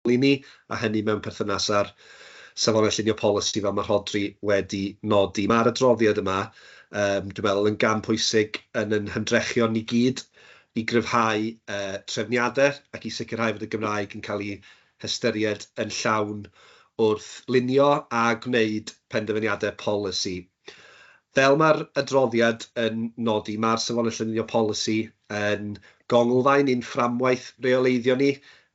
I ni, a hynny mewn perthynas â'r safonau llunio polisi fel mae Rhodri wedi nodi. Mae'r adroddiad yma, dwi'n meddwl, yn gam pwysig yn ein hymdrechion ni gyd i gryfhau trefniadau ac i sicrhau fod y Gymraeg yn cael ei hystyried yn llawn wrth lunio a gwneud penderfyniadau polisi. Fel mae'r adroddiad yn nodi, mae'r Safonau Llunio Polisi yn gonglfaen i'n fframwaith reoleiddio ni,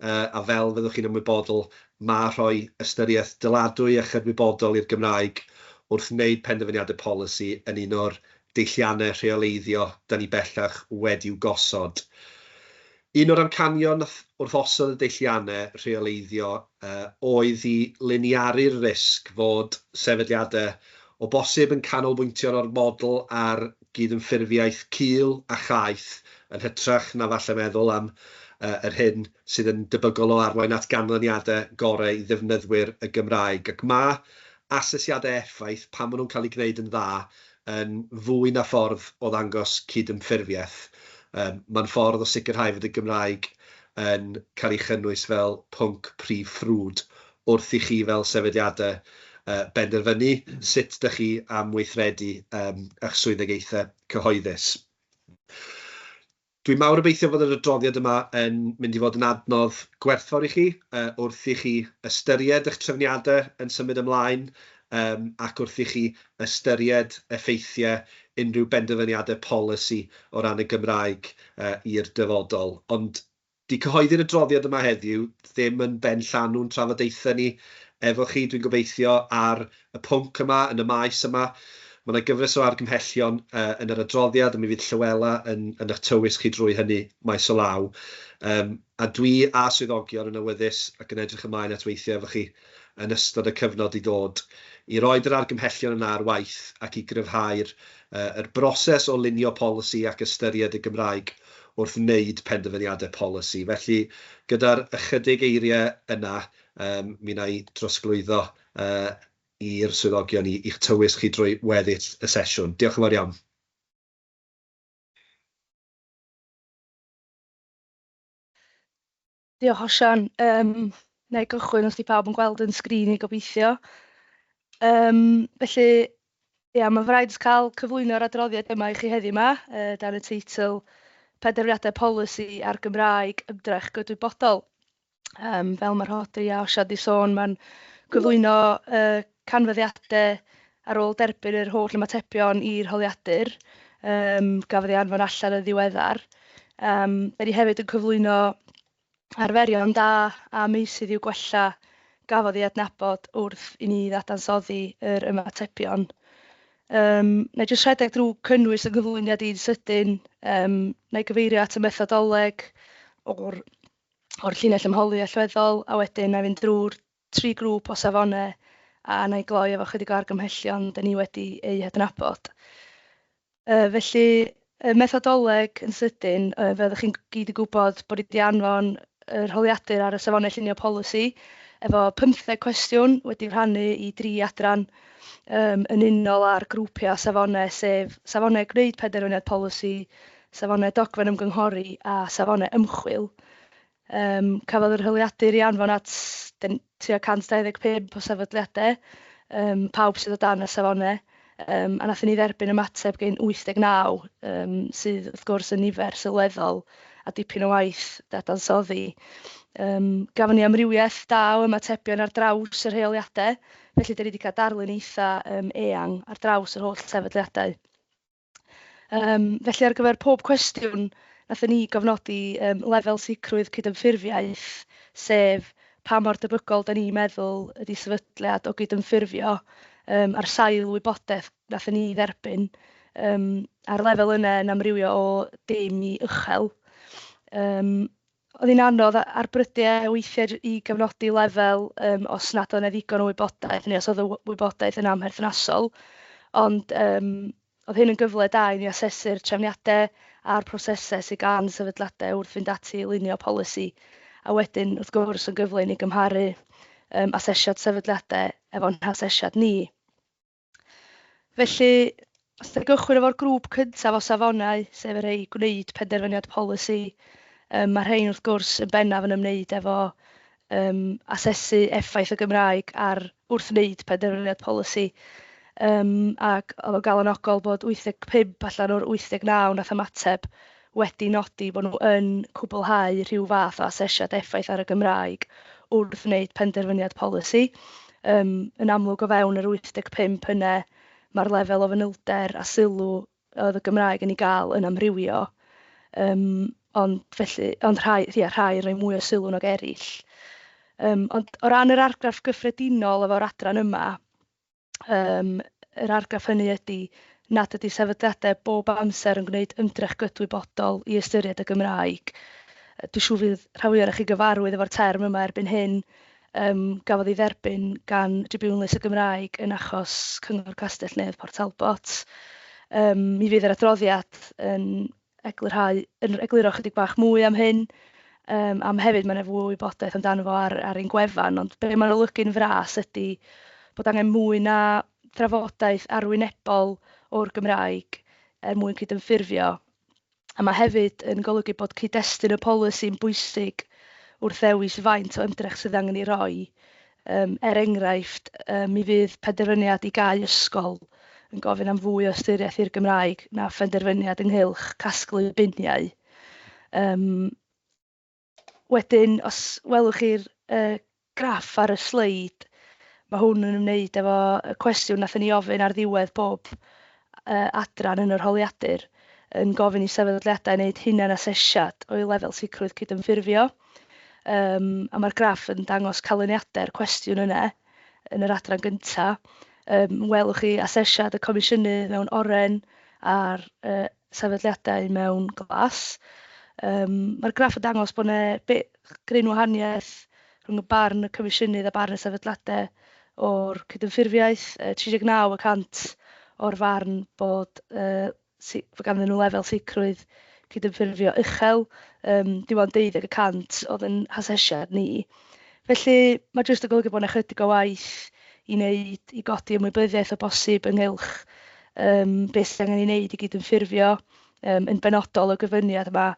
a fel fyddwch chi'n ymwybodol, mae rhoi ystyriaeth dyladwy a chydwybodol i'r Gymraeg wrth wneud penderfyniadau polisi yn un o'r deilliannau rheoleiddio 'da ni bellach wedi'w gosod. Un o'r amcanion wrth osod y deilliannau rheoleiddio oedd i liniaru'r risg fod sefydliadau o bosib yn canolbwyntio'n ormodol ar gydymffurfiaeth cul a chaeth yn hytrach na falle meddwl am yr hyn sydd yn debygol o arwain at ganlyniadau gorau i ddefnyddwyr y Gymraeg. Ac mae asesiadau effaith, pan maen nhw'n cael eu gwneud yn dda, yn fwy na ffordd o ddangos cydymffurfiaeth. Mae'n ffordd o sicrhau fod y Gymraeg yn cael ei chynnwys fel pwnc prif ffrwd wrth i chi fel sefydliadau benderfynu sut dach chi am weithredu eich swyddogaethau cyhoeddus. Dwi'n mawr obeithio fod yr adroddiad yma yn mynd i fod yn adnodd gwerthfawr i chi wrth i chi ystyried eich trefniadau yn symud ymlaen ac wrth i chi ystyried effeithiau unrhyw benderfyniadau polisi o ran y Gymraeg i'r dyfodol. Ond 'Di cyhoeddi'r adroddiad yma heddiw ddim yn benllanw'n trafodaethau ni efo chi, dwi'n gobeithio, ar y pwnc yma, yn y maes yma. Mae 'na gyfres o argymhellion yn yr adroddiad, a mi fydd Llywela yn yn eich tywys chi drwy hynny maes o law. Yym, a dwi a swyddogion yn awyddus ac yn edrych ymlaen at weithio efo chi yn ystod y cyfnod i ddod, i roid yr argymhellion yna ar waith ac i gryfhau'r yr broses o lunio polisi ac ystyried y Gymraeg wrth wneud penderfyniadau polisi. Felly, gyda'r ychydig eiriau yna, yym, mi wna i drosglwyddo yy i'r swyddogion i i'ch tywys chi drwy weddill y sesiwn. Diolch yn fawr iawn. Diolch Osian. Um, na i gychwyn os di pawb yn gweld yn sgrin i gobeithio. Um, felly, ia, mae'n fraint cael cyflwyno'r adroddiad yma i chi heddiw yma, dan y teitl Penderfyniadau Polisi a'r Gymraeg, Ymdrech Gydwybodol. Um, fel mae Rhodri a Osian di sôn, mae'n gyflwyno canfyddiadau ar ôl derbyn yr holl ymatebion i'r holiadur um, gafodd ei anfon allan yn ddiweddar. Um, da ni hefyd yn cyflwyno arferion da a meysydd i'w gwella gafodd ei adnabod wrth i ni ddadansoddi yr ymatebion. Um, na i jyst rhedeg drwy cynnwys y nghyflwyniad i'n sydyn, um, na i gyfeirio at y methodoleg o'r, or llinell ymholi allweddol, a wedyn na i fynd drwy'r tri grŵp o safonau a na i gloi efo chydig o argymhellion da ni wedi eu hadnabod. Felly, y methodoleg yn sydyn, fel ydych chi'n gyd yn gwybod, bod ni wedi anfon yr holiadur ar y safonau llunio polisi efo pymtheg cwestiwn wedi rhannu i dri adran um, yn unol â'r grwpiau safonau, sef safonau gwneud penderfyniad polisi, safonau dogfen ymgynghori a safonau ymchwil. Yym, cafodd yr holiadur ei anfon at tua 125 o sefydliadau, yym, pawb sydd o dan y safonau, yym, a wnaethon ni dderbyn ymateb gen 89, yym, sydd wrth gwrs yn nifer sylweddol a dipyn o waith dadansoddi. Yym, gafon ni amrywiaeth da o ymatebion ar draws y rheoliadau, felly dan ni wedi cael darlun eitha yym, eang ar draws yr holl sefydliadau. Yym, felly ar gyfer pob cwestiwn, wnaethon ni gofnodi yym, lefel sicrwydd cydymffurfiaeth, sef pa mor debygol dan ni'n meddwl ydy sefydliad o gydymffurfio yym, ar sail wybodaeth wnaethon ni dderbyn. Yym, a'r lefel yna yn amrywio o dim i uchel. Yym, oedd hi'n anodd ar brydiau weithiau i gyfnodi lefel um, os nad oedd 'na ddigon o wybodaeth neu os oedd y wybodaeth yn amherthnasol. Ond um, oedd hyn yn gyfle da i ni asesu'r trefniadau a'r prosesau sydd gan sefydliadau wrth fynd ati i lunio polisi. A wedyn, wrth gwrs, yn gyfle i ni gymharu um, asesiad sefydliadau efo'n hasesiad ni. Felly, os da gychwyn efo'r grŵp cyntaf o safonau, sef y rhai gwneud penderfyniad polisi, um, mae rhain wrth gwrs yn bennaf yn ymwneud efo Asesu effaith y Gymraeg ar wrth wneud penderfyniad polisi. Ac oedd o'n galonogol bod 85 allan o'r 89 nath ymateb wedi nodi bod nhw yn cwblhau rhyw fath o asesiad effaith ar y Gymraeg wrth wneud penderfyniad polisi. Yn amlwg, o fewn yr 85 yna, mae'r lefel o fanylder a sylw oedd y Gymraeg yn ei gael yn amrywio. Ond felly, rhai, ia, rhai rhoi mwy o sylw nag eraill. Ond o ran yr argraff gyffredinol efo'r adran yma, yr argraff hynny ydy nad ydy sefydliadau bob amser yn gwneud ymdrech gydwybodol i ystyried y Gymraeg. Dwi'n siŵr fydd rhan fwyaf chi gyfarwydd efo'r term yma erbyn hyn, gafodd ei dderbyn gan Dribiwnlys y Gymraeg yn achos Cyngor Castell Nedd Port Talbot. Mi fydd yr adroddiad yn eglurhau, yn egluro chydig bach mwy am hyn, am hefyd mae yna fwy o wybodaeth amdano fo ar ein gwefan, ond be mae'n olygu'n fras ydy bod angen mwy na trafodaeth arwynebol o'r Gymraeg er mwyn cydymffurfio. A mae hefyd yn golygu bod cyd-destun y polisi'n bwysig wrth ddewis faint o ymdrech sydd angen ei roi. Er enghraifft, mi fydd penderfyniad i gau ysgol yn gofyn am fwy o ystyriaeth i'r Gymraeg na phenderfyniad ynghylch casglu biniau. Wedyn, os welwch chi'r graff ar y sleid, mae hwn yn ymwneud efo y cwestiwn nathon ni ofyn ar ddiwedd bob adran yn yr holiadur, yn gofyn i sefydliadau wneud hunan asesiad o'i lefel sicrwydd cydymffurfio. A mae'r graff yn dangos canlyniadau'r cwestiwn yna yn yr adran gyntaf. Welwch chi asesiad y comisiynydd mewn oren a'r sefydliadau mewn glas. Mae'r graff yn dangos bod yna gryn wahaniaeth rhwng y barn y comisiynydd a barn y sefydliadau o'r cydymffurfiaeth. 39% o'r farn bod ganddyn nhw lefel sicrwydd cydymffurfio uchel, dim ond 12% oedd yn hasesiad ni. Felly mae jyst yn golygu bod yna chydig o waith i wneud i godi ymwybyddiaeth o bosib ynghylch beth sydd angen ei wneud i gydymffurfio, yn benodol y gofyniad yma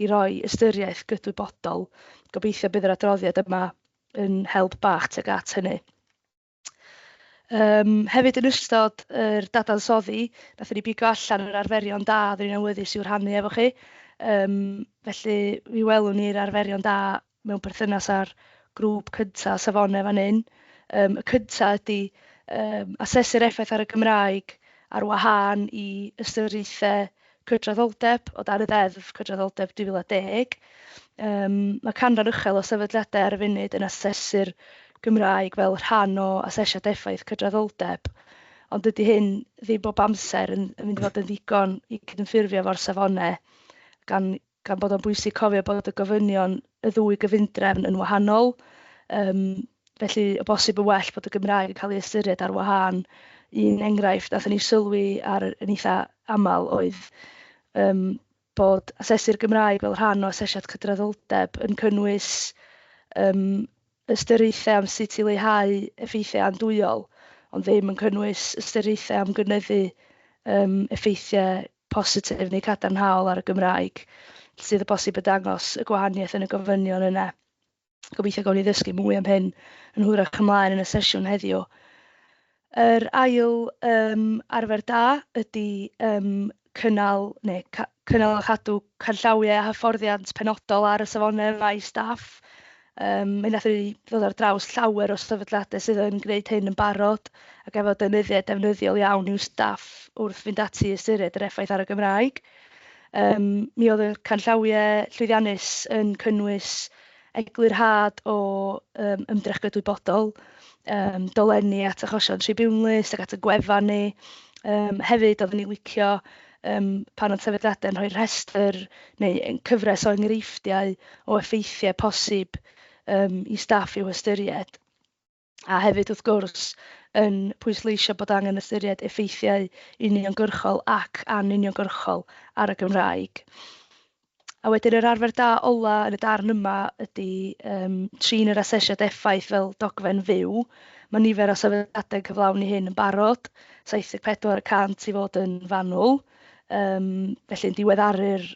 i roi ystyriaeth gydwybodol. Gobeithio bydd yr adroddiad yma yn help bach tuag at hynny. Hefyd yn ystod yr dadansoddi, nathon ni bigo allan yr arferion da oedden ni'n awyddus i'w rhannu efo chi. Felly mi welwn ni'r arferion da mewn perthynas â'r grŵp cyntaf safonau fan hyn. Y cyntaf ydy asesu'r effaith ar y Gymraeg ar wahân i ystyriaethau cydraddoldeb o dan y Ddeddf Cydraddoldeb 2010. Mae canran uchel o sefydliadau ar y funud yn asesu'r Gymraeg fel rhan o asesiad effaith cydraddoldeb, ond dydy hyn ddim bob amser yn mynd i fod yn ddigon i cydymffurfio efo'r safonau, gan bod o'n bwysig cofio bod y gofynion y ddwy gyfundrefn yn wahanol. Felly, o bosib yn well bod y Gymraeg yn cael ei ystyried ar wahân. Un enghraifft nathon ni sylwi ar yn eitha aml oedd bod asesu'r Gymraeg fel rhan o asesiad cydraddoldeb yn cynnwys ystyriaethau am sut i leihau effeithiau andwyol, ond ddim yn cynnwys ystyriaethau am gynyddu effeithiau positif neu cadarnhaol ar y Gymraeg, sydd o bosib yn dangos y gwahaniaeth yn y gofynion yna. Gobeithio gawn ni ddysgu mwy am hyn yn hwyrach ymlaen yn y sesiwn heddiw. Yr ail arfer da ydy cynnal, neu cynnal a chadw canllawiau a hyfforddiant penodol ar y safonau yma i staff. Mi wnaethon ni ddod ar draws llawer o sefydliadau sydd yn gwneud hyn yn barod ac efo deunyddiau defnyddiol iawn i'w staff wrth fynd ati i ystyried yr effaith ar y Gymraeg. Mi oedd y canllawiau llwyddiannus yn cynnwys eglurhad o ymdrech gydwybodol, dolenni at achosion tribiwnlys ac at y gwefan ni. Hefyd, oeddwn ni'n licio pan oedd sefydliadau yn rhoi rhestr neu cyfres o enghreifftiau o effeithiau posib i staff i'w hystyried. A hefyd, wrth gwrs, yn pwysleisio bod angen ystyried effeithiau uniongyrchol ac anuniongyrchol ar y Gymraeg. A wedyn yr arfer da ola yn y darn yma ydy trin yr asesiad effaith fel dogfen fyw. Mae nifer o sefydliadau'n cyflawni hyn yn barod, 74% i fod yn fanwl. Felly yn diweddaru'r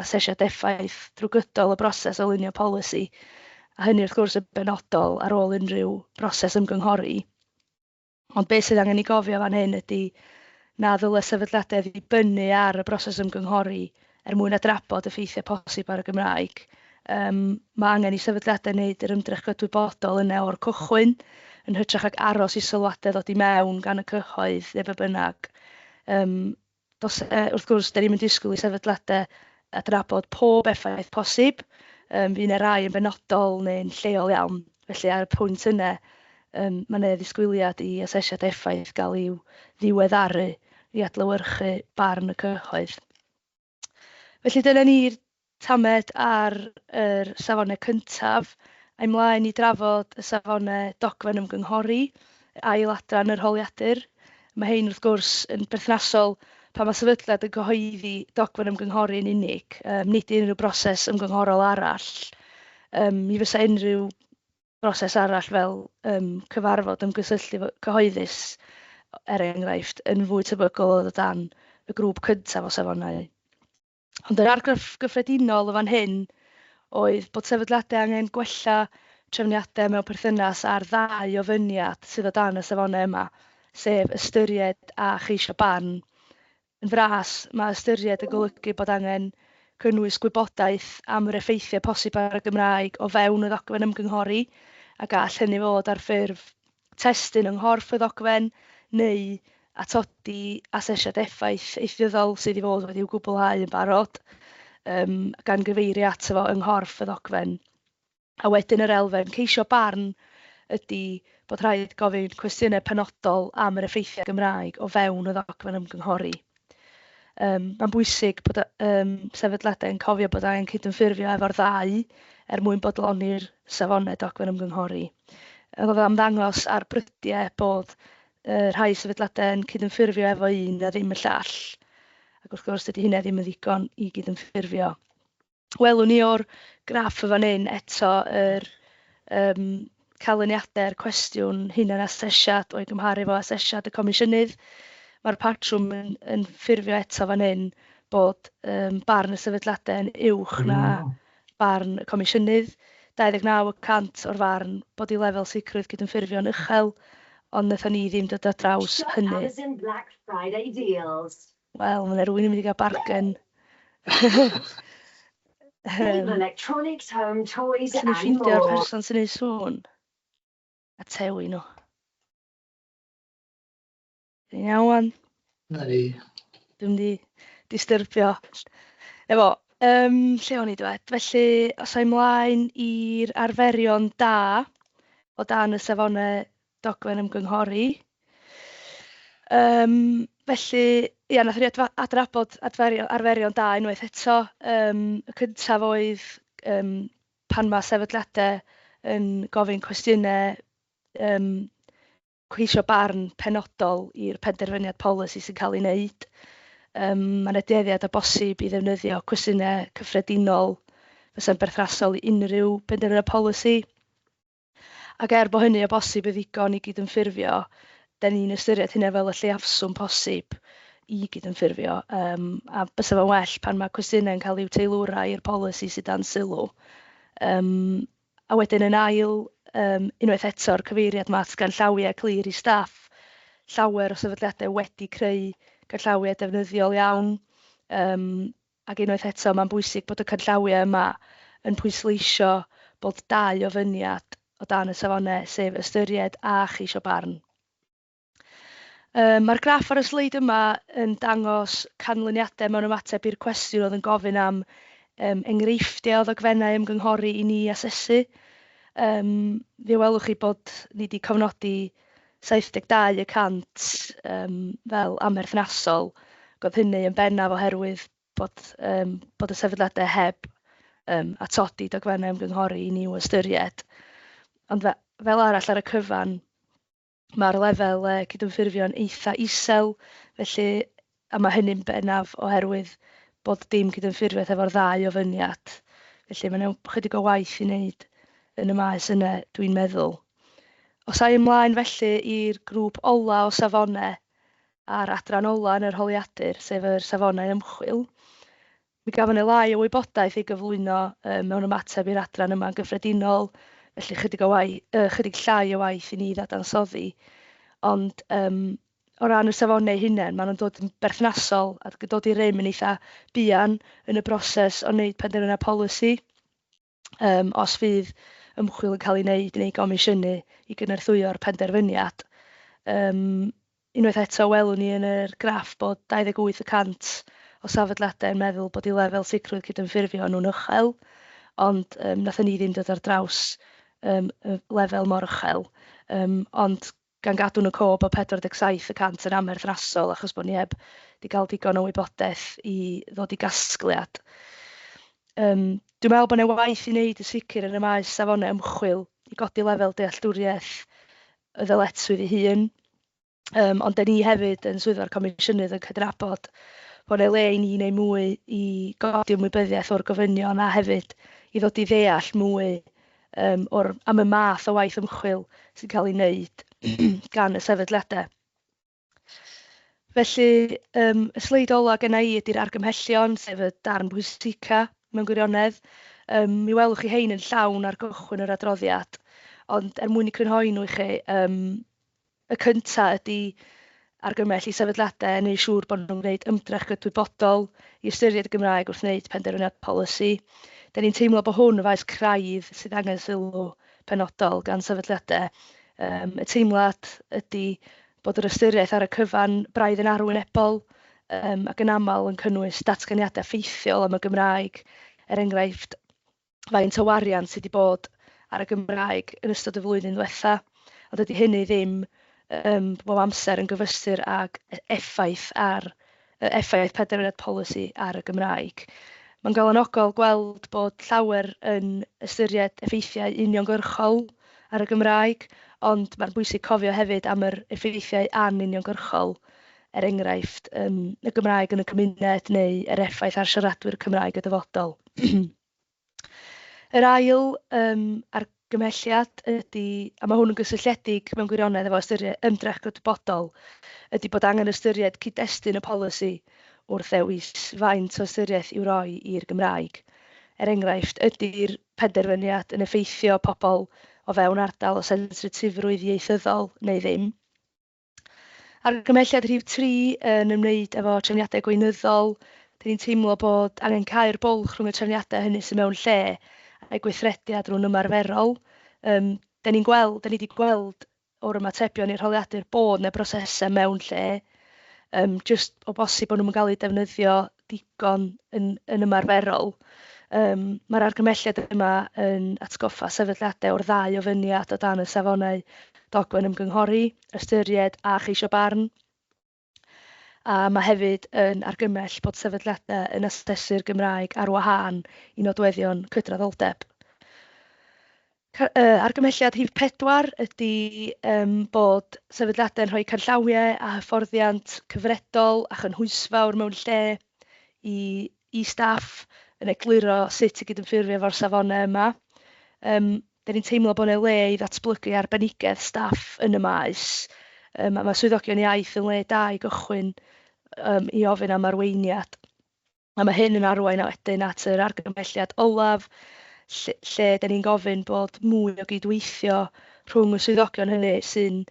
asesiad effaith drwy gydol y broses o lunio polisi. A hynny wrth gwrs yn benodol ar ôl unrhyw broses ymgynghori. Ond beth sydd angen ei gofio fan hyn ydy na ddylai sefydliadau ddibynnu ar y broses ymgynghori er mwyn adnabod effeithiau posib ar y Gymraeg. Mae angen i sefydliadau wneud yr ymdrech gydwybodol yna o'r cychwyn, yn hytrach ag aros i sylwadau ddod i mewn gan y cyhoedd neu be bynnag. Dos, wrth gwrs, da ni'n mynd disgwyl i sefydliadau adnabod pob effaith posib, fydd yna rai yn benodol neu'n lleol iawn. Felly ar y pwynt yna, mae yna ddisgwyliad i asesiad effaith gael i'w ddiweddaru i adlewyrchu barn y cyhoedd. Felly dyna ni'r tamed ar yr safonau cyntaf. A ymlaen i drafod y safonau dogfen ymgynghori, ail adran yr holiadur. Mae hein wrth gwrs yn berthnasol pan mae sefydliad yn cyhoeddi dogfen ymgynghori yn unig, nid unrhyw broses ymgynghorol arall. Mi fysa unrhyw broses arall fel cyfarfod ymgysylltu cyhoeddus, er enghraifft, yn fwy tebygol o ddod dan y grŵp cyntaf o safonau. Ond yr argraff gyffredinol o fan hyn oedd bod sefydliadau angen gwella trefniadau mewn perthynas â'r ddau ofyniad sydd o dan y safonau yma, sef ystyried a cheisio barn. Yn fras, mae ystyried yn golygu bod angen cynnwys gwybodaeth am yr effeithiau posib ar y Gymraeg o fewn y ddogfen ymgynghori, a gall hynny fod ar ffurf testun yng nghorff y ddogfen neu atodi asesiad effaith ieithyddol sydd i fod wedi'w gwblhau yn barod, gan gyfeirio ato fo yng nghorff y ddogfen. A wedyn yr elfen ceisio barn ydy bod rhaid gofyn cwestiynau penodol am yr effeithiau Gymraeg o fewn y ddogfen ymgynghori. Mae'n bwysig bod sefydliadau yn cofio bod angen cydymffurfio efo'r ddau er mwyn bodloni'r safonau dogfen ymgynghori. Oedd am ddangos ar brydiau bod rhai sefydliadau yn cydymffurfio efo un a ddim y llall. Ac wrth gwrs dydy hynna ddim yn ddigon i gydymffurfio. Welwn ni o'r graff y fan hyn eto yr canlyniadau'r cwestiwn hunan-asesiad o'i gymharu efo asesiad y Comisiynydd. Mae'r patrwm yn ffurfio eto fan hyn bod barn y sefydliadau yn uwch na barn y Comisiynydd. 29% o'r farn bod ei lefel sicrwydd cydymffurfio'n uchel, ond wnaethon ni ddim dod ar draws hynny. Amazon Black Friday deals. Wel, mae yna rhywun yn mynd i gael bargen. Cable electronics, home toys Allan ni and ffeindio'r more. person sy'n neud sŵn a tewi nhw. Ti'n iawn wan? Na ni. Dwi'n mynd i distyrbio. Efo, lle o'n i dwed? Felly, os ai mlaen i'r arferion da o dan y safonau dogfen ymgynghori. Felly, ia, nathon ni adnabod arferion da unwaith eto. Y cyntaf oedd pan mae sefydliadau yn gofyn cwestiynau, ceisio barn penodol i'r penderfyniad polisi sy'n cael ei wneud. Mae yna dueddiad o bosib i ddefnyddio cwestiynau cyffredinol fysa'n berthnasol i unrhyw benderfyniad polisi. Ac er bod hynny o bosib yn ddigon i gydymffurfio, da ni'n ystyried hynna fel y lleiafswm posib i gydymffurfio. A bysa fo'n well pan mae cwestiynau'n cael eu teilwra i'r polisi sydd dan sylw. A wedyn yn ail, unwaith eto'r cyfeiriad ma at ganllawiau clir i staff, llawer o sefydliadau wedi creu canllawiau defnyddiol iawn. Ac unwaith eto mae'n bwysig bod y canllawiau yma yn pwysleisio bod dau ofyniad o dan y safonau, sef ystyried a cheisio barn. Mae'r graff ar y sleid yma yn dangos canlyniadau mewn ymateb i'r cwestiwn oedd yn gofyn am enghreifftiau o ddogfennau ymgynghori i ni asesu. Fe welwch chi bod ni wedi cofnodi 72% fel amherthnasol. Ac oedd hynny yn bennaf oherwydd bod y sefydliadau heb atodi dogfennau ymgynghori i ni i'w ystyried. Ond fel arall ar y cyfan, mae'r lefel cydymffurfio'n eitha isel, felly, a mae hynny'n bennaf oherwydd bod dim cydymffurfiaeth efo'r ddau ofyniad. Felly mae 'na chydig o waith i wneud yn y maes yna, dwi'n meddwl. Os ai ymlaen felly i'r grŵp ola o safonau a'r adran ola yn yr holiadur, sef yr safonau ymchwil. Mi gafon ni lai o wybodaeth ei gyflwyno mewn ymateb i'r adran yma yn gyffredinol, felly chydig o waith, chydig llai o waith i ni ddadansoddi. Ond o ran y safonau eu hunain, maen nhw'n dod yn berthnasol a dod i rym yn eitha buan yn y broses o wneud penderfyniad polisi. Os fydd ymchwil yn cael ei wneud neu gomisiynu i gynorthwyo'r penderfyniad. Unwaith eto, welwn ni yn yr graff bod 28 y cant o sefydliadau yn meddwl bod eu lefel sicrwydd cydymffurfio nhw'n uchel, ond nathon ni ddim dod ar draws y lefel mor uchel. Ond gan gadw yn y cof bod 47 y cant yn amherthnasol achos bod ni heb 'di cael digon o wybodaeth i ddod i gasgliad. Dwi'n meddwl bod 'na waith i wneud yn sicr yn y maes safonau ymchwil i godi lefel dealltwriaeth y ddyletswydd ei hun. Ond dan ni hefyd yn Swyddfa'r Comisiynydd yn cydnabod bod 'na le i ni wneud mwy i godi ymwybyddiaeth o'r gofynion a hefyd i ddod i ddeall mwy am y math o waith ymchwil sy'n cael ei wneud gan y sefydliadau. Felly, y sleid ola genna i ydy'r argymhellion, sef y darn pwysica mewn gwirionedd. Mi welwch chi hein yn llawn ar gychwyn yr adroddiad, ond er mwyn i crynhoi nhw i chi, y cynta ydy argymell i sefydliadau wneud siŵr bod nhw'n gwneud ymdrech gydwybodol i ystyried y Gymraeg wrth wneud penderfyniad polisi. Da ni'n teimlo bod hwn yn faes craidd sydd angen sylw penodol gan sefydliadau. Y teimlad ydy bod yr ystyriaeth ar y cyfan braidd yn arwynebol ac yn aml yn cynnwys datganiadau ffeithiol am y Gymraeg, er enghraifft faint o wariant sydd wedi bod ar y Gymraeg yn ystod y flwyddyn ddiwetha, ond dydy hynny ddim bob amser yn gyfystyr ag effaith ar effaith penderfyniad polisi ar y Gymraeg. Mae'n galonogol gweld bod llawer yn ystyried effeithiau uniongyrchol ar y Gymraeg, ond mae'n bwysig cofio hefyd am yr effeithiau anuniongyrchol, er enghraifft y Gymraeg yn y cymuned neu yr effaith ar siaradwyr Cymraeg y dyfodol. Yr ail argymhelliad ydy, a mae hwn yn gysylltiedig mewn gwirionedd efo ystyried ymdrech gydwybodol, ydy bod angen ystyried cyd-destun y polisi wrth ddewis faint o ystyriaeth i'w roi i'r Gymraeg. Er enghraifft, ydy'r penderfyniad yn effeithio pobl o fewn ardal o sensitifrwydd ieithyddol neu ddim? Argymhelliad rhif 3 yn ymwneud efo trefniadau gweinyddol. Dan ni'n teimlo bod angen cau'r bwlch rhwng y trefniadau hynny sydd mewn lle a'u gweithrediad nhw'n ymarferol. Dan ni'n gweld, dan ni wedi gweld o'r ymatebion i'r holiadur bod 'na brosesau mewn lle, jyst o bosib bod nhw'm yn cael eu defnyddio digon yn ymarferol. Mae'r argymhelliad yma yn atgoffa sefydliadau o'r ddau ofyniad o dan y safonau dogfen ymgynghori, ystyried a cheisio barn. A mae hefyd yn argymell bod sefydliadau yn asesu'r Gymraeg ar wahân i nodweddion cydraddoldeb. Argymhelliad rhif 4 ydy bod sefydliadau'n rhoi canllawiau a hyfforddiant cyfredol a chynhwysfawr mewn lle i staff yn egluro sut i gydymffurfio efo'r safonau yma. Da ni'n teimlo bod yna le i ddatblygu arbenigedd staff yn y maes. A mae swyddogion iaith yn le da i gychwyn i ofyn am arweiniad. A mae hyn yn arwain wedyn at yr argymhelliad olaf, lle dan ni'n gofyn bod mwy o gydweithio rhwng y swyddogion hynny sy'n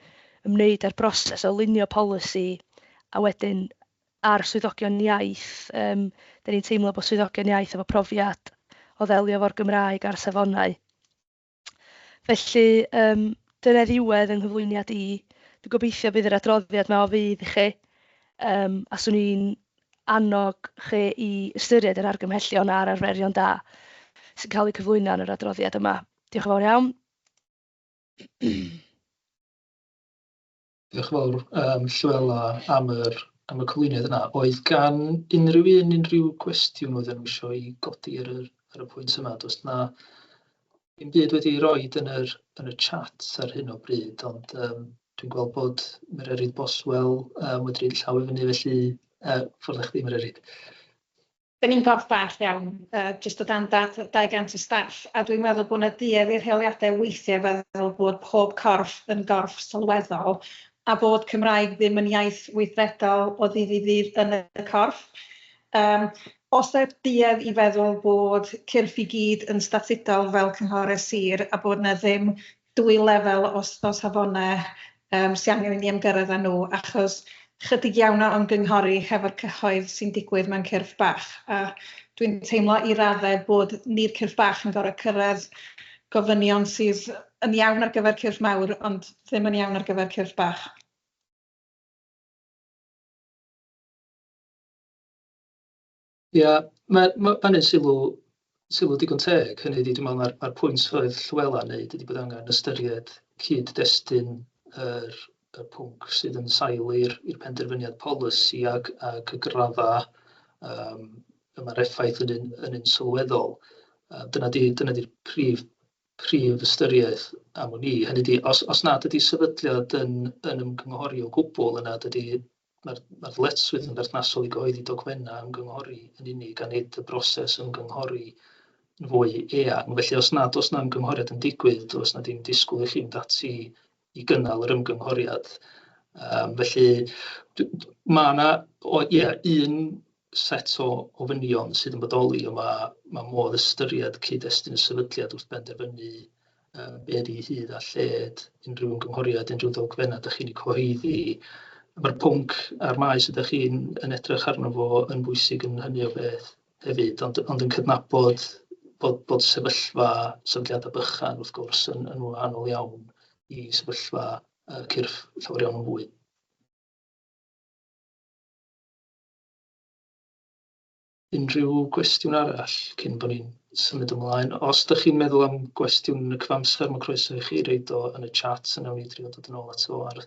ymwneud â'r broses o lunio polisi a wedyn a'r swyddogion iaith. Dan ni'n teimlo bod swyddogion iaith efo profiad o ddelio efo'r Gymraeg a'r safonau. Felly, dyna ddiwedd yng nghyflwyniad i. Dwi'n gobeithio bydd yr adroddiad yma o fudd i chi, a 'swn i'n annog chi i ystyried yr argymhellion a'r arferion da sy'n cael eu cyflwyno yn yr adroddiad yma. Diolch yn fawr iawn. Diolch yn fawr, Llywela, am y cyflwyniad yna. Oedd gan unrhyw un unrhyw gwestiwn oedden nhw eisiau ei godi ar y pwynt yma? Does 'na ddim byd wedi ei roid yn y chat ar hyn o bryd, ond dwi'n gweld bod Mererid Boswell wedi rhoid llaw i fyny, felly ffwrdd â chdi, Mererid. Da ni'n gorff bach iawn, jyst o dan 200 o staff, a dwi'n meddwl bod 'na duedd i'r rheoliadau weithiau feddwl bod pob corff yn gorff sylweddol, a bod Cymraeg ddim yn iaith weithredol o ddydd i ddydd yn y corff. Oes 'na duedd i feddwl bod cyrff i gyd yn statudol fel cynghorau sir a bod 'na ddim dwy lefel o safonau sy angen i ni ymgyrraedd â nhw, achos chydig iawn o ymgynghori hefo'r cyhoedd sy'n digwydd mewn cyrff bach, a dwi'n teimlo i raddau bod ni'r cyrff bach yn gorfod cyrraedd gofynion sydd yn iawn ar gyfer cyrff mawr ond ddim yn iawn ar gyfer cyrff bach. Ia, mae ma' hynny'n sylw sylw digon teg. Hynny ydy, dwi'n meddwl mae'r mae'r pwynt oedd Llywela'n wneud ydy bod angen ystyried cyd-destun yr y pwnc sydd yn sail i'r i'r penderfyniad polisi ac ac y graddau y mae'r effaith yn un yn un sylweddol. Dyna 'di dyna 'di'r prif prif ystyriaeth am wn i. Hynny ydy, os os nad ydy sefydliad yn yn ymgynghori o gwbl, yna dydy mae'r mae'r ddyletswydd yn berthnasol i gyhoeddi dogfennau ymgynghori yn unig a nid y broses ymgynghori yn fwy eang. Felly os nad oes 'na ymgynghoriad yn digwydd, does 'na ddim disgwyl i chi fynd ati i gynnal yr ymgynghoriad. Felly ma' 'na, o ie, un set o ofynion sydd yn bodoli, ond ma' ma' modd ystyried cyd-destun y sefydliad wrth benderfynu be ydy hyd a lled unrhyw ymgynghoriad, unrhyw ddogfennau dach chi'n eu cyhoeddi. Mae'r pwnc a'r maes ydych chi'n yn edrych arno fo yn bwysig yn hynny o beth hefyd, ond ond yn cydnabod bod bod sefyllfa sefydliadau bychan wrth gwrs yn yn wahanol iawn i sefyllfa cyrff llawer iawn yn fwy. Unrhyw gwestiwn arall cyn bod ni'n symud ymlaen? Os dach chi'n meddwl am gwestiwn yn y cyfamser, mae croeso i chi roid o yn y chat a wnawn ni drio dod yn ôl ato fo ar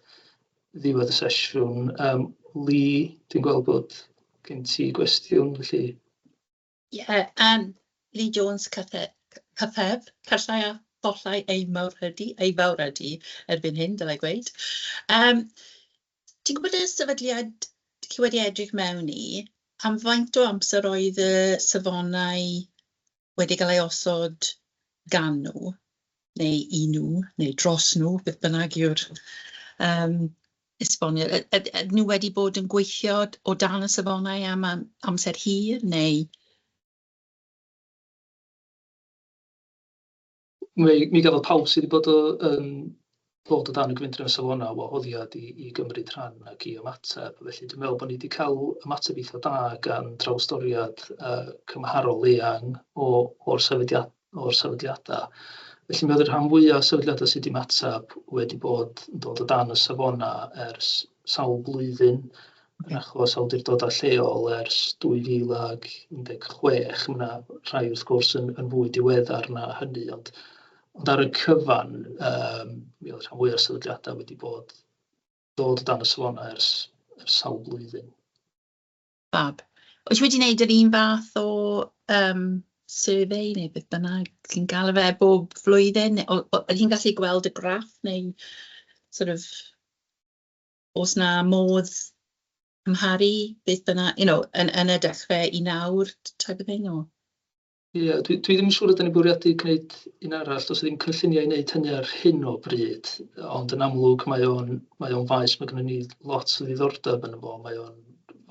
ddiwedd y sesiwn. Lee, dwi'n gweld bod gen ti gwestiwn, felly... Ie, yeah, Lee Jones, Cyffef, Callai a Thollau ei Mawrhydi, ei Fawrhydi erbyn hyn, dylai gweud. Ti'n gwybod y sefydliad chi wedi edrych mewn i, am faint o amser oedd y safonau wedi cael ei osod gan nhw, neu i nhw, neu dros nhw, beth bynnag yw'r esboniad. Ydyn nhw wedi bod yn gweithio o dan y safonau am amser hir, neu...? Mi gafodd pawb sydd wedi bod o, yn dod o dan y gyfundrefn safonau wahoddiad i gymryd rhan ac i ymateb. Felly dwi'n meddwl bod ni wedi cael ymateb eitha da gan drawstoriad cymharol eang o, o'r, sefydliad, o'r sefydliadau. Felly mi oedd y rhan fwyaf o sefydliadau sydd wedi ymateb wedi bod yn dod o dan y safonau ers sawl blwyddyn. Yn achos awdurdodau lleol ers 2016, mae yna rhai wrth gwrs yn yn fwy diweddar na hynny, ond ond ar y cyfan, mi oedd rhan fwyaf o'r sefydliadau wedi bod dod o dan y safonau ers ers sawl blwyddyn. Fab. Wyt ti wedi gwneud yr un fath o survey neu beth bynnag chi'n gael fe bob flwyddyn? Ydych chi'n gallu gweld y graff neu sort of oes 'na modd cymharu beth bynnag, you know, yn yn y dechrau i nawr type of thing, or? Ie, dwi ddim yn siŵr ydyn ni'n bwriadu gwneud un arall. Does 'na ddim cynlluniau i wneud hynny ar hyn o bryd, ond yn amlwg mae o'n mae o'n faes mae gennym ni lot o ddiddordeb ynddo fo. Mae o'n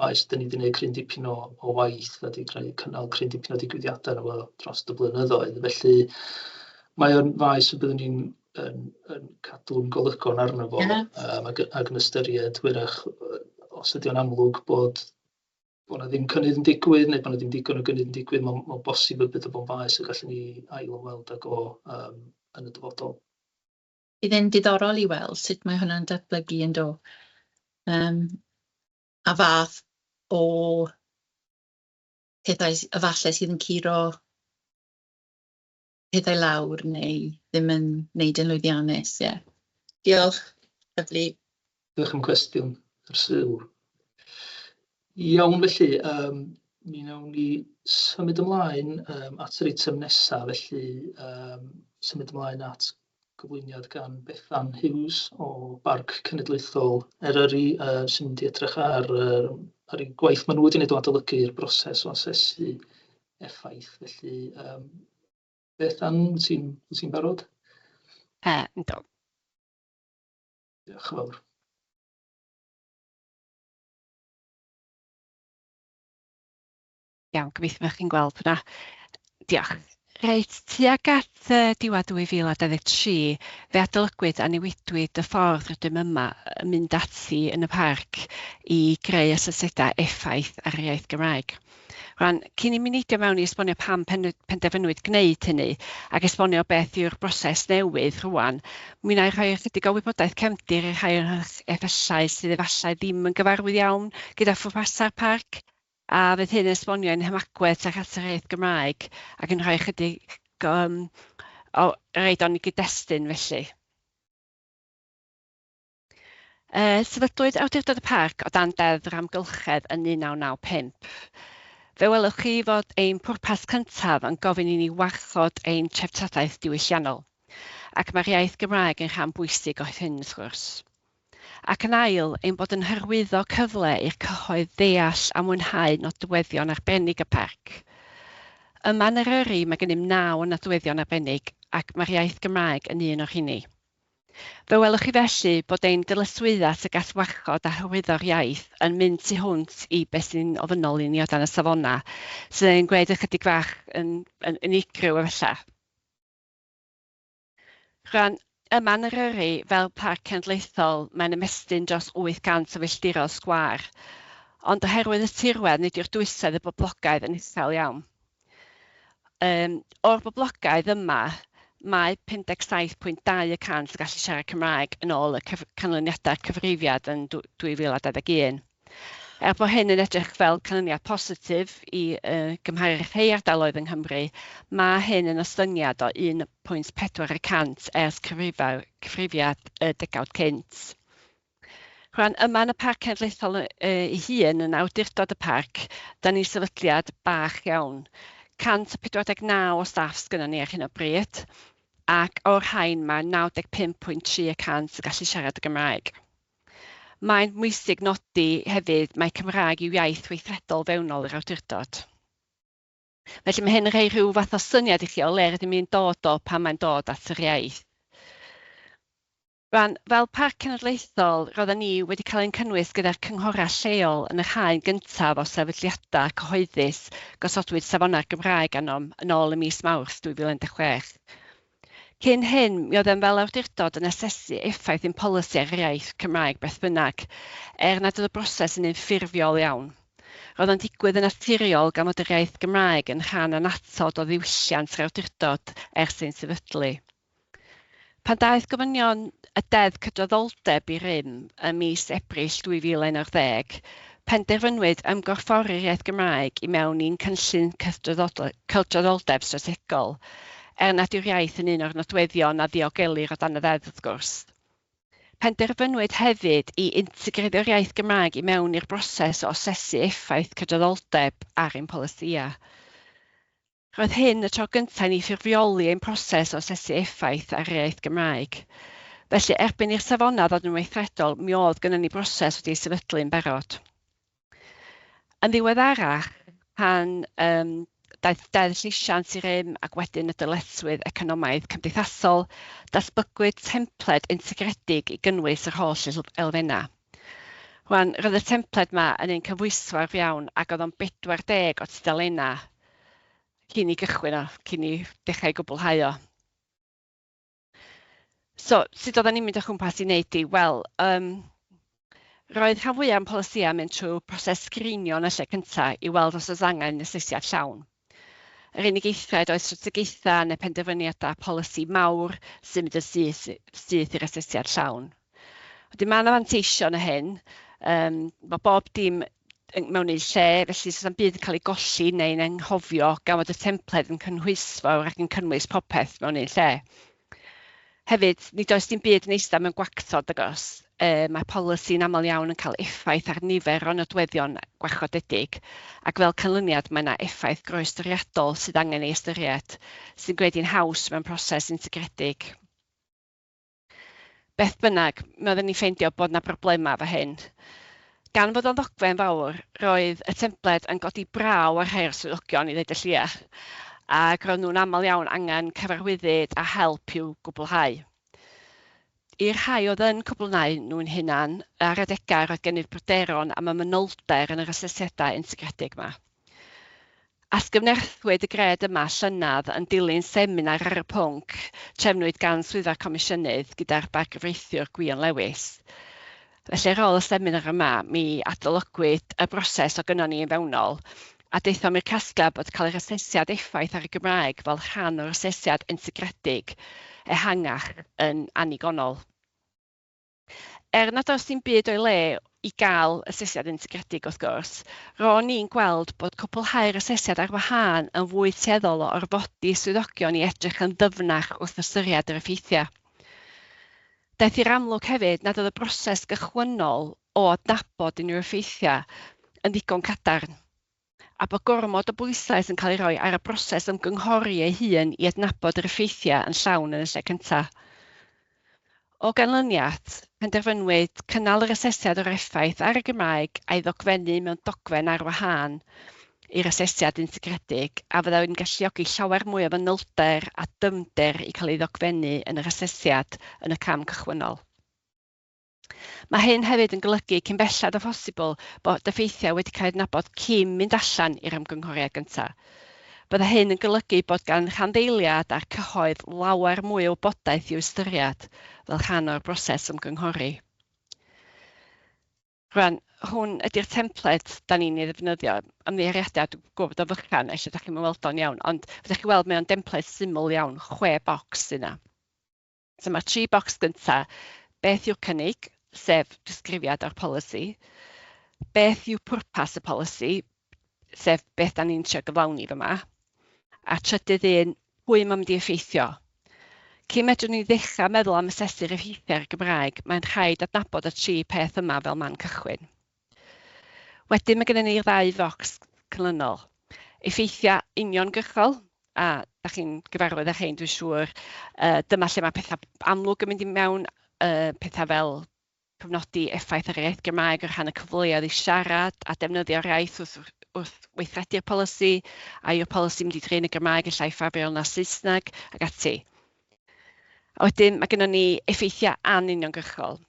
faes dan ni 'di gwneud cryn dipyn o waith a 'di creu cynnal cryn dipyn o digwyddiadau ynddo fo dros y blynyddoedd. Felly mae o'n faes y byddwn ni'n yn yn cadw'n golygon arno fo ac yn ystyried hwyrach os ydy o'n amlwg bod bod 'na ddim cynnydd yn digwydd neu bod 'na ddim digon o gynnydd yn digwydd, mae'n mae'n bosib y bydd o'n faes y gallwn ni ail ymweld ag o yn y dyfodol. Bydd e'n diddorol i weld sut mae hwnna'n datblygu yn do. A fath o pethau efallai sydd yn curo pethau lawr neu ddim yn wneud yn lwyddiannus, ie. Diolch, lyfli. Diolch am cwestiwn a'r sylw. Iawn felly, mi wnawn ni symud ymlaen at yr eitem nesaf, felly symud ymlaen at gyflwyniad gan Bethan Hughes o Barc Cenedlaethol Eryri, sy'n mynd i edrych ar ar eu gwaith maen nhw wedi wneud o adolygu'r broses o asesu effaith. Felly, Bethan, wyt ti'n wyt ti'n barod? Yndw. Diolch yn fawr. Iawn, gobeithio bod chi'n gweld hwnna. Diolch. Reit, tuag at diwedd 2023, fe adolygwyd a newidwyd y ffordd rydym yma yn mynd ati yn y parc i greu asesiadau effaith ar yr iaith Gymraeg. Rwan, cyn i mi neidio mewn i esbonio pam penderfynwyd gwneud hynny ac esbonio beth yw'r broses newydd rwan, mi wna i rhoi ychydig o wybodaeth cefndir i'r rhai ohonoch efallai sydd efallai ddim yn gyfarwydd iawn gyda phwrpasau'r parc, a fydd hyn yn esbonio ein hymagwedd tuag at yr iaith Gymraeg ac yn rhoi ychydig o reid o'n gyd-destun felly. Sefydlwyd Awdurdod y Parc o dan Deddf yr Amgylchedd yn 1995. Fe welwch chi fod ein pwrpas cyntaf yn gofyn i ni warchod ein treftadaeth diwylliannol, ac mae'r iaith Gymraeg yn rhan bwysig o hyn wrth gwrs. Ac yn ail, ein bod yn hyrwyddo cyfle i'r cyhoedd ddeall a mwynhau nodweddion arbennig y parc. Yma yn Eryri mae gennym 9 o nodweddion arbennig ac mae'r iaith Gymraeg yn un o'r rheini. Fe welwch chi felly bod ein dyletswyddau tuag at warchod a hyrwyddo'r iaith yn mynd tu hwnt i beth sy'n ofynnol i ni o dan y safonau, sydd yn gwneud ychydig fach yn unigryw efallai. Rwan, yma yn Eryri, fel parc cenedlaethol, mae'n ymestyn dros 800 o filltiroedd sgwâr. Ond oherwydd y tirwedd, nid yw'r dwysedd y boblogaeth yn uchel iawn. O'r boblogaeth yma, mae 57.2 y cant yn gallu siarad Cymraeg yn ôl y canlyniadau cyfrifiad yn 2021. Er bod hyn yn edrych fel canlyniad positif i gymharu rhai ardaloedd yng Nghymru, mae hyn yn ostyngiad o 1.4 y cant ers cyfrifiad y degawd cynt. Rwan, yma yn y Parc Cenedlaethol ei hun, yn awdurdod y parc, da ni'n sefydliad bach iawn. 149 o staff sgynnon ni ar hyn o bryd, ac o'r rhain mae 95.3 y cant yn gallu siarad y Gymraeg. Mae'n bwysig nodi hefyd mai Cymraeg yw iaith weithredol fewnol yr awdurdod. Felly mae hyn yn rhoi rhyw fath o syniad i chi o le rydym ni'n dod o pan mae'n dod at yr iaith. Rwan, fel Parc Cenedlaethol, roedden ni wedi cael ein cynnwys gyda'r cynghorau lleol yn yr haen gyntaf o sefydliadau cyhoeddus gosodwyd safonau'r Gymraeg arnom yn ôl ym mis Mawrth 2016. Cyn hyn, mi oeddem fel awdurdod yn asesu effaith ein polisi ar yr iaith Cymraeg beth bynnag, er nad oedd y broses yn un ffurfiol iawn. Roedd o'n digwydd yn naturiol gan fod yr iaith Gymraeg yn rhan annatod o ddiwylliant yr awdurdod ers ein sefydlu. Pan daeth gofynion y Deddf Cydraddoldeb i rym ym mis Ebrill 2011, penderfynwyd ymgorffori'r iaith Gymraeg i mewn i'n cynllun cydraddoldeb strategol, er nad yw'r iaith yn un o'r nodweddion a ddiogelir o dan y ddeddf, wrth gwrs. Penderfynwyd hefyd i integreiddio'r iaith Gymraeg i mewn i'r broses o asesu effaith cydraddoldeb ar ein polisïau. Roedd hyn y tro gyntaf i ni ffurfioli ein proses o asesu effaith ar yr iaith Gymraeg. Felly, erbyn i'r safonau ddod yn weithredol, mi oedd gynnon ni broses wedi ei sefydlu'n barod. Yn ddiweddarach, pan daeth Deddf Llesiant i rym ac wedyn y dyletswydd economaidd cymdeithasol, datblygwyd templed integredig i gynnwys yr holl elfennau. Rwan, roedd y templed yma yn un cynhwysfawr iawn ac oedd o'n 40 o tudalennau cyn i gychwyn o, cyn i dechrau gwblhau o. So, sut oedden ni'n mynd o chwmpas i wneud i? Wel, roedd rhan fwyaf o'n polisïau yn mynd trwy proses sgrinio yn y lle cyntaf i weld os oes angen asesiad llawn. Yr unig eithriad oedd strategaethau neu penderfyniadau polisi mawr sy'n mynd yn syth i'r asesiad llawn. Wedyn mae yna fanteision o hyn. Mae bob dim mewn un lle, felly does na'm byd yn cael ei golli neu'n anghofio gan fod y templed yn cynhwysfawr ac yn cynnwys popeth mewn un lle. Hefyd, nid oes dim byd yn eistedd mewn gwactod, agos. Mae polisi'n aml iawn yn cael effaith ar nifer o nodweddion gwarchodedig, ac fel canlyniad mae yna effaith groestoriadol sydd angen ei ystyried, sy'n gwneud hi'n haws mewn proses integredig. Beth bynnag, mi oedden ni'n ffeindio bod yna broblemau efo hyn. Gan fod o'n ddogfen fawr, roedd y templed yn godi braw ar rhai o'r swyddogion i ddeud y lleia, ac roedd nhw'n aml iawn angen cyfarwyddyd a help i'w gwblhau. I'r rhai oedd yn cwblhau nhw'n hunan, ar adegau roedd gennyf bryderon am y manylder yn yr asesiadau integredig yma. Atgyfnerthwyd y gred yma llynedd yn dilyn seminar ar y pwnc trefnwyd gan Swyddfa'r Comisiynydd gyda'r bargyfreithiwr Gwion Lewis. Felly ar ôl y seminar yma, mi adolygwyd y broses o gynnon ni yn fewnol, a daethom i'r casgliad bod cael yr asesiad effaith ar y Gymraeg fel rhan o'r asesiad integredig ehangach yn annigonol. Er nad oes dim byd o'i le i gael asesiad integredig wrth gwrs, ro'n i'n gweld bod cwblhau'r asesiad ar wahân yn fwy tueddol o orfodi swyddogion i edrych yn ddyfnach wrth ystyried yr effeithiau. Daeth i'r amlwg hefyd nad oedd y broses gychwynnol o adnabod unrhyw effeithiau yn ddigon cadarn, a bod gormod o bwyslais yn cael ei roi ar y broses ymgynghori ei hun i adnabod yr effeithiau yn llawn yn y lle cyntaf. O ganlyniad, penderfynwyd cynnal yr asesiad o'r effaith ar y Gymraeg a'i ddogfennu mewn dogfen ar wahân i'r asesiad integredig, a fyddai'n galluogi llawer mwy o fanylder a dyfnder i cael ei ddogfennu yn yr asesiad yn y cam cychwynnol. Mae hyn hefyd yn golygu cyn belled â phosibl bod effeithiau wedi cael eu adnabod cyn mynd allan i'r ymgynghoriad gyntaf. Byddai hyn yn golygu bod gan rhanddeiliad a'r cyhoedd lawer mwy o wybodaeth i'w ystyried fel rhan o'r broses ymgynghori. Rwan, hwn ydy'r templed da ni'n ei ddefnyddio. Ymddiheuriadau, dwi'n gwybod bod o'n fychan, ella da chi'n weld o'n iawn, ond fedrwch chi weld mae o'n dempled syml iawn, 6 bocs sydd yna. So mae'r 3 bocs gyntaf, beth yw'r cynnig, sef disgrifiad o'r polisi, beth yw pwrpas y polisi, sef beth da ni'n trio gyflawni fyma, a trydydd un, pwy mae'n mynd i effeithio. Cyn medrwn ni ddechrau meddwl am asesu'r effeithiau ar y Gymraeg, mae'n rhaid adnabod y 3 peth yma fel man cychwyn. Wedyn mae gennym ni'r ddau focs canlynol. Effeithiau uniongyrchol, a da chi'n gyfarwydd â rhein, dwi'n siŵr. Dyma lle mae pethau amlwg yn mynd i mewn, pethau fel cofnodi effaith ar yr iaith Gymraeg o rhan y cyfleoedd i siarad a defnyddio'r iaith wrth weithredu'r polisi, a yw'r polisi mynd i drin y Gymraeg yn llai ffafriol na Saesneg, ac ati. A wedyn mae gennym ni effeithiau anuniongyrchol.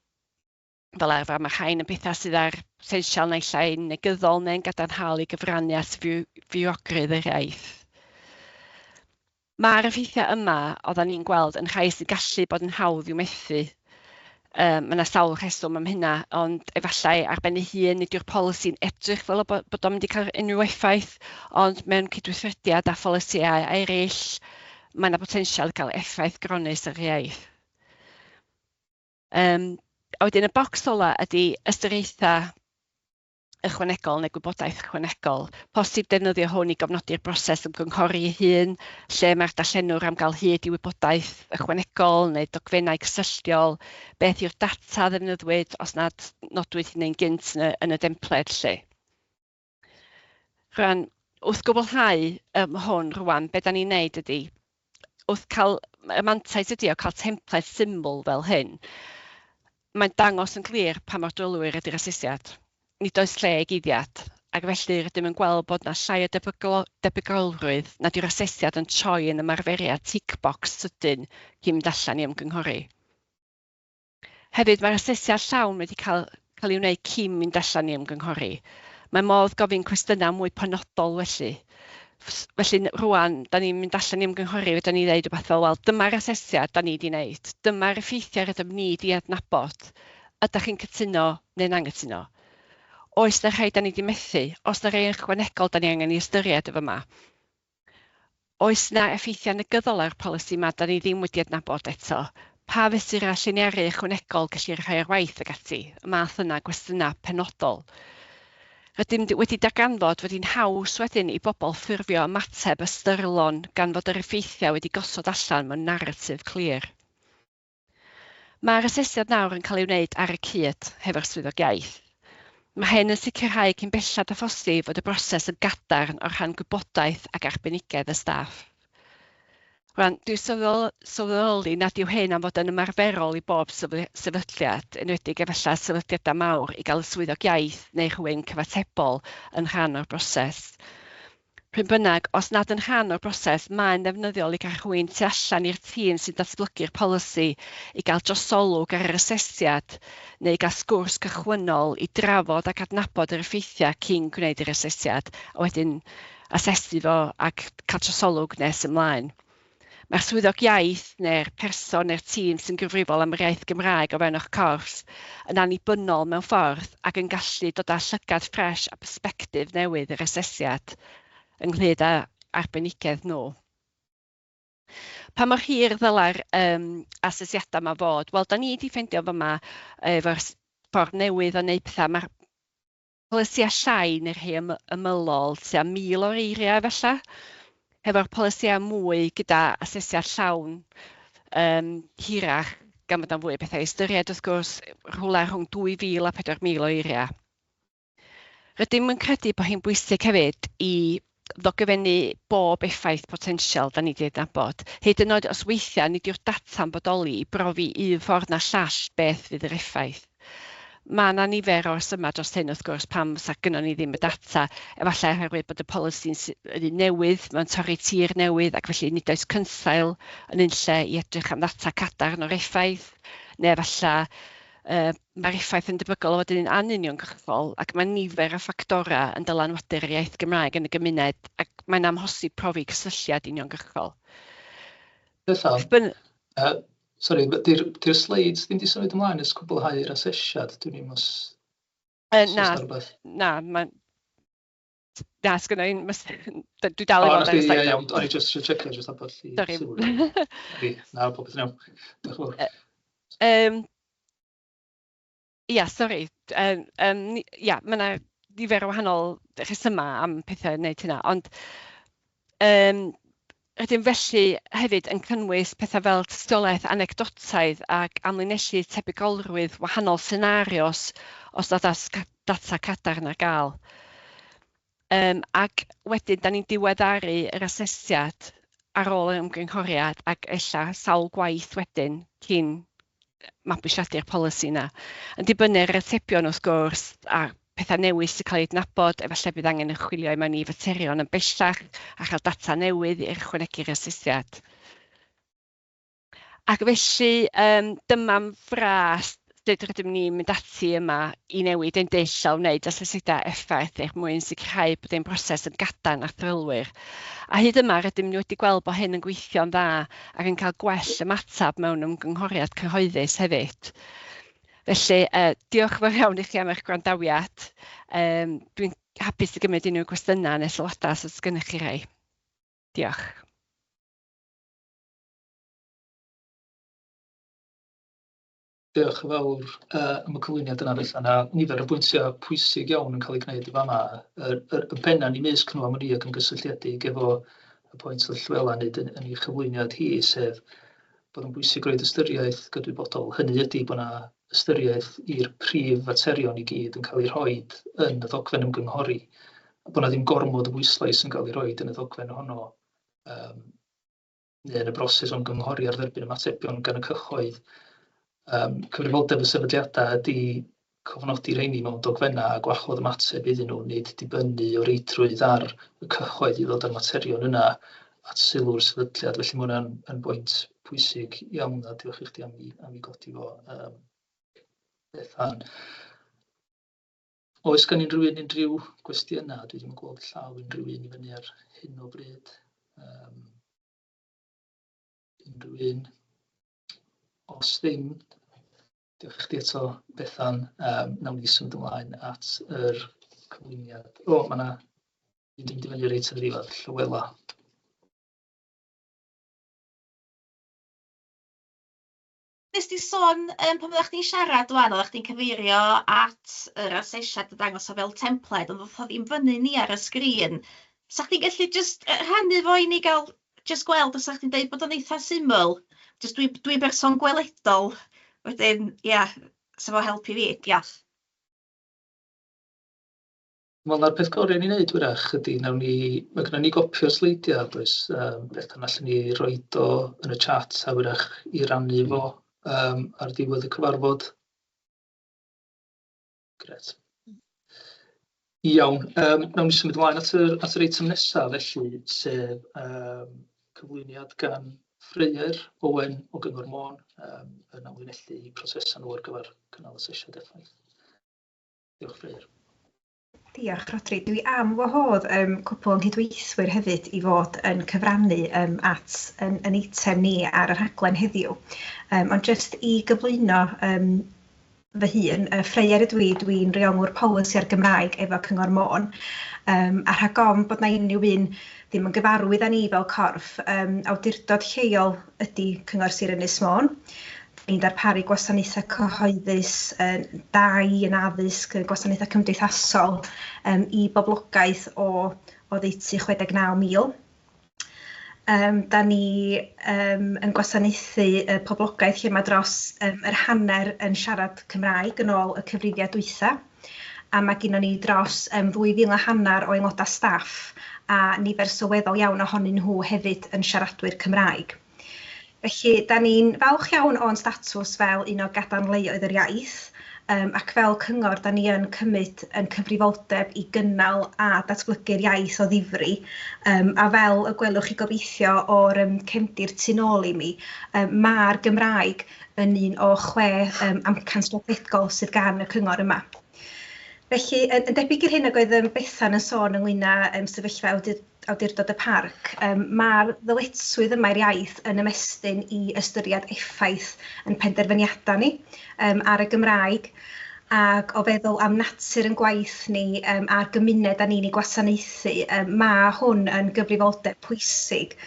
Fel arfer, mae rhain yn pethau sydd â'r potensial naill ai'n negyddol neu'n gadarnhaol i gyfrannu at fywiogrwydd yr iaith. Mae'r effeithiau yma oedden ni'n gweld yn rhai sy'n gallu bod yn hawdd i'w methu. Mae yna sawl rheswm am hynna, ond efallai ar ben ei hun nid yw'r polisi'n edrych fel bod o'n mynd i cael unrhyw effaith, ond mewn cydweithrediad â pholisïau eraill, mae yna potensial i cael effaith gronnus ar yr iaith. A wedyn y bocs ola ydy ystyriaethau ychwanegol neu gwybodaeth ychwanegol. Posib defnyddio hwn i gofnodi'r broses ymgynghori ei hun, lle mae'r darllenwr am gael hyd i wybodaeth ychwanegol neu dogfennau cysylltiol, beth yw'r data ddefnyddwyd os nad nodwyd hynny'n gynt yn y dempled lle. Rwan, wrth gwblhau hwn rwan, be da ni'n neud ydy, wrth cael y mantais ydy o cael templed syml fel hyn, mae'n dangos yn glir pa mor drylwyr ydy'r asesiad. Nid oes lle i guddiad, ac felly rydym yn gweld bod yna llai o debygolrwydd nad yw'r asesiad yn troi yn ymarferiad tick box sydyn cyn mynd allan i ymgynghori. Hefyd, mae'r asesiad llawn wedi cael ei wneud cyn mynd allan i ymgynghori. Mae modd gofyn cwestiynau mwy penodol felly. Felly rwan, da ni'n mynd allan i ymgynghori, fedrwn ni ddeud rhywbeth fel, wel, dyma'r asesiad da ni wedi wneud, dyma'r effeithiau rydym ni wedi adnabod, ydych chi'n cytuno neu'n anghytuno? Oes na rhai da ni wedi methu? Oes na rhai ychwanegol da ni angen i ystyried efo yma? Oes na effeithiau negyddol ar polisi yma da ni ddim wedi adnabod eto? Pa fesurau lliniaru ychwanegol gellir rhoi ar waith ac ati? Y math yna, gwestiynau penodol. Rydym wedi darganfod fod hi'n haws wedyn i bobl ffurfio ymateb ystyrlon gan fod yr effeithiau wedi gosod allan mewn naratif clir. Mae'r asesiad nawr yn cael ei wneud ar y cyd hefo'r swyddog iaith. Mae hyn yn sicrhau cyn belled â phosib fod y broses yn gadarn o rhan gwybodaeth ac arbenigedd y staff. Rwan, dwi'n sylweddoli nad yw hyn am fod yn ymarferol i bob sefydliad, enwedig efallai sefydliadau mawr, i gael y swyddog iaith neu rhywun cyfatebol yn rhan o'r broses. Pryd bynnag, os nad yn rhan o'r broses, mae'n ddefnyddiol i gael rhywun tu allan i'r tîm sy'n datblygu'r polisi i gael drosolwg ar yr asesiad neu i gael sgwrs cychwynnol i drafod ac adnabod yr effeithiau cyn gwneud yr asesiad, a wedyn asesu fo ac cael trosolwg nes ymlaen. Mae'r swyddog iaith neu'r person neu'r tîm sy'n gyfrifol am yr iaith Gymraeg o fewn eich corff yn annibynnol mewn ffordd ac yn gallu dod â llygad ffres a persbectif newydd i'r asesiad ynghyd â arbenigedd nhw. Pa mor hir ddylai'r asesiadau yma fod? Wel, da ni wedi ffeindio fyma efo'r ffordd newydd o wneud pethau. Mae'r polisïau llai neu'r rhai ymylol tua 1,000 o eiriau efallai. Hefo'r polisïau mwy gyda asesiad llawn hirach, gan fod o'n fwy o bethau i ystyried wrth gwrs, rhywle rhwng 2,000 a 4,000 o eiriau. Rydym yn credu bod hi'n bwysig hefyd i ddogfennu bob effaith potensial da ni wedi adnabod. Hyd yn oed os weithiau nid yw'r data'n bodoli i brofi un ffordd na llall beth fydd yr effaith. Mae yna nifer o resymau dros hyn wrth gwrs pam sa gynnon ni ddim y data, efallai oherwydd bod y polisi'n yn un newydd, mae'n torri tir newydd ac felly nid oes cynsail yn unlle i edrych am ddata cadarn o'r effaith, neu efallai mae'r effaith yn debygol o fod yn un anuniongyrchol ac mae nifer o ffactorau yn dylanwadu'r iaith Gymraeg yn y gymuned ac mae'n amhosib profi cysylltiad uniongyrchol. Bethan, sori, di'r di slides ddim di symud ymlaen ers cwblhau'r asesiad? Dwi'n ddim os... Na, na, mae'n... Na, sgynna i'n... Dwi dal i fod ar y slide. Iawn, o'n i just eisiau checio, just ambell i... Sorry. Na, popeth yn iawn. Diolch yn fawr. Ia, sori. Ia, mae yna nifer o wahanol rhesymau am pethau yn wneud hynna, ond rydym felly hefyd yn cynnwys pethau fel tystiolaeth anecdotaidd ac amlinellu tebygolrwydd wahanol senarios os nad oes data cadarn ar gael. Ac wedyn, da ni'n diweddaru yr asesiad ar ôl yr ymgynghoriad ac ella sawl gwaith wedyn cyn mabwysiadu'r polisi yna. Yn dibynnu ar yr atebion wrth gwrs a pethau newydd sy'n cael eu adnabod, efallai bydd angen ymchwilio i mewn i faterion yn bellach a chael data newydd i ychwanegu'r asesiad. Ac felly dyma'n fras sut rydym ni'n mynd ati yma i newid ein dull o wneud asesiadau effaith er mwyn sicrhau bod ein broses yn gadarn a thrylwyr. A hyd yma rydym ni wedi gweld bod hyn yn gweithio'n dda ac yn cael gwell ymateb mewn ymgynghoriad cyhoeddus hefyd. Felly, diolch yn fawr iawn i chi am eich gwrandawiad. Dwi'n hapus i gymryd unrhyw gwestiynau neu sylwadau os oes gennych chi rai. Diolch. Diolch yn fawr am y cyflwyniad yna, Bethan. A nifer o bwyntiau pwysig iawn yn cael eu gwneud yn fama. Y benna ni mysg nhw am wn i ac yn gysylltiedig efo y pwynt oedd Llywela yn wneud yn ei chyflwyniad hi, sef bod yn bwysig roed ystyriaeth gydwybodol. Hynny ydy bod yna ystyriaeth i'r prif faterion i gyd yn cael eu rhoi yn y ddogfen ymgynghori, a bod yna ddim gormod o bwyslais yn cael ei roed yn y ddogfen honno, neu yn y broses o ymgynghori ar dderbyn ymatebion gan y cyhoedd. Cyfrifoldeb y sefydliadau ydy cofnodi rheini mewn dogfennau a gwahodd ymateb iddyn nhw, nid dibynnu o reidrwydd ar y cyhoedd i ddod â'r materion yna at sylw'r sefydliad. Felly mae hwnna'n yn bwynt pwysig iawn, a diolch i chdi am i godi fo, Bethan. Oes gan unrhyw un unrhyw gwestiynau? Dwi ddim yn gweld llaw unrhyw un i fyny ar hyn o bryd. Unrhyw un? Os ddim, diolch i chdi eto, Bethan. Nawn ni symud ymlaen at yr cyflwyniad. O, mae yna un di mynd i fyny reit ar y ddiwedd, Llywela. Nes di sôn pan oeddech chdi'n siarad ŵan, oeddech chdi'n cyfeirio at yr asesiad yn dangos o fel templed, ond ddoth o ddim fyny ni ar y sgrin. 'Sa chdi'n gallu jyst rhannu fo i ni gael jyst gweld os 'sa chdi'n deud bod o'n eitha syml? Jyst dwi berson gweledol, wedyn ia, 'sa fo helpu fi, diolch. Wel, na'r peth gorau i ni wneud hwyrach ydy, nawn ni, mae gennym ni gopi o'r sleidiau, does, Bethan, allwn ni roid o yn y chat a hwyrach i rannu fo ar ddiwedd y cyfarfod. Gret. Iawn, nawn ni symud ymlaen at yr eitem nesaf felly, sef cyflwyniad gan Ffreuer Owen o Gyngor Môn, yn amlinellu prosesau nhw ar gyfer cynnal asesiad effaith. Diolch, Ffreuer. Diolch, Rhodri. Dwi am wahodd cwpl o'n cydweithwyr hefyd i fod yn cyfrannu at yn eitem ni ar y rhaglen heddiw. Ond jyst i gyflwyno fy hun, Ffreyr ydw i, dwi'n reolwr polisi ar Gymraeg efo Cyngor Môn. A rhag ofn bod 'na unrhyw un ddim yn gyfarwydd â ni fel corff, awdurdod lleol ydy Cyngor Sir Ynys Môn. Ni'n darparu gwasanaethau cyhoeddus, dai, yn addysg, gwasanaethau cymdeithasol i boblogaeth o oddeutu 69,000. Da ni yn gwasanaethu y poblogaeth lle mae dros yr hanner yn siarad Cymraeg yn ôl y cyfrifiad dwytha. A mae gennym ni dros 2,500 o aelodau staff a nifer sylweddol iawn ohonyn nhw hefyd yn siaradwyr Cymraeg. Felly, da ni'n falch iawn o'n statws fel un o gadarnleoedd yr iaith, ac fel cyngor, da ni yn cymryd yn cyfrifoldeb i gynnal a datblygu'r iaith o ddifri, a fel y gwelwch chi gobeithio o'r cefndir tu nôl i mi, mae'r Gymraeg yn un o 6 amcan strategol sydd gan y cyngor yma. Felly, yn debyg i'r hyn ag oedd Bethan yn sôn ynglyn â sefyllfa Awdurdod y Parc, mae'r ddyletswydd yma i'r iaith yn ymestyn i ystyried effaith yn penderfyniadau ni ar y Gymraeg, ac o feddwl am natur yn gwaith ni a'r gymuned da ni'n ei gwasanaethu, mae hwn yn gyfrifoldeb pwysig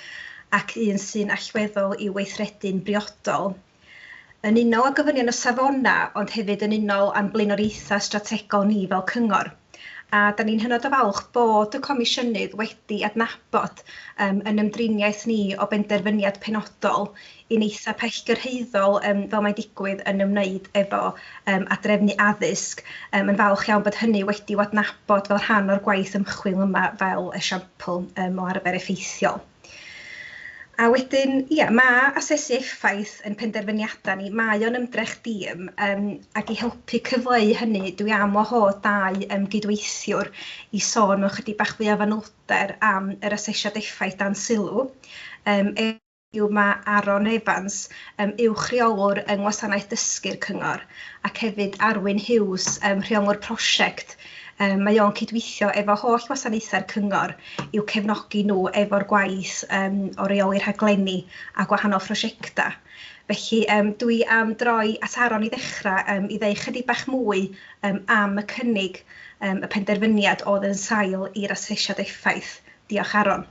ac un sy'n allweddol i'w weithredu'n briodol. Yn unol â gofynion y safonau, ond hefyd yn unol â'n blaenoriaethau strategol ni fel cyngor. A da ni'n hynod o falch bod y Comisiynydd wedi adnabod yn ymdriniaeth ni o benderfyniad penodol un eitha pellgyrhaeddol fel mae'n digwydd yn ymwneud efo adrefnu addysg. Yn falch iawn bod hynny wedi adnabod fel rhan o'r gwaith ymchwil yma fel esiampl o arfer effeithiol. A wedyn, ia, mae asesu effaith yn penderfyniadau ni, mae o'n ymdrech dîm, ac i helpu cyfleu hynny, dwi am wahodd dau gydweithiwr i sôn mewn chydig bach fwy o fanylder am yr asesiad effaith dan sylw. Yw mae Aaron Evans, uwch rheolwr yng Ngwasanaeth Dysgu'r Cyngor, ac hefyd Arwyn Hughes, rheolwr prosiect. Mae o'n cydweithio efo holl wasanaethau'r cyngor i'w cefnogi nhw efo'r gwaith o reoli rhaglenni a gwahanol phrosiectau. Felly dwi am droi at Aaron i ddechrau i ddeud chydig bach mwy am y cynnig, y penderfyniad oedd yn sail i'r asesiad effaith. Diolch, Aaron.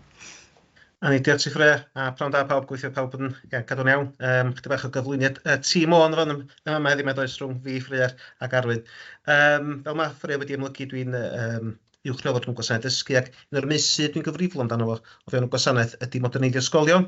A ni, diolch ti Freya, a pnawn da pawb, gobeithio pawb yn ia, cadw'n iawn. Chydig bach o gyflwyniad tîm o'n fan yma heddiw, does rhwng fi, Freya ac Arwyn. Fel mae Freya wedi amlygu, dwi'n uwch reolwr rhwng gwasanaeth dysgu ac un o'r meysydd dwi'n gyfrifol amdano fo o fewn y gwasanaeth ydy moderneiddio ysgolion.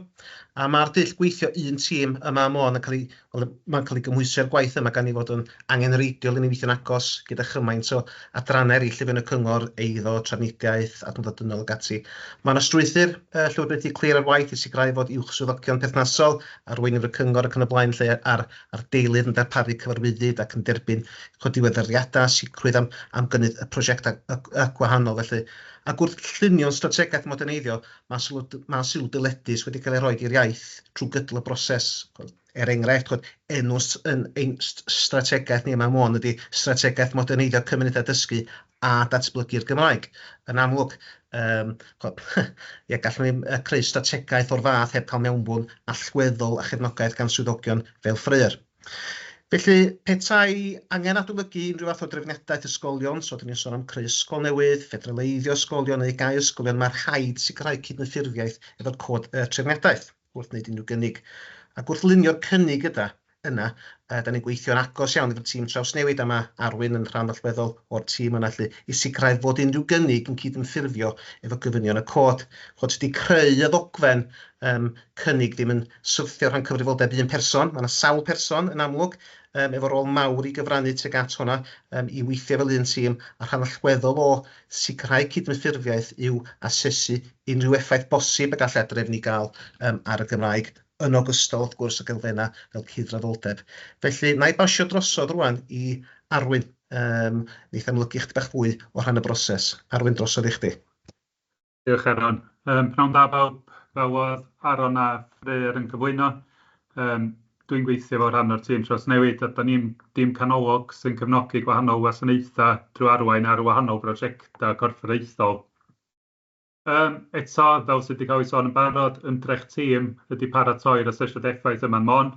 A mae'r dull gweithio un tîm yma ym Môn yn cael ei, wel, mae'n cael ei gymhwyso i'r gwaith yma gan ei fod yn angenrheidiol i ni weithio'n agos gyda chymaint o adrannau eraill o fewn y cyngor, eiddo, trafnidiaeth, adnoddau dynol ac ati. Mae yna strwythur llywodraethu clir ar waith i sicrhau fod uwch swyddogion perthnasol, arweinwyr y cyngor ac yn y blaen lle ar, ar deilydd yn darparu cyfarwyddyd ac yn derbyn diweddariadau, sicrwydd am, am gynnydd y prosiectau y gwahanol. Felly, ac wrth llunio'n strategaeth moderneiddio, mae sylw, mae sylw dyledus wedi cael ei roi i'r iaith trwy gydol y broses. Er enghraifft, ch'od, enw yn ein strategaeth ni yma ym Môn ydy Strategaeth Moderneiddio Cymunedau Dysgu a Datblygu'r Gymraeg. Yn amlwg, ch'od, ia, gallwn ni creu strategaeth o'r fath heb cael mewnbwn allweddol a chefnogaeth gan swyddogion fel Ffreyr. Felly, petai angen adolygu unrhyw fath o drefniadaeth ysgolion, so dyn ni'n sôn am creu ysgol newydd, ffederaleiddio ysgolion neu gau ysgolion, mae rhaid sicrhau cydymffurfiaeth efo'r cod trefniadaeth wrth wneud unrhyw gynnig. Ac wrth lunio'r cynnig gyda yna, da ni'n gweithio'n agos iawn efo'r tîm trawsnewid, a mae Arwyn yn rhan allweddol o'r tîm yna lly, i sicrhau fod unrhyw gynnig yn cydymffurfio efo gofynion y cod. Chod, dydy creu y ddogfen cynnig ddim yn syrthio rhan cyfrifoldeb un person, mae yna sawl person yn amlwg efo rôl mawr i gyfrannu tuag at hwnna, i weithio fel un tîm, a rhan allweddol o sicrhau cydymffurfiaeth yw asesu unrhyw effaith bosib y gallai adrefnu gael ar y Gymraeg, yn ogystal wrth gwrs ag elfennau fel cydraddoldeb. Felly, na i basio drosodd rwan i Arwyn, neith amlygu chydig bach fwy o rhan y broses. Arwyn, drosodd i chdi. Diolch, Aaron. Pnawn da bawb, fel oedd Aaron a Ffreyr yn cyflwyno. Dwi'n gweithio fel rhan o'r tîm trawsnewid a da ni'n dîm canolog sy'n cefnogi gwahanol wasanaethau drwy arwain ar wahanol brosiectau corfforaethol. Eto, fel sydd wedi cael ei sôn yn barod, ymdrech tîm ydy paratoi'r asesiad effaith yma'n Môn.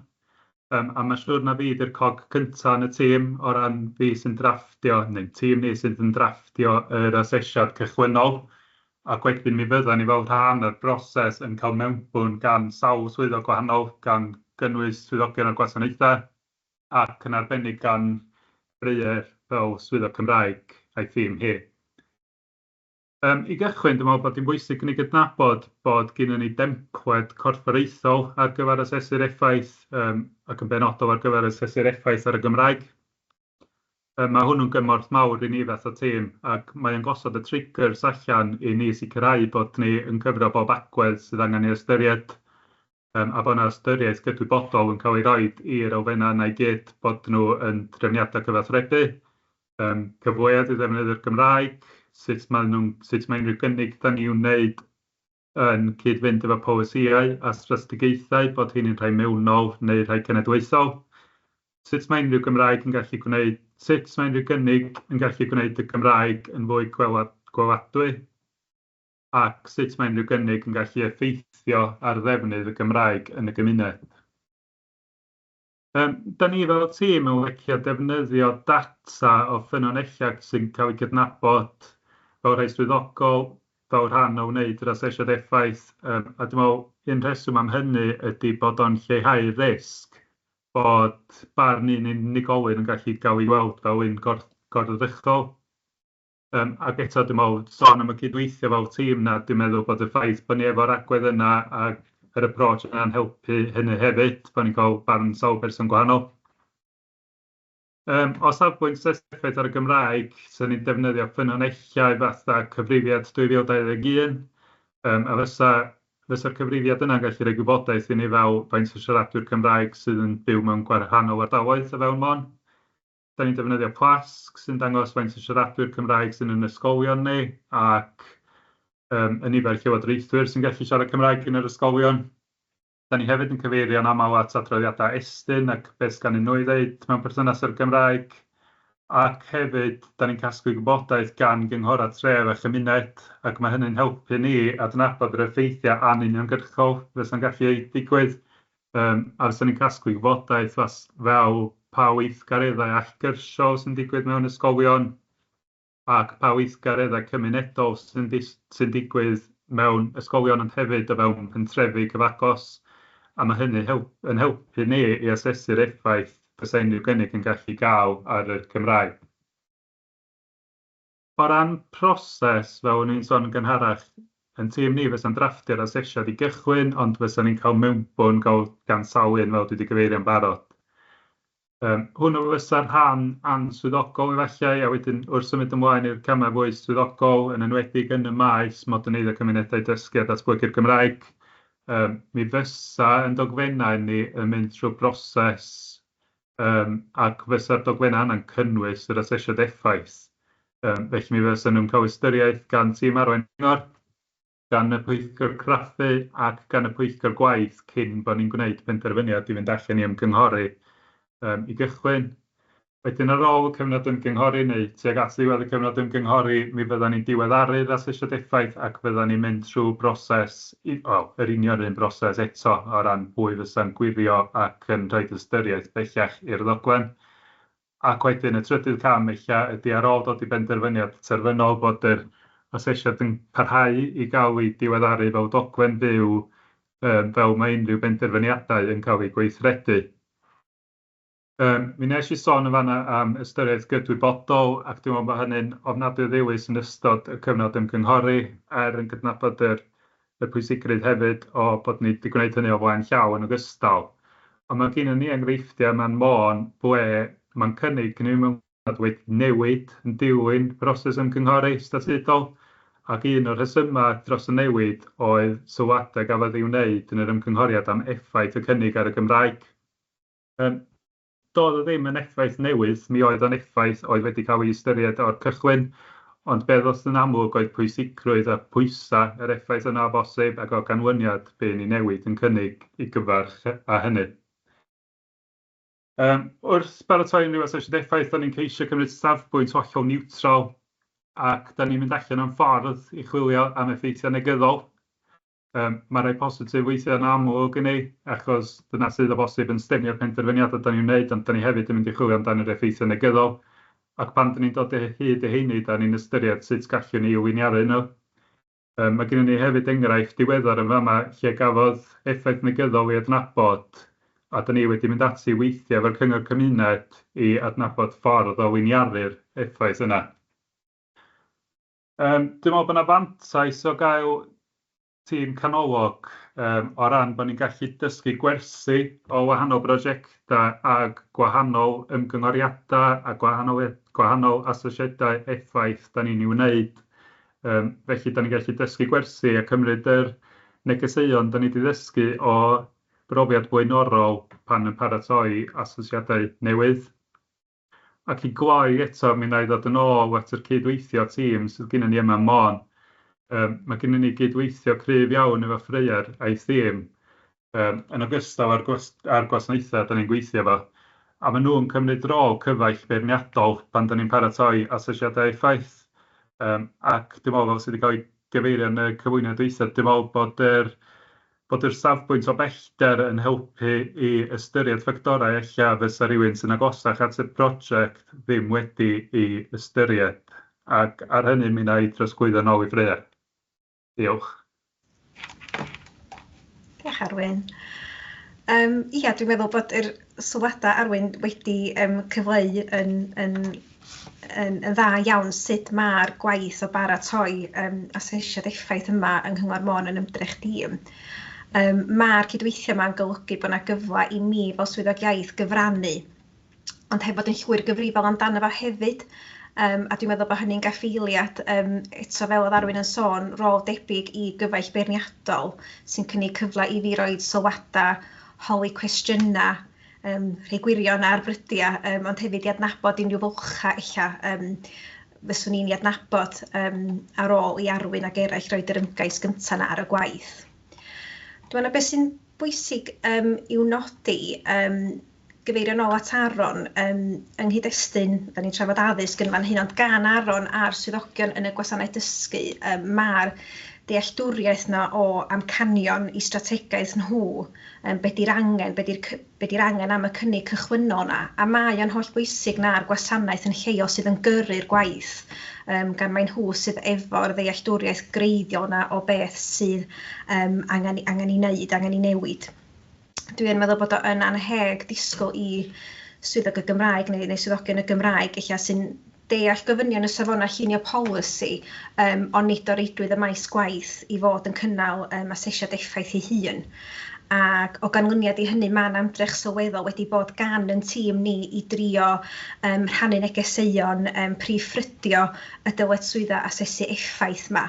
A mae'n siŵr na fi 'di'r cog cynta yn y tîm o ran fi sy'n drafftio, neu'n tîm ni sydd yn drafftio yr asesiad cychwynnol. Ac wedyn mi fyddan ni fel rhan o'r broses yn cael mewnbwn gan sawl swyddog gwahanol, gan gynnwys swyddogion o'r gwasanaethau, ac yn arbennig gan Breyer fel swyddog Cymraeg a'i thîm hi. I gychwyn, dwi'n meddwl bod hi'n bwysig i ni gydnabod bod gennym ni dempled corfforaethol ar gyfer asesu'r effaith, ac yn benodol ar gyfer asesu'r effaith ar y Gymraeg. Mae hwnnw'n gymorth mawr i ni fath o tîm, ac mae o'n gosod y triggers allan i ni sicrhau bod ni yn cyfro bob agwedd sydd angen ei ystyried, a bod 'na ystyriaeth gydwybodol yn cael ei roid i'r elfennau yna i gyd, bod nhw yn trefniadau cyfathrebu, cyfleoedd i ddefnyddio'r Gymraeg, sut maen nhw'n, sut mae unrhyw gynnig dan ni'n wneud yn cyd-fynd efo polisïau a strategaethau, bod hynny'n rhai mewnol neu rhai cenedlaethol. Sut mae unrhyw Gymraeg yn gallu gwneud, sut mae unrhyw gynnig yn gallu gwneud y Gymraeg yn fwy gweladwy, ac sut mae unrhyw gynnig yn gallu effeithio ar ddefnydd y Gymraeg yn y gymuned. Da ni fel tîm yn licio defnyddio data o ffynonellau sy'n cael eu cydnabod fel rhai swyddogol, fel rhan o wneud yr asesiad effaith. A dwi'n meddwl un rheswm am hynny ydy bod o'n lleihau risg bod barn un unigolyn yn gallu gael ei weld fel un gorddrychol. Ac eto, dwi'n meddwl, sôn am y cydweithio fel tîm 'na, dwi'n meddwl bod y ffaith bod ni efo'r agwedd yna ac yr approach yna'n helpu hynny hefyd, bod ni'n cael barn sawl person gwahanol. O safbwynt effaith ar y Gymraeg, 'sen ni'n defnyddio ffynonellau fatha cyfrifiad 2021, a fysa'r cyfrifiad yna'n gallu rhoi gwybodaeth i ni fel faint o siaradwyr Cymraeg sydd yn byw mewn gwahanol ardaloedd o fewn Môn. Da ni'n defnyddio Plasg sy'n dangos faint o siaradwyr Cymraeg sy'n yn ysgolion ni ac y nifer llywodraethwyr sy'n gallu siarad Cymraeg yn yr ysgolion. Da ni hefyd yn cyfeirio'n aml at adroddiadau Estyn ac beth sganyn nhw i ddeud mewn perthynas â'r Gymraeg. Ac hefyd, da ni'n casglu gwybodaeth gan gynghorau tref a chymuned, ac mae hynny'n helpu ni adnabod yr effeithiau anuniongyrchol fysa'n gallu digwydd. A fysa ni'n casglu gwybodaeth fel pa weithgareddau allgyrsiol sy'n digwydd mewn ysgolion ac pa weithgareddau cymunedol sy'n digwydd mewn ysgolion ond hefyd o fewn pentrefi cyfagos. A mae hynny yn helpu ni i asesu'r effaith fysa unrhyw gynnig yn gallu gael ar y Cymraeg. O ran proses, fel o'n i'n sôn yn gynharach, yn tîm ni fysa'n drafftio'r asesiad i gychwyn, ond fysa ni'n cael mewnbwn gan sawl un fel dwi wedi gyfeirio'n barod. Hwnnw fysa'r rhan answyddogol efallai, a wedyn wrth symud ymlaen i'r camau fwy swyddogol, yn enwedig yn y maes moderneiddio cymunedau dysgu a datblygu'r Gymraeg, mi fysa yn dogfennau ni yn mynd trwy broses, ac fysa'r dogfennau yna'n cynnwys yr asesiad effaith. Felly mi fysa nhw'n cael ystyriaeth gan tîm arwain cyngor, gan y pwyllgor craffu ac gan y pwyllgor gwaith cyn bod ni'n gwneud penderfyniad i fynd allan i ymgynghori i gychwyn. Wedyn ar ôl y cyfnod ymgynghori neu tuag at ddiwedd y cyfnod ymgynghori, mi fyddan ni'n diweddaru'r asesiad effaith ac fyddan ni'n mynd trwy broses, wel, yr union yr un broses eto o ran pwy fysa'n gwirio ac yn rhoi ystyriaeth bellach i'r ddogfen. Ac wedyn y trydydd cam ella ydy ar ôl dod i benderfyniad terfynol bod yr asesiad yn parhau i gael ei diweddaru fel dogfen fyw, fel mae unrhyw benderfyniadau yn cael eu gweithredu. Mi wnes i sôn yn fanna am ystyriaeth gydwybodol, ac dwi'n meddwl bod hynny'n ofnadwy o ddilys yn ystod y cyfnod ymgynghori, er yn cydnabod y pwysigrwydd hefyd o bod ni wedi gwneud hynny o flaen llaw yn ogystal. Ond mae gennym ni enghreifftiau yma'n Môn ble mae'n cynnig ni mewn wedi newid yn dilyn proses ymgynghori statudol, ac un o'r rhesymau dros y newid oedd sylwadau gafodd ei wneud yn yr ymgynghoriad am effaith y cynnig ar y Gymraeg. Doedd o ddim yn effaith newydd, mi oedd o'n effaith oedd wedi cael ei ystyried o'r cychwyn, ond be ddoth yn amlwg oedd pwysigrwydd a pwysau yr effaith yna o bosib, ac o ganlyniad bu ni newid yn cynnig i gyfarch a hynny. Wrth baratoi unrhyw asesiad effaith, da ni'n ceisio cymryd safbwynt hollol niwtral ac da ni'n mynd allan o'n ffordd i chwilio am effeithiau negyddol. Mae rhai positif weithiau yn amlwg i ni, achos dyna sydd o bosib yn stemio'r penderfyniadau da ni'n wneud, ond da ni hefyd yn mynd i chwilio amdan yr effeithiau negyddol. Ac pan da ni'n dod o hyd i heini, da ni'n ystyried sut gallwn ni liniaru nhw. Mae gennym ni hefyd enghraifft diweddar yn fama lle gafodd effaith negyddol ei adnabod, a dan ni wedi mynd ati i weithio efo'r cyngor cymuned i adnabod ffordd o liniaru'r effaith yna. Dwi'n meddwl bod 'na fantais o gael tîm canolog o ran bod ni'n gallu dysgu gwersi o wahanol brosiectau ac gwahanol ymgyngoriadau a gwahanol gwahanol asesiadau effaith dan ni'n ei wneud. Felly, dan ni'n gallu dysgu gwersi a cymryd yr negeseuon dan ni 'di ddysgu o brofiad blaenorol pan yn paratoi asesiadau newydd. Ac i gloi eto, mi wna i ddod yn ôl at yr cydweithio tîm sydd gennym ni yma ym Môn. Mae gennym ni gydweithio cryf iawn efo Freyr a'i thîm, yn ogystal â'r gwas- â'r gwasanaethau dan ni'n gweithio efo. A maen nhw'n cymryd rôl cyfaill beirniadol pan dan ni'n paratoi asesiadau effaith. Ac dwi'n meddwl, fel sydd wedi cael ei gyfeirio yn y cyflwyniad dwytha, dwi'n meddwl bod yr bod yr safbwynt o bellter yn helpu i ystyried ffactorau ella fysa rhywun sy'n agosach at y prosiect ddim wedi ei ystyried. Ac ar hynny mi wna i drosglwyddo nôl i Freya. Diolch. Diolch Arwyn. Ia, dwi'n meddwl bod yr sylwadau Arwyn wedi cyfleu yn, yn, yn, yn dda iawn sut mae'r gwaith o baratoi asesiad effaith yma yng Nghyngor Môn yn ymdrech dîm. Mae'r cydweithio yma'n golygu bod yna gyfle i mi fel swyddog iaith gyfrannu, ond heb fod yn llwyr gyfrifol amdano fo hefyd. A dwi'n meddwl bod hynny'n gaffaeliad, eto fel oedd Arwyn yn sôn, rôl debyg i gyfaill beirniadol sy'n cynnig cyfle i fi roid sylwadau, holi cwestiynau, rhai gwirion ar brydiau, ond hefyd i adnabod unrhyw fylchau ella fyswn i'n ei adnabod ar ôl i Arwyn ac eraill roid yr ymgais gyntaf 'na ar y gwaith. Dwi'n meddwl beth sy'n bwysig i'w nodi, gyfeirio nôl at Aaron, yng nghyd-destun, da ni'n trafod addysg yn fan hyn, ond gan Aaron a'r swyddogion yn y gwasanaeth dysgu, mae'r dealltwriaeth 'na o amcanion i strategaeth nhw, be di'r angen, be di'r be di'r angen am y cynnig cychwynnol 'na, a mae o'n holl bwysig na'r gwasanaeth yn lleol sydd yn gyrru'r gwaith, gan mai nhw sydd efo'r ddealltwriaeth greiddiol 'na o beth sydd angen, angen ei wneud, angen ei newid. Dwi yn meddwl bod o yn annheg disgwyl i swyddog y Gymraeg neu swyddogion y Gymraeg ella sy'n deall gofynion y safonau llunio polisi, ond nid o reidrwydd y maes gwaith i fod yn cynnal asesiad effaith ei hun. Ac o ganlyniad i hynny, mae 'na ymdrech sylweddol wedi bod gan yn tîm ni i drio rhannu negeseuon, prif ffrydio y dyletswyddau asesu effaith 'ma,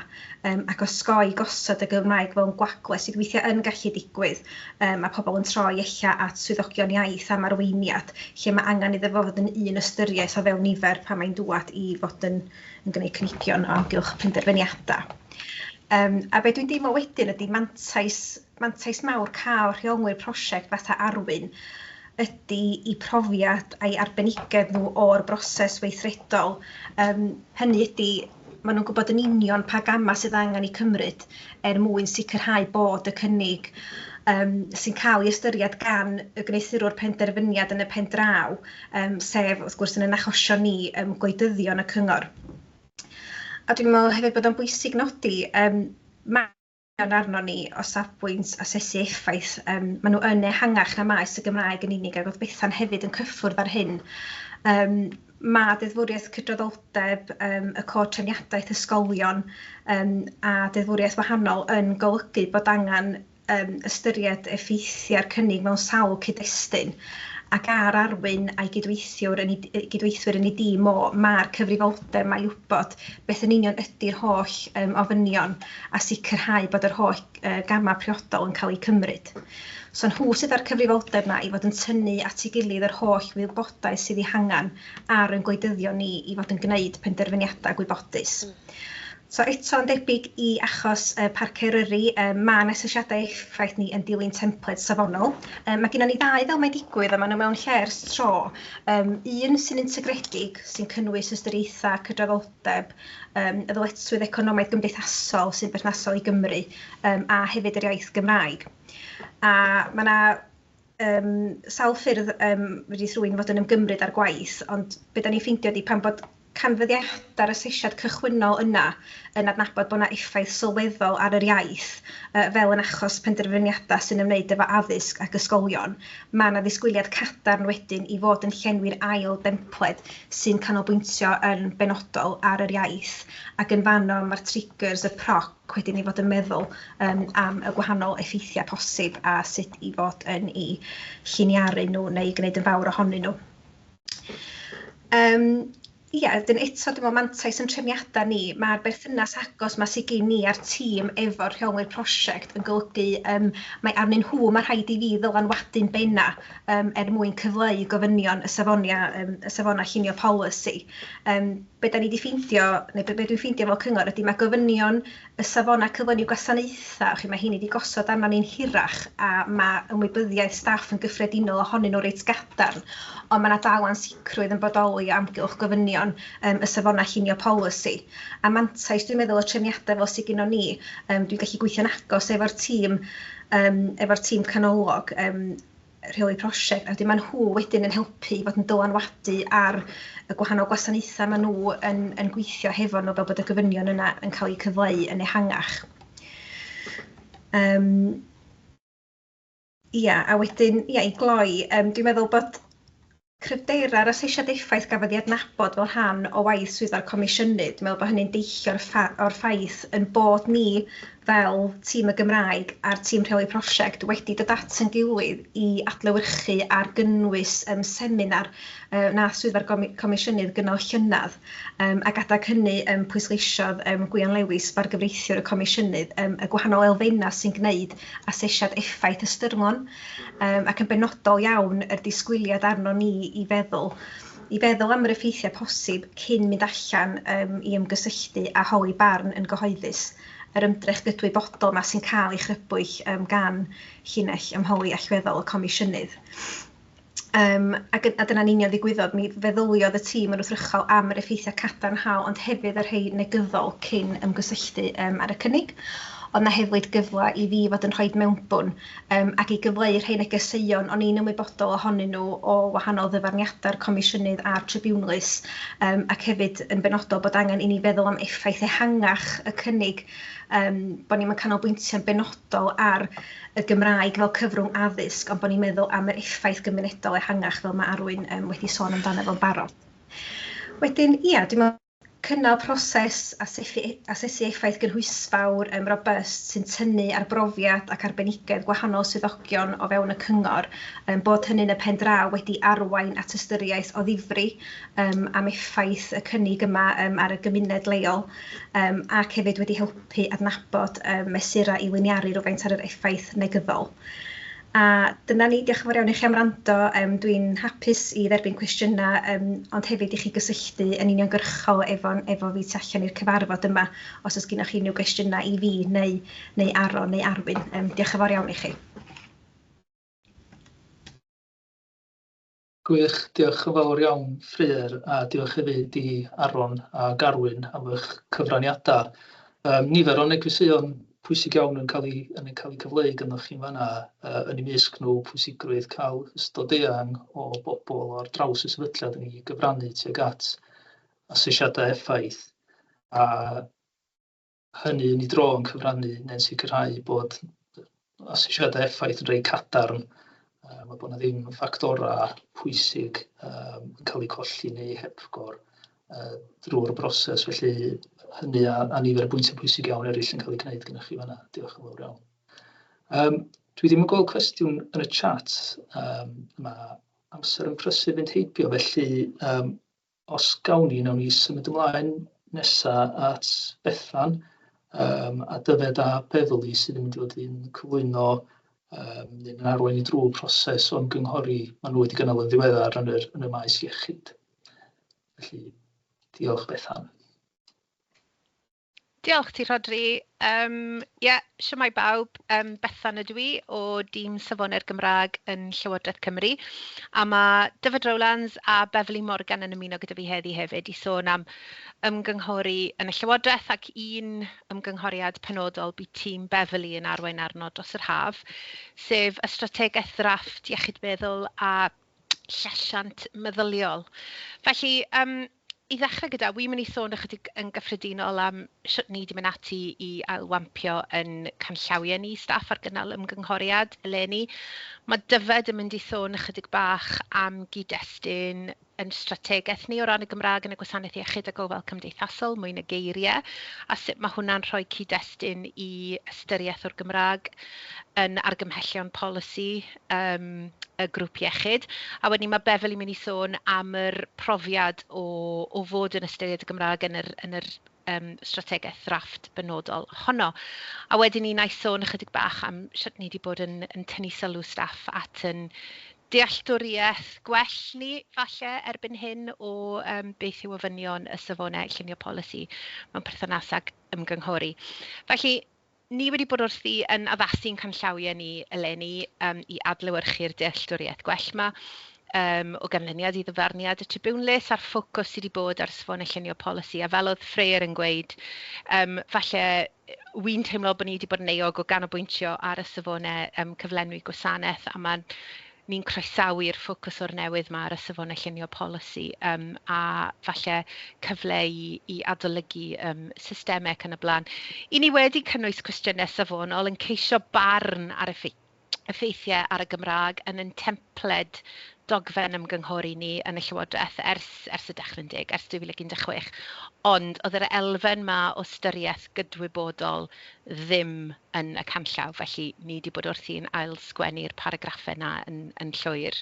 ac osgoi gosod y Gymraeg fel yn gwagle sydd weithiau yn gallu digwydd. Mae pobl yn troi ella at swyddogion iaith am arweiniad, lle mae angen iddo fo fod yn un ystyriaeth o fewn nifer pan mae'n dŵad i fod yn, yn gwneud cynigion o amgylch penderfyniadau. A be dwi'n deimlo wedyn ydy mantais mawr cael rheolwyr prosiect fatha Arwyn ydy i profiad a'i arbenigedd nhw o'r broses weithredol. Hynny ydy, maen nhw'n gwybod yn union pa gamau sydd angen eu cymryd er mwyn sicrhau bod y cynnig sy'n cael ei ystyried gan y gwneuthurwr penderfyniad yn y pen draw, sef wrth gwrs yn ein achosion ni, gwleidyddion y cyngor. A dwi'n meddwl hefyd bod o'n bwysig nodi, mae arnon ni o safbwynt asesu effaith, maen nhw yn ehangach na maes y Gymraeg yn unig, ac oedd Bethan hefyd yn cyffwrdd ar hyn. Mae deddfwriaeth cydraddoldeb, y cod trefniadaeth ysgolion a deddfwriaeth wahanol yn golygu bod angen ystyried effeithiau'r cynnig mewn sawl cyd-destun, ac ar Arwyn a'i gydweithiwr yn ei, gydweithwyr yn ei dîm o, mae'r cyfrifoldeb mae i wybod beth yn union ydy'r holl ofynion a sicrhau bod yr holl gamau priodol yn cael eu cymryd. So nhw sydd â'r cyfrifoldeb 'na i fod yn tynnu at ei gilydd yr holl wybodaeth sydd ei hangen ar ein gwleidyddion ni i fod yn gwneud penderfyniadau gwybodus. So eto yn debyg i achos Parc Eryri, mae 'na asesiadau effaith ni yn dilyn templed safonol. Mae gennym ni ddau fel mae'n digwydd a maen nhw mewn lle ers tro. Un sy'n integredig, sy'n cynnwys ystyriaethau cydraddoldeb, y ddyletswydd economaidd gymdeithasol sy'n berthnasol i Gymru, a hefyd yr iaith Gymraeg. A mae 'na sawl ffyrdd wedi rhywun fod yn ymgymryd â'r gwaith, ond be da ni'n ffeindio ydy pan bod canfyddiadau'r asesiad cychwynnol yna yn adnabod bod 'na effaith sylweddol ar yr iaith, fel yn achos penderfyniadau sy'n ymwneud efo addysg ac ysgolion, mae 'na ddisgwyliad cadarn wedyn i fod yn llenwi'r ail dempled sy'n canolbwyntio yn benodol ar yr iaith, ac yn fanno mae'r triggers, y proc wedyn i fod yn meddwl am y gwahanol effeithiau posib a sut i fod yn eu lliniaru nhw neu gwneud yn fawr ohonyn nhw. Ia, wedyn eto dwi'n meddwl mantais yn trefniadau ni, mae'r berthynas agos 'ma sydd gen ni a'r tîm efo'r rheolwyr prosiect yn golygu mae arnyn nhw mae rhaid i fi ddylanwadu'n benna er mwyn cyfleu gofynion y safoniau, y safonau llunio polisi. Be da ni 'di ffeindio, neu be dwi'n ffeindio fel cyngor ydy mae gofynion y safonau cyflenwi gwasanaethau, chi, mae heini 'di gosod arnon ni'n hirach a mae ymwybyddiaeth staff yn gyffredinol ohonyn nhw reit gadarn, ond mae 'na dal ansicrwydd yn bodoli o amgylch gofynion y safonau llunio polisi. A mantais, dwi'n meddwl, y trefniadau fel sydd gynnon ni, dwi'n gallu gweithio'n agos efo'r tîm, efo'r tîm canolog, rheoli prosiect, a wedyn maen nhw wedyn yn helpu i fod yn dylanwadu ar y gwahanol gwasanaethau maen nhw yn, yn gweithio hefo nhw fel bod y gofynion yna yn cael eu cyfleu yn ehangach. Ia, a wedyn, ia, i gloi, dwi'n meddwl bod cryfderau'r asesiad effaith gafodd ei adnabod fel rhan o waith swyddfa'r Comisiynydd, dwi'n meddwl bod hynny'n deillio o'r ffaith yn bod ni fel tîm y Gymraeg a'r tîm rheoli prosiect wedi dod at yn gilydd i adlewyrchu ar gynnwys seminar nath swyddfa'r Comisiynydd gynnal llynedd, ac adag hynny pwysleisiodd Gwion Lewis, bargyfreithiwr y Comisiynydd, y gwahanol elfennau sy'n gwneud asesiad effaith ystyrlon. Ac yn benodol iawn yr disgwyliad arno ni i feddwl am yr effeithiau posib cyn mynd allan i ymgysylltu a holi barn yn gyhoeddus. Yr ymdrech gydwybodol 'ma sy'n cael ei chrybwyll gan llinell ymholi allweddol y Comisiynydd. Ac a dyna'n union ddigwyddodd, mi feddyliodd y tîm yn wrthrychol am yr effeithiau cadarnhaol ond hefyd y rhai negyddol cyn ymgysylltu ar y cynnig. Oedd 'na hefyd gyfle i fi fod yn rhoi mewnbwn ac i gyfleu rhai negeseuon o'n i'n ymwybodol ohonyn nhw o wahanol ddyfarniadau'r Comisiynydd a'r Tribiwnlys, ac hefyd yn benodol bod angen i ni feddwl am effaith ehangach y cynnig, bod ni'm yn canolbwyntio'n benodol ar y Gymraeg fel cyfrwng addysg, ond bod ni'n meddwl am yr effaith gymunedol ehangach fel mae Arwyn wedi sôn amdano fo'n barod. Wedyn, ia, dwi'n meddwl cynnal proses asesu, asesu effaith gynhwysfawr robust sy'n tynnu ar brofiad ac arbenigedd gwahanol swyddogion o fewn y cyngor, bod hynny'n y pen draw wedi arwain at ystyriaeth o ddifri am effaith y cynnig yma ar y gymuned leol, ac hefyd wedi helpu adnabod mesurau i liniaru rhywfaint ar yr effaith negyddol. A dyna ni, diolch yn fawr iawn i chi am wrando. Dwi'n hapus i dderbyn cwestiynau, ond hefyd i chi gysylltu yn uniongyrchol efo fi tu allan i'r cyfarfod yma, os oes gennych chi unrhyw gwestiynau i fi neu Aron neu Arwyn. Diolch yn fawr iawn i chi. Gwych, diolch yn fawr iawn Fflur, a diolch hefyd i Aron a Garwyn am eich cyfraniadau. Nifer o negeseuon pwysig iawn yn cael eu cyfleu gynnoch chi'n fan'na, yn eu mysg nhw pwysigrwydd cael ystod eang o bobl ar draws y sefydliad yn ei gyfrannu tuag at asesiadau effaith, a hynny yn ei dro yn cyfrannu neu'n sicrhau bod asesiadau effaith yn rhai cadarn, a bod 'na ddim ffactorau pwysig yn cael eu colli neu hepgor drwy'r broses. Felly hynny a nifer o bwyntiau pwysig iawn eraill yn cael eu gwneud gennych chi fan'na. Diolch yn fawr iawn. Dwi ddim yn gweld cwestiwn yn y chat. Mae amser yn prysur fynd heibio, felly os gawn ni, nawn ni symud ymlaen nesa at Bethan a Dyfed a Beverley sydd yn mynd i fod yn cyflwyno neu'n arwain i drwy proses o ymgynghori maen nhw wedi gynnal yn ddiweddar yn y maes iechyd. Felly, diolch Bethan. Diolch ti Rhodri. Ie, shwmae bawb, Bethan ydw i o dîm Safonau'r Gymraeg yn Llywodraeth Cymru, a ma' Dyfed Rowlands a Beverley Morgan yn ymuno gyda fi heddi hefyd i sôn am ymgynghori yn y Llywodraeth ac un ymgynghoriad penodol bu tîm Beverley yn arwain arno dros yr haf, sef y strategaeth ddrafft iechyd meddwl a llesiant meddyliol. Felly yym i ddechrau gyda, wi'n mynd i sôn ychydig yn gyffredinol am sut ni 'di mynd ati i ailwampio yn canllawiau ni staff ar gynnal ymgynghoriad eleni. Mae Dyfed yn mynd i sôn ychydig bach am gyd-destun yn strategaeth ni o ran y Gymraeg yn y Gwasanaeth Iechyd a Gofal Cymdeithasol, mwy na geiriau, a sut mae hwnna'n rhoi cyd-destun i ystyriaeth o'r Gymraeg yn argymhellion polisi y grŵp iechyd. A wedyn mae Beverley mynd i sôn am yr profiad o fod yn ystyried y Gymraeg yn yr strategaeth ddrafft benodol honno. A wedyn ni wna i sôn ychydig bach am sut ni wedi bod yn tynnu sylw staff at yn dealltwriaeth gwell ni falle erbyn hyn o beth yw ofynion y safonau llunio polisi mewn perthynas ag ymgynghori. Felly, ni wedi bod wrthi yn addasu'n canllawiau ni eleni i adlewyrchu'r dealltwriaeth gwell 'ma o ganlyniad i ddyfarniad y tribiwnlys a'r ffocws sydd wedi bod ar safonau llunio polisi. A fel oedd Ffraer yn gweud, falle wi'n teimlo bod ni wedi bod yn euog o ganolbwyntio ar y safonau cyflenwi gwasanaeth, a ma' ni'n croesawu'r ffocws o'r newydd 'ma ar y safonau llunio polisi a falle cyfle i adolygu systemau ac yn y blaen. 'Y ni wedi cynnwys cwestiynau safonol yn ceisio barn ar effeithiau ar y Gymraeg yn ein templed dogfen ymgynghori ni yn y Llywodraeth ers y dechrau'n deg, ers 2016. Ond oedd yr elfen 'ma o ystyriaeth gydwybodol ddim yn y canllaw, felly ni wedi bod wrthi'n ail-sgwennu'r paragraffau 'na yn llwyr.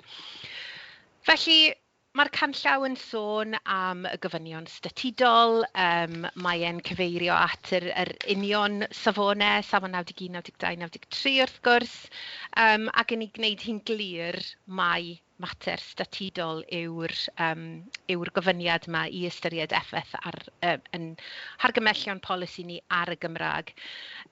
Felly mae'r canllaw yn sôn am y gofynion statudol, mae e'n cyfeirio at yr union safonau, safon 91, 92, 93 wrth gwrs, ac yn ei gwneud hi'n glir mai mater statudol yw'r gofyniad yma i ystyried effaith ar yn hargymhellion polisi ni ar y Gymraeg.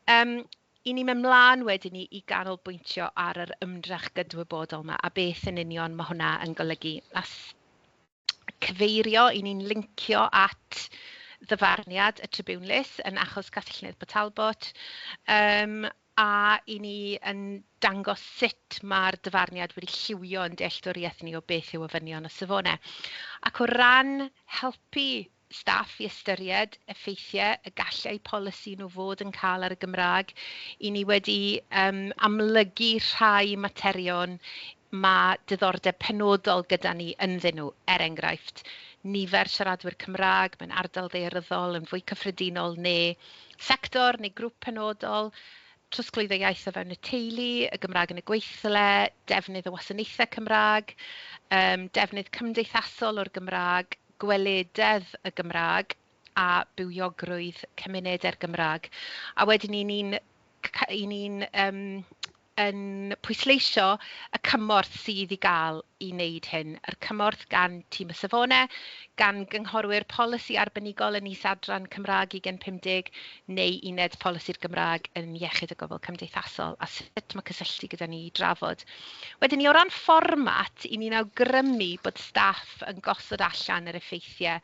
I ni'n mynd mlaen wedyn ni i ganolbwyntio ar yr ymdrech gydwybodol yma a beth yn union mae hwnna yn golygu. A cyfeirio, i ni'n lincio at ddyfarniad y tribiwnlys yn achos Castell-nedd Port Talbot, a i ni yn dangos sut mae'r dyfarniad wedi lliwio yn dealltwriaeth ni o beth yw ofynion y safonau. Ac o ran helpu staff i ystyried effeithiau y gallai polisi nhw fod yn cael ar y Gymraeg, i ni wedi amlygu rhai materion mae diddordeb penodol gyda ni ynddyn nhw, er enghraifft, nifer siaradwyr Cymraeg mewn ardal ddaearyddol yn fwy cyffredinol neu sector neu grŵp penodol, trosglwyddo iaith o fewn y teulu, y Gymraeg yn y gweithle, defnydd o wasanaethau Cymraeg, defnydd cymdeithasol o'r Gymraeg, gwelededd y Gymraeg a bywiogrwydd cymunedau'r Gymraeg. A wedyn i ni'n yn pwysleisio y cymorth sydd i gael i wneud hyn. Yr cymorth gan tîm y safonau, gan gynghorwyr polisi arbenigol yn is-adran Cymraeg 2050 neu uned polisi'r Gymraeg yn Iechyd a Gofal Cymdeithasol, a sut mae cysylltu gyda ni i drafod. Wedyn ni, o ran fformat, i ni'n awgrymu bod staff yn gosod allan yr effeithiau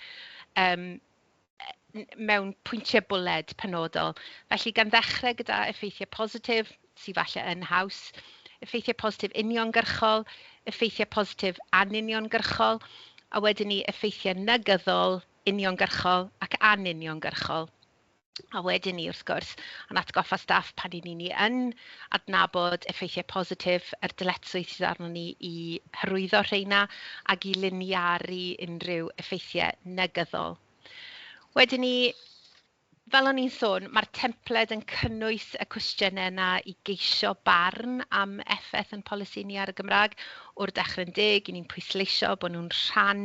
mewn pwyntiau bwled penodol. Felly gan ddechrau gyda effeithiau positif, sydd falle yn haws, effeithiau positif uniongyrchol, effeithiau positif anuniongyrchol, a wedyn ni effeithiau negyddol, uniongyrchol ac anuniongyrchol. A wedyn ni, wrth gwrs, yn atgoffa staff pan 'y ni yn adnabod effeithiau positif, yr dyletswydd sydd arnon ni i hyrwyddo rheina ac i liniaru unrhyw effeithiau negyddol. Wedyn ni, fel o'n i'n sôn, mae'r templed yn cynnwys y cwestiynau yna i geisio barn am effaith yn polisi ni ar y Gymraeg. O'r dechrau'n deg, i ni'n pwysleisio bod nhw'n rhan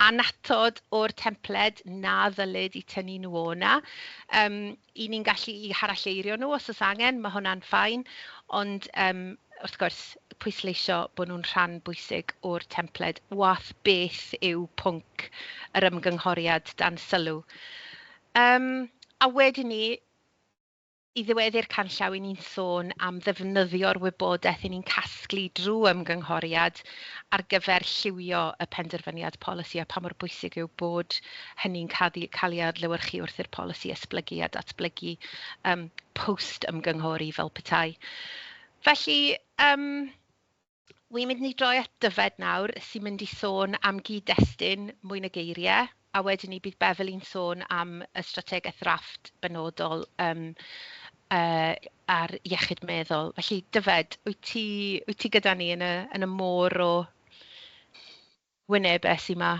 annatod o'r templed na ddylid i tynnu nhw o 'na. I ni'n gallu i haralleirio nhw os oes angen, mae hwnna'n fine, ond wrth gwrs pwysleisio bod nhw'n rhan bwysig o'r templed, wath beth yw pwnc yr ymgynghoriad dan sylw. A wedyn ni, i ddiweddu'r canllaw, 'y ni'n sôn am ddefnyddio'r wybodaeth 'y ni'n casglu drwy ymgynghoriad ar gyfer lliwio y penderfyniad polisi, a pa mor bwysig yw bod hynny'n cael ei cael ei adlewyrchu wrth i'r polisi esblygu a datblygu yym post ymgynghori fel petai. Felly yym wi'n mynd i droi at Dyfed nawr, sy'n mynd i sôn am gyd-destun mwy na geiriau, a wedyn ni bydd Beverly'n sôn am y strategaeth ddrafft benodol yym ar iechyd meddwl. Felly Dyfed, wyt ti wyt ti gyda ni yn y yn y môr o wynebau sy 'ma?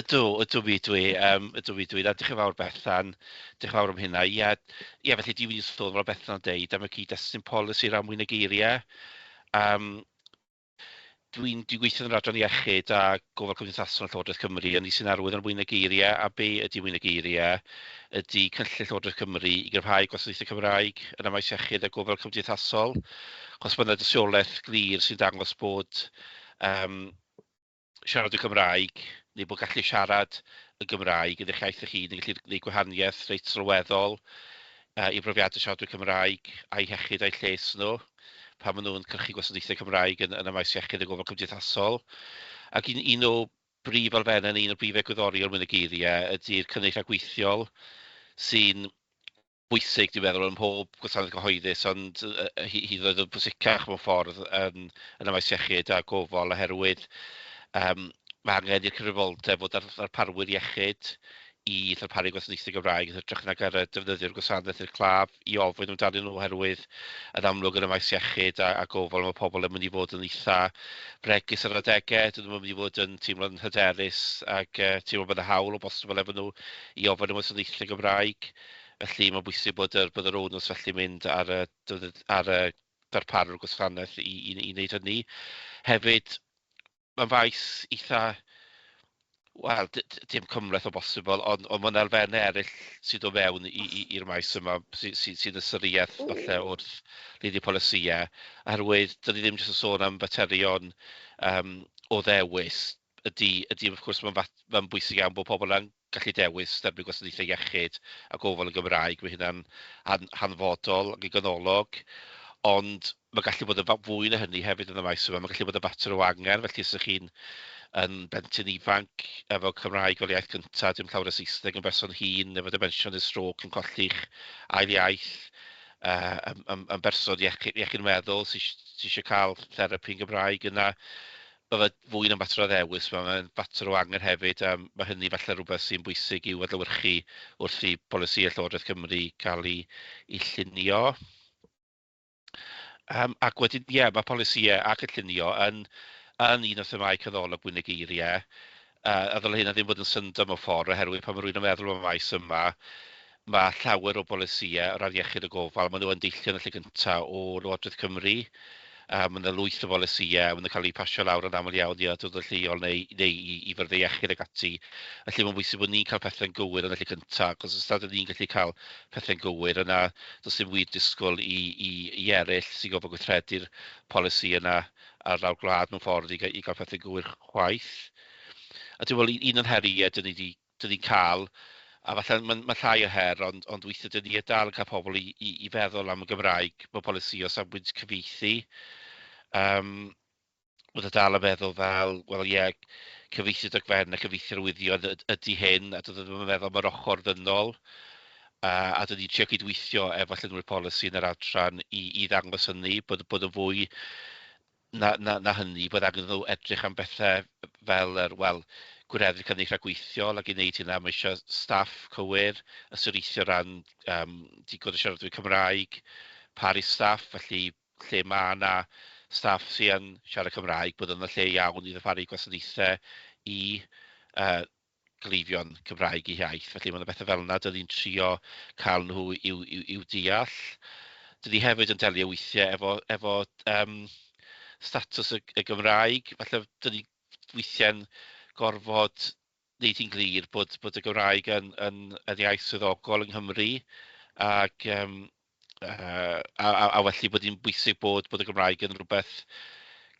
Ydw, ydw mi ydw i. Ydw mi ydw i. Na, diolch yn fawr Bethan. Diolch yn fawr am hynna. Ie, ie felly dwi'n mynd i sôn fel Bethan yn deud am y cyd-destun polisi ran mwy na geiriau. Um, dwi'n dwi gweithio yn yr adran iechyd a gofal cymdeithasol yn Llywodraeth Cymru, a ni sy'n arwydd ar mwy na geiriau, a be ydy mwy na geiriau ydy cynllun Llywodraeth Cymru i gryfhau gwasanaethau Cymraeg yn y maes iechyd a gofal cymdeithasol. Achos mae yna dystiolaeth glir sy'n dangos bod um, siarad y Gymraeg, neu bod gallu siarad y Gymraeg yn eich iaith eich hun yn gallu gwneud gwahaniaeth reit sylweddol i brofiadau siaradwyr Cymraeg a'u hiechyd a'u lles nhw pan maen nhw'n cyrchu gwasanaethau Cymraeg yn, yn y maes iechyd a gofal cymdeithasol. Ac un, un o brif elfennau neu un o brif egwyddorion mwy na geiriau ydy'r cynnig rhagweithiol sy'n bwysig, dwi'n meddwl, ym mhob gwasanaeth cyhoeddus, ond hyd yn oed yn bwysicach mewn ffordd yn, yn y maes iechyd a gofal, oherwydd um, mae angen i'r cyfrifoldeb fod ar ddarparwyr iechyd i ddarparu gwasanaethau Gymraeg yn hytrach nag ar y defnyddio'r gwasanaeth i'r claf i ofyn amdanyn nhw oherwydd yn amlwg yn y maes iechyd a, a gofal mae pobl yn mynd i fod yn eitha bregus ar adegau, dyn nhw'n mynd i fod yn teimlo'n hyderus ac teimlo bod y hawl o bosibl efo nhw i ofyn am wasanaethau Gymraeg. Felly mae'n bwysig bod yr, bod yr onus felly mynd ar y, ar y darparwr gwasanaeth i, i, i wneud hynny. Hefyd, mae'n faes eitha, wel, dim cymhleth o bosibl, ond, ond mae'n elfennau eraill sydd dod mewn i'r maes yma sy'n sy, sy ystyriaeth falle wrth lunio polisïau, oherwydd dyn ni ddim jyst yn sôn am faterion um, o ddewis, ydy, ydy wrth gwrs mae'n ma bwysig iawn bod pobl yn gallu dewis derbyn gwasanaethau iechyd a gofal yn Gymraeg, mae hynna'n hanfodol ac yn ganolog, ond mae'n gallu bod yn fwy na hynny hefyd yn y maes yma, mae'n gallu bod yn fater o angen, felly os ydych chi'n yn blentyn ifanc efo Cymraeg fel iaith cyntaf, dim llawer o Saesneg, yn berson hŷn, efo dementia neu strôc, yn colli'ch ail iaith, yn, yn, yn berson iechyd, iechyd meddwl sy'n sy eisiau cael therapi yn Gymraeg, yna Mae fe fwy na mater o ddewis, mae'n fater o angen hefyd, a mae hynny falle rhywbeth sy'n bwysig i'w adlewyrchu wrth i bolisïau Llywodraeth Cymru cael eu, eu llunio. Um, ac wedyn, ie, yeah, mae polisïau a cynllunio yn, yn un o themâu canolog mwy na geiriau. A ddylai hynna ddim bod yn syndod mewn ffordd, oherwydd pan mae rhywun yn meddwl am y maes yma, mae llawer o bolisïau o ran iechyd a gofal, maen nhw yn deillio yn y lle cyntaf o Lywodraeth Cymru. A mae yna lwyth o bolisïau, maen nhw'n cael eu pasio lawr yn aml iawn i awdurdod lleol neu, neu i, i fyrddau iechyd ac ati. Felly mae'n bwysig bod ni'n cael pethau'n gywir yn y lle cyntaf, achos os nad ydyn ni'n gallu cael pethau'n gywir, yna does dim wir disgwyl i, i, i eraill sy'n gorfod gweithredu'r polisi yna ar lawr gwlad mewn ffordd i, i gael pethau'n gywir chwaith. A dwi'n meddwl un o'n heriau dyn ni wedi dyn ni'n cael, a falle mae'n ma llai o her, ond, ond weithiau dyn ni dal yn cael pobl i, i, i feddwl am y Gymraeg mewn polisi o safbwynt cyfieithu. Um, Bod y dal yn meddwl fel, wel ie, yeah, cyfieithu dogfen a cyfieithu arwyddion ydy hyn, a dod ddim yn meddwl am yr ochr ddynol. A dyn ni'n trio cydweithio efo llunwyr polisi yn yr adran i, i ddangos hynny, bod, bod yn fwy na, na, na hynny, bod angen iddyn nhw edrych am bethau fel yr, wel, gwireddu cynnig rhagweithiol ac i wneud hynna mae eisiau staff cywir, ystyriaethau o ran um, digon o siaradwyr Cymraeg, paru staff, felly lle mae yna staff sy'n yn siarad Cymraeg, bod yna lle iawn i ddarparu gwasanaethau i gleifion Cymraeg eu hiaith. Felly mae yna bethau fel yna, dyn ni'n trio cael nhw i'w, i'w, i'w deall. Dyn ni hefyd yn delio weithiau efo, efo um, statws y, y Gymraeg. Falle dyn ni weithiau'n gorfod wneud hi'n glir bod, bod y Gymraeg yn, yn, yn iaith swyddogol yng Nghymru ac um, a, a, a felly bod hi'n bwysig bod, bod y Gymraeg yn rhywbeth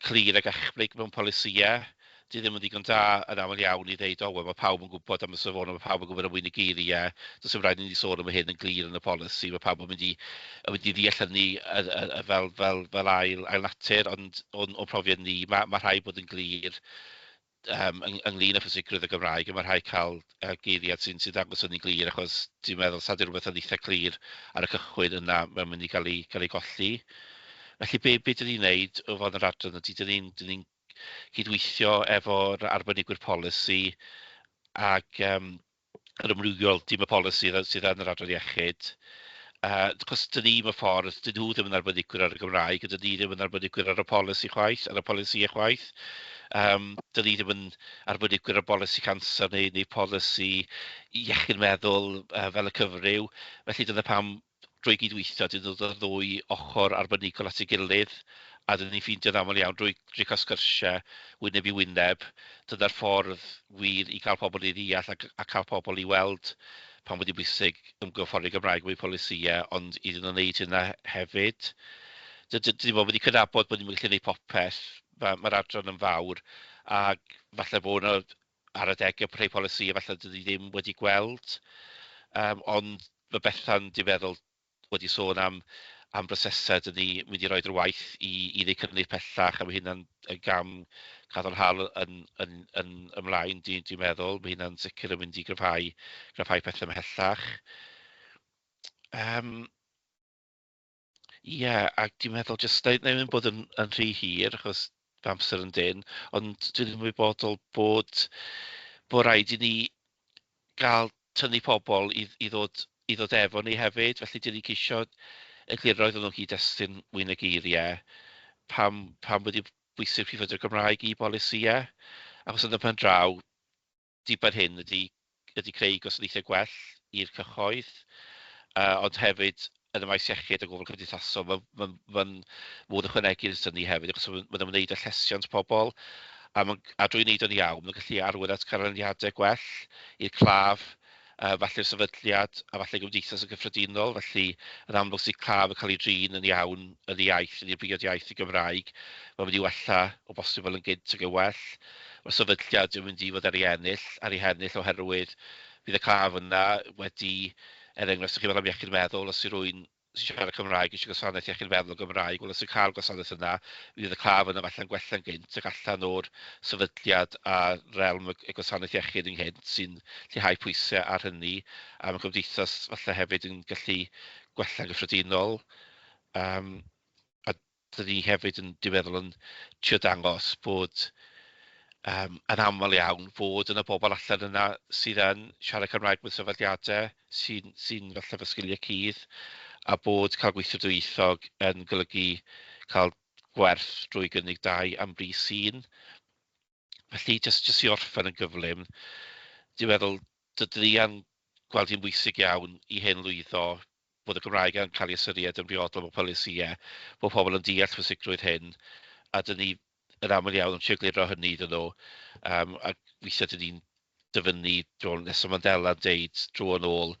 clir ac echblyg mewn polisïau. Di ddim yn ddigon da yn aml iawn i ddeud, "O, wel, mae pawb yn gwybod am y safonau, mae pawb yn gwybod am fwy na geiriau, does dim rhaid i ni sôn am hyn yn glir yn y polisi, mae pawb yn mynd i ddeall hynny fel ail natur", ond o'n profiad ni, mae rhaid bod yn glir ynglyn â phwysigrwydd y Gymraeg, a mae rhaid cael geiriad sy'n dangos hynny'n glir, achos dwi'n meddwl, sa di rhywbeth yn eitha clir ar y cychwyn yna, mae'n mynd i gael ei golli. Felly be dyn ni'n neud o fod yn yr adran ydy, dyn ni cydweithio efo'r arbenigwyr polisi ac yr amrywiol dîm y polisi sydd yn yr adran iechyd. Achos dyn ni mewn ffordd, dyn nhw ddim yn arbenigwyr ar y Gymraeg, a dyn ni ddim yn arbenigwyr ar y polisi chwaith, ar y polisïau chwaith. Dyn ni ddim yn arbenigwyr ar bolisi canser neu polisi iechyd meddwl fel y cyfryw. Felly dyna pam drwy gydweithio, dyn dod â'r ddwy ochr arbenigol at ei gilydd, a dyn ni'n ffeindio'n aml iawn drwy cael sgyrsiau wyneb i wyneb, dyna'r ffordd wir i gael pobl i ddeall a cael pobl i weld pan wedi bwysig ymgorffori Gymraeg mewn polisïau, ond iddyn nhw wneud hynna hefyd. Dyn ni wedi cydnabod bod ni'n gallu gwneud popeth, mae'r adran yn fawr, ac falle bod yna ar adegau rhai polisïau falle dyn ni ddim wedi gweld. Ond mae Bethan, dwi'n meddwl, wedi sôn am brosesau dyn ni mynd i roed ar waith i wneud cynnydd pellach, a mae hynna'n yn gam cadarnhaol yn ymlaen, dwi meddwl. Mae hynna'n sicr yn mynd i gryfhau pethau ymhellach. Ie, ac dwi'n meddwl jyst na ddim bod yn rhy hir, achos fy amser yn dynn, ond dwi'n ymwybodol bod rhaid i ni gael tynnu pobl i ddod efo ni hefyd. Felly dyn ni'n ceisio egluro iddyn nhw gyd-destun mwy na geiriau, pam wedi bwysig prif y Gymraeg i bolisïau. Achos yn y pen draw, diben hyn ydy creu gwasanaethau gwell i'r cyhoedd, ond hefyd yn y maes iechyd a gofal cymdeithasol, mae'n ma modd ychwanegu'r ni hefyd, achos mae'n ymwneud â llesiant pobl, a drwy wneud o'n iawn, mae'n gallu arwain at canlyniadau gwell i'r claf, falle'r sefydliad a falle gymdeithas yn gyffredinol. Felly, yn amlwg sydd claf yn cael ei drin yn iawn yn ei iaith, yn ei briod iaith y Gymraeg, mae'n mynd i wella o bosibl yn gynt ac yn well. Mae'r sefydliad yn mynd i fod ar ei hennill oherwydd bydd y claf yna wedi, er enghraifft, os ydych chi'n meddwl am iechyd meddwl, os yw rhywun sy'n siarad Cymraeg eisiau gwasanaeth iechyd meddwl Gymraeg, wel os yw'n cael gwasanaeth yna, fydd y claf yna falle'n gwella'n gynt ac allan o'r sefydliad a realm y gwasanaeth iechyd ynghynt sy'n lleihau pwysau ar hynny, a mae gymdeithas falle hefyd yn gallu gwella'n gyffredinol. A dyn ni hefyd yn, dwi'n meddwl, yn trio dangos bod yn aml iawn fod yna bobl allan yna sydd yn siarad Cymraeg mewn sefydliadau sy'n falle efo sgiliau cudd, a bod cael gweithio dwyieithog yn golygu cael gwerth drwy gynnig dau am bris un. Felly, jyst i orffen yn gyflym, dwi'n meddwl dydyn ni yn gweld hi'n bwysig iawn i hyn lwyddo, bod y Gymraeg yn cael ei ystyried yn briodol mewn polisïau, bod pobl yn deall pwysigrwydd hyn, a dyn ni yn aml iawn yn trio egluro hynny iddyn nhw. Ac weithiau dyn ni'n dyfynnu Nelson Mandela yn deud dro yn ôl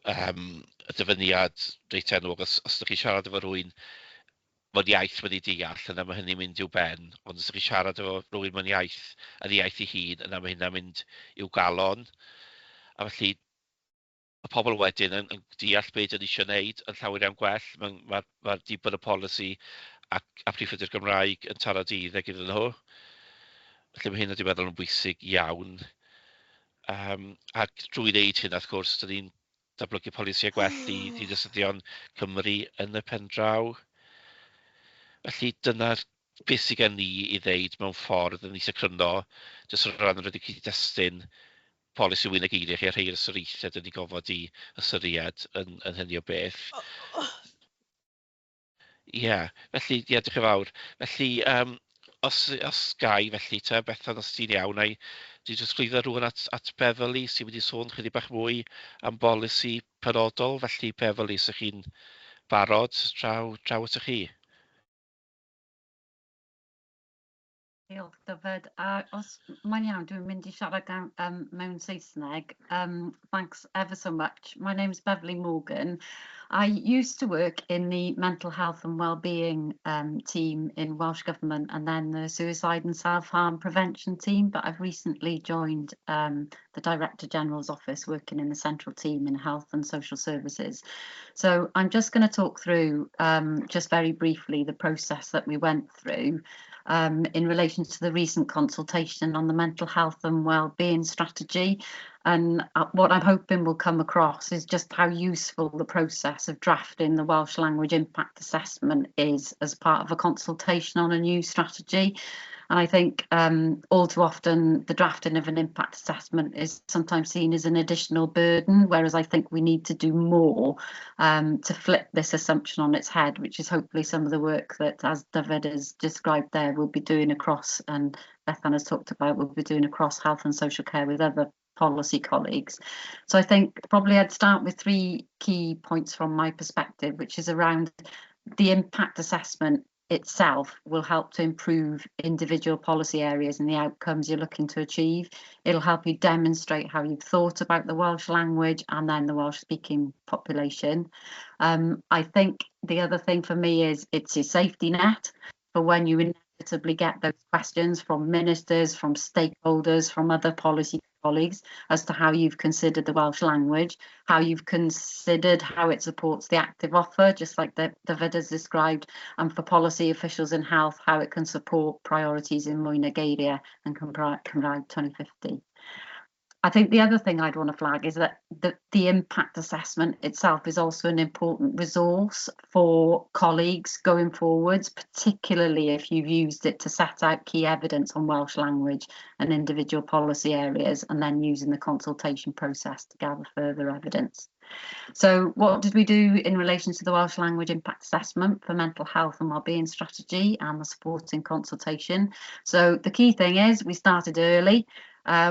y dyfyniad reit enwog, os ydych chi'n siarad efo rhywun mewn iaith wedi deall, yna mae hynny'n mynd i'w ben, ond os ydych chi'n siarad efo rhywun mewn iaith, yn ei iaith ei hun, yna mae hynna'n mynd i'w galon. A felly, y pobl wedyn yn deall beth ydyn ni eisiau gwneud yn llawer iawn gwell. Mae ma diben y polisi a prif ffrydio'r Gymraeg yn taro deuddeg iddyn nhw. Felly mae hyn wedi meddwl yn bwysig iawn. Ac drwy wneud hyn, wrth gwrs, dyn ni'n datblygu polisïau gwell i ddinasyddion Cymru yn y pen draw. Felly dyna'r beth sydd gen ni i ddeud mewn ffordd yn eitha cryno, jyst o ran yr cyd-destun polisi mwy na geiriau chi a rhai o'r ystyriaethau dyn ni gofod i ystyried yn hynny o beth. Ie, yeah, felly, ie, diolch yn fawr. Felly, os gai, felly, te, Bethan, os ti'n iawn, ai di drosglwyddo rhywun at Beverly sy'n mynd i sôn chydig bach mwy am bolisi penodol. Felly, Beverly, os ydych chi'n barod, draw atoch chi. Diolch Dyfed. A os mae'n iawn, dwi'n mynd i siarad gan, mewn Saesneg. Thanks ever so much. My name's Beverly Morgan. I used to work in the mental health and well-being team in Welsh Government and then the suicide and self-harm prevention team, but I've recently joined the Director General's office working in the central team in health and social services. So I'm just going to talk through just very briefly the process that we went through in relation to the recent consultation on the mental health and well-being strategy. And what I'm hoping will come across is just how useful the process of drafting the Welsh Language Impact Assessment is as part of a consultation on a new strategy. And I think all too often the drafting of an impact assessment is sometimes seen as an additional burden, whereas I think we need to do more to flip this assumption on its head, which is hopefully some of the work that, as Dyfed has described there, we'll be doing across, and Bethan has talked about, we'll be doing across health and social care with other policy colleagues. So I think probably I'd start with three key points from my perspective, which is around the impact assessment itself will help to improve individual policy areas and the outcomes you're looking to achieve. It'll help you demonstrate how you've thought about the Welsh language and then the Welsh speaking population. I think the other thing for me is it's your safety net for when you inevitably get those questions from ministers, from stakeholders, from other policy colleagues as to how you've considered the Welsh language, how you've considered how it supports the active offer, just like the Dyfed has described, and for policy officials in health, how it can support priorities in Mwy Na Geiriau and Cymraeg 2050. I think the other thing I'd want to flag is that the impact assessment itself is also an important resource for colleagues going forwards, particularly if you've used it to set out key evidence on Welsh language and individual policy areas, and then using the consultation process to gather further evidence. So what did we do in relation to the Welsh Language Impact Assessment for Mental Health and Wellbeing Strategy and the supporting consultation? So the key thing is we started early.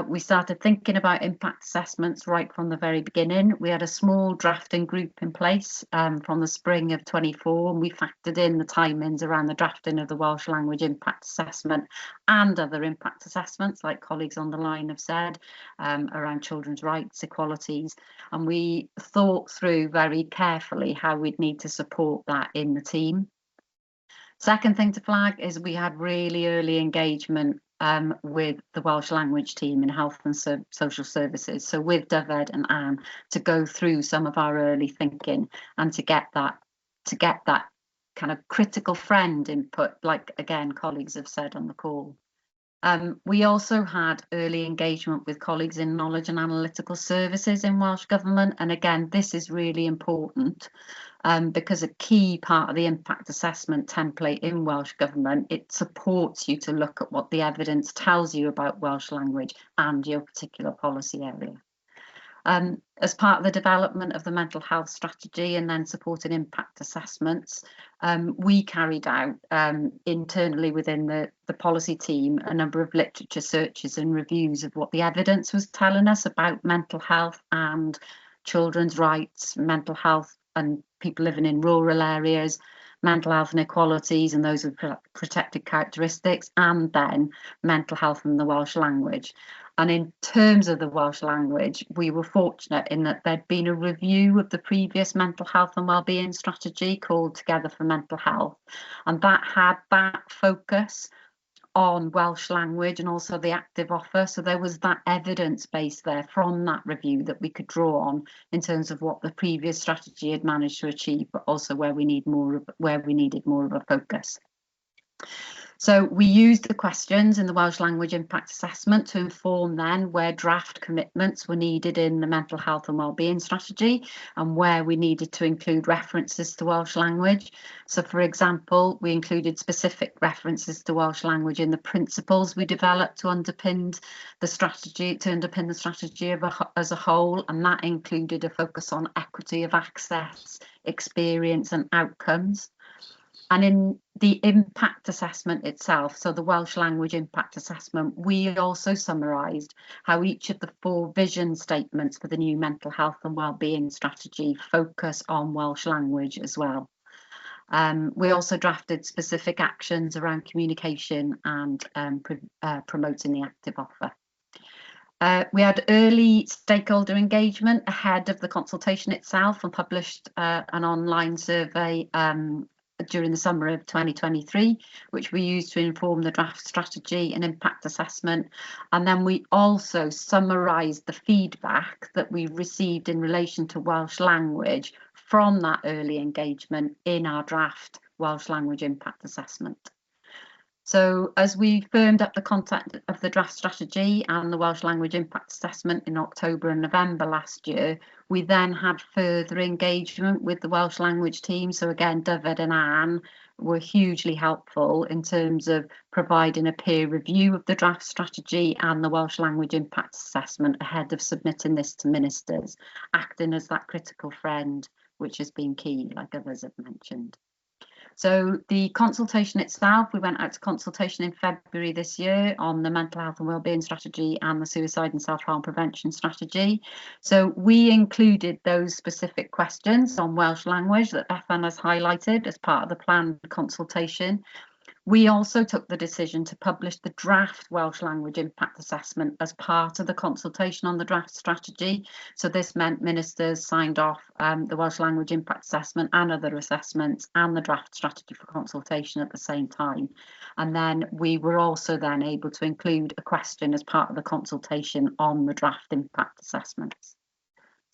We started thinking about impact assessments right from the very beginning. We had a small drafting group in place from the spring of 24, and we factored in the timings around the drafting of the Welsh Language Impact Assessment and other impact assessments, like colleagues on the line have said, around children's rights, equalities. And we thought through very carefully how we'd need to support that in the team. Second thing to flag is we had really early engagement with the Welsh language team in health and social services, so with Dyfed and Anne, to go through some of our early thinking and to get that kind of critical friend input, like again colleagues have said on the call. We also had early engagement with colleagues in knowledge and analytical services in Welsh Government, and again this is really important because a key part of the impact assessment template in Welsh Government, it supports you to look at what the evidence tells you about Welsh language and your particular policy area. As part of the development of the mental health strategy and then supporting impact assessments, we carried out internally within the policy team a number of literature searches and reviews of what the evidence was telling us about mental health and children's rights, mental health and people living in rural areas, mental health inequalities and those with protected characteristics, and then mental health and the Welsh language. And in terms of the Welsh language, we were fortunate in that there'd been a review of the previous mental health and wellbeing strategy called Together for Mental Health, and that had that focus on Welsh language and also the active offer. So there was that evidence base there from that review that we could draw on in terms of what the previous strategy had managed to achieve, but also where we need more of, where we needed more of a focus. So we used the questions in the Welsh Language Impact Assessment to inform then where draft commitments were needed in the mental health and wellbeing strategy and where we needed to include references to Welsh language. So for example, we included specific references to Welsh language in the principles we developed to underpin the strategy, as a whole, and that included a focus on equity of access, experience and outcomes. And in the impact assessment itself, so the Welsh Language Impact Assessment, we also summarised how each of the four vision statements for the new mental health and wellbeing strategy focus on Welsh language as well. We also drafted specific actions around communication and promoting the active offer. We had early stakeholder engagement ahead of the consultation itself and published an online survey during the summer of 2023, which we used to inform the draft strategy and impact assessment. And then we also summarised the feedback that we received in relation to Welsh language from that early engagement in our draft Welsh language impact assessment. So as we firmed up the content of the draft strategy and the Welsh language impact assessment in October and November last year, we then had further engagement with the Welsh language team. So again, Dyfed and Anne were hugely helpful in terms of providing a peer review of the draft strategy and the Welsh language impact assessment ahead of submitting this to ministers, acting as that critical friend, which has been key, like others have mentioned. So the consultation itself, we went out to consultation in February this year on the mental health and wellbeing strategy and the suicide and self-harm prevention strategy. So we included those specific questions on Welsh language that Bethan has highlighted as part of the planned consultation. We also took the decision to publish the draft Welsh language impact assessment as part of the consultation on the draft strategy. So this meant ministers signed off the Welsh language impact assessment and other assessments and the draft strategy for consultation at the same time. And then we were also then able to include a question as part of the consultation on the draft impact assessments.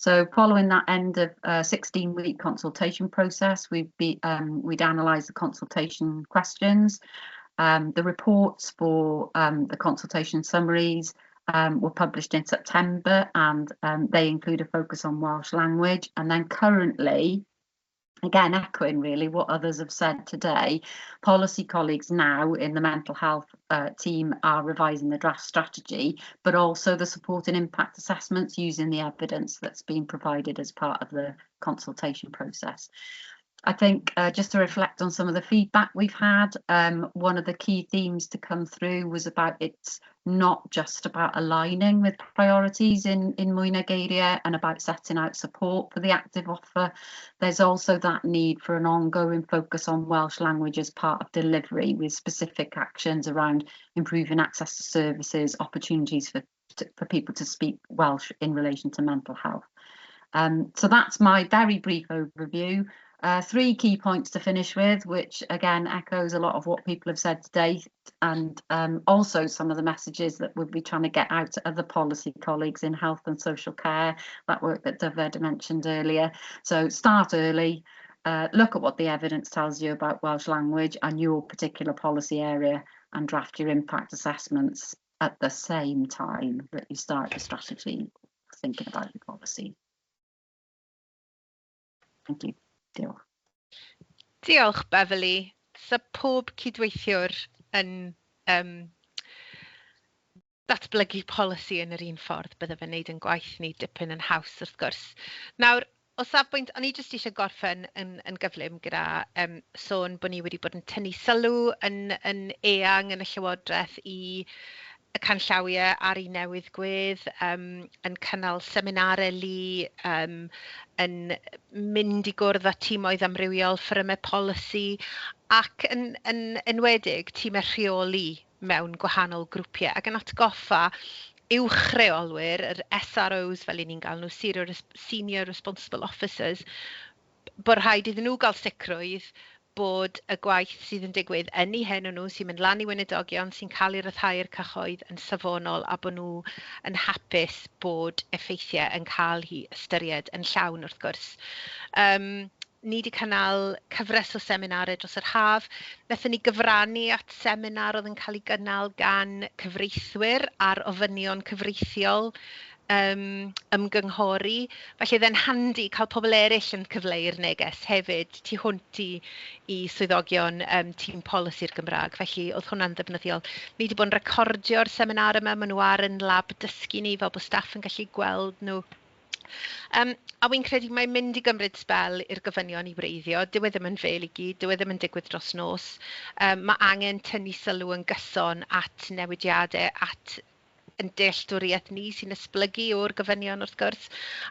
So following that end of a 16-week consultation process, we'd analyse the consultation questions. The reports for the consultation summaries were published in September, and they include a focus on Welsh language. And then currently, again, echoing really what others have said today, policy colleagues now in the mental health team are revising the draft strategy, but also the support and impact assessments using the evidence that's been provided as part of the consultation process. I think just to reflect on some of the feedback we've had, one of the key themes to come through was about it's not just about aligning with priorities in Mwy Na Geiriau and about setting out support for the active offer. There's also that need for an ongoing focus on Welsh language as part of delivery, with specific actions around improving access to services, opportunities for people to speak Welsh in relation to mental health. So that's my very brief overview. Three key points to finish with, which again echoes a lot of what people have said today, and also some of the messages that we'll be trying to get out to other policy colleagues in health and social care, that work that Dyfed mentioned earlier. So start early, look at what the evidence tells you about Welsh language and your particular policy area, and draft your impact assessments at the same time that you start the strategy thinking about your policy. Thank you. Diolch. Diolch, Beverley. So pob cydweithiwr yn datblygu polisi yn yr un ffordd, bydde fe'n neud yn gwaith ni dipyn yn haws wrth gwrs. Nawr, o safbwynt, o'n i jyst eisiau gorffen yn gyflym gyda sôn bod ni wedi bod yn tynnu sylw yn eang yn y Llywodraeth i y canllawiau ar ei newydd gwedd, yn cynnal seminarau lu, yn mynd i gwrdd â tîmoedd amrywiol, ffyrymau polisi, ac yn enwedig tîmau rheoli mewn gwahanol grwpiau, ac yn atgoffa uwch reolwyr, yr SROs fel 'y ni'n galw nhw, Senior Responsible Officers, bod rhaid iddyn nhw gael sicrwydd bod y gwaith sydd yn digwydd yn eu henw nhw, sy'n mynd lan i weinidogion, sy'n cael ei ryddhau i'r cyhoedd yn safonol, a bod nhw yn hapus bod effeithiau yn cael eu ystyried yn llawn wrth gwrs. Ni wedi cynnal cyfres o seminarau dros yr haf. Wnaethon ni gyfrannu at seminar oedd yn cael ei gynnal gan cyfreithwyr ar ofynion cyfreithiol ymgynghori. Felly oedd e'n handi cael pobl eraill yn cyfleu'r neges hefyd tu hwnt i swyddogion tîm polisi'r Gymraeg. Felly oedd hwnna'n ddefnyddiol. Ni wedi bod yn recordio'r seminar yma, maen nhw ar yn lab dysgu ni fel bod staff yn gallu gweld nhw. A wy'n credu mae'n mynd i gymryd sbel i'r gofynion i wreiddio. Dyw e ddim yn fel i gyd, dyw e ddim yn digwydd dros nos. Mae angen tynnu sylw yn gyson at newidiadau, at yn dealltwriaeth ni sy'n esblygu o'r gofynion wrth gwrs,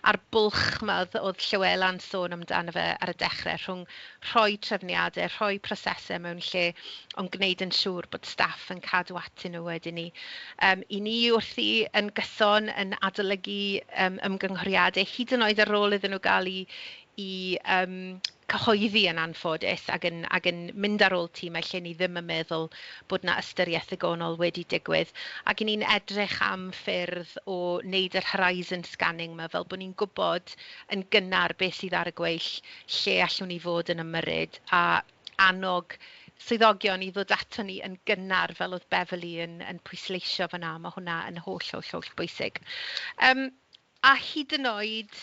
a'r bwlch 'ma oedd Llywela'n sôn amdano fe ar y dechrau, rhwng rhoi trefniadau, rhoi prosesau mewn lle, ond gwneud yn siŵr bod staff yn cadw atyn nhw wedyn 'ny. 'Y ni wrthi yn gyson yn adolygu ymgynghoriadau, hyd yn oed ar ôl iddyn nhw gael eu cyhoeddi yn anffodus, ac yn mynd ar ôl tîmau lle ni ddim yn meddwl bod 'na ystyriaeth ddigonol wedi digwydd. Ac 'y ni'n edrych am ffyrdd o wneud yr horizon scanning 'ma, fel bod ni'n gwybod yn gynnar beth sydd ar y gweill, lle allwn ni fod yn ymyrryd, a annog swyddogion i ddod ato ni yn gynnar, fel oedd Beverley yn pwysleisio fan'na. Mae hwnna yn holl, holl, holl bwysig. A hyd yn oed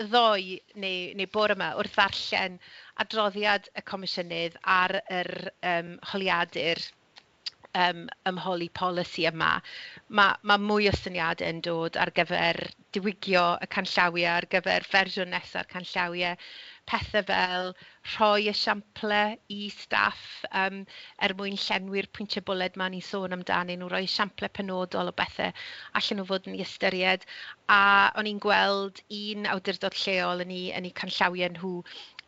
ddoe neu bore yma wrth ddarllen adroddiad y Comisiynydd ar yr holiadur ymholi polisi yma, ma' mwy o syniadau yn dod ar gyfer diwygio y canllawiau, ar gyfer fersiwn nesa'r canllawiau. Pethe fel rhoi esiamplau i staff er mwyn llenwi'r pwyntiau bwled 'ma ni'n sôn amdanyn nhw, rhoi esiamplau penodol o bethe allan nhw fod yn ei ystyried. A o'n i'n gweld un awdurdod lleol yn eu canllawiau nhw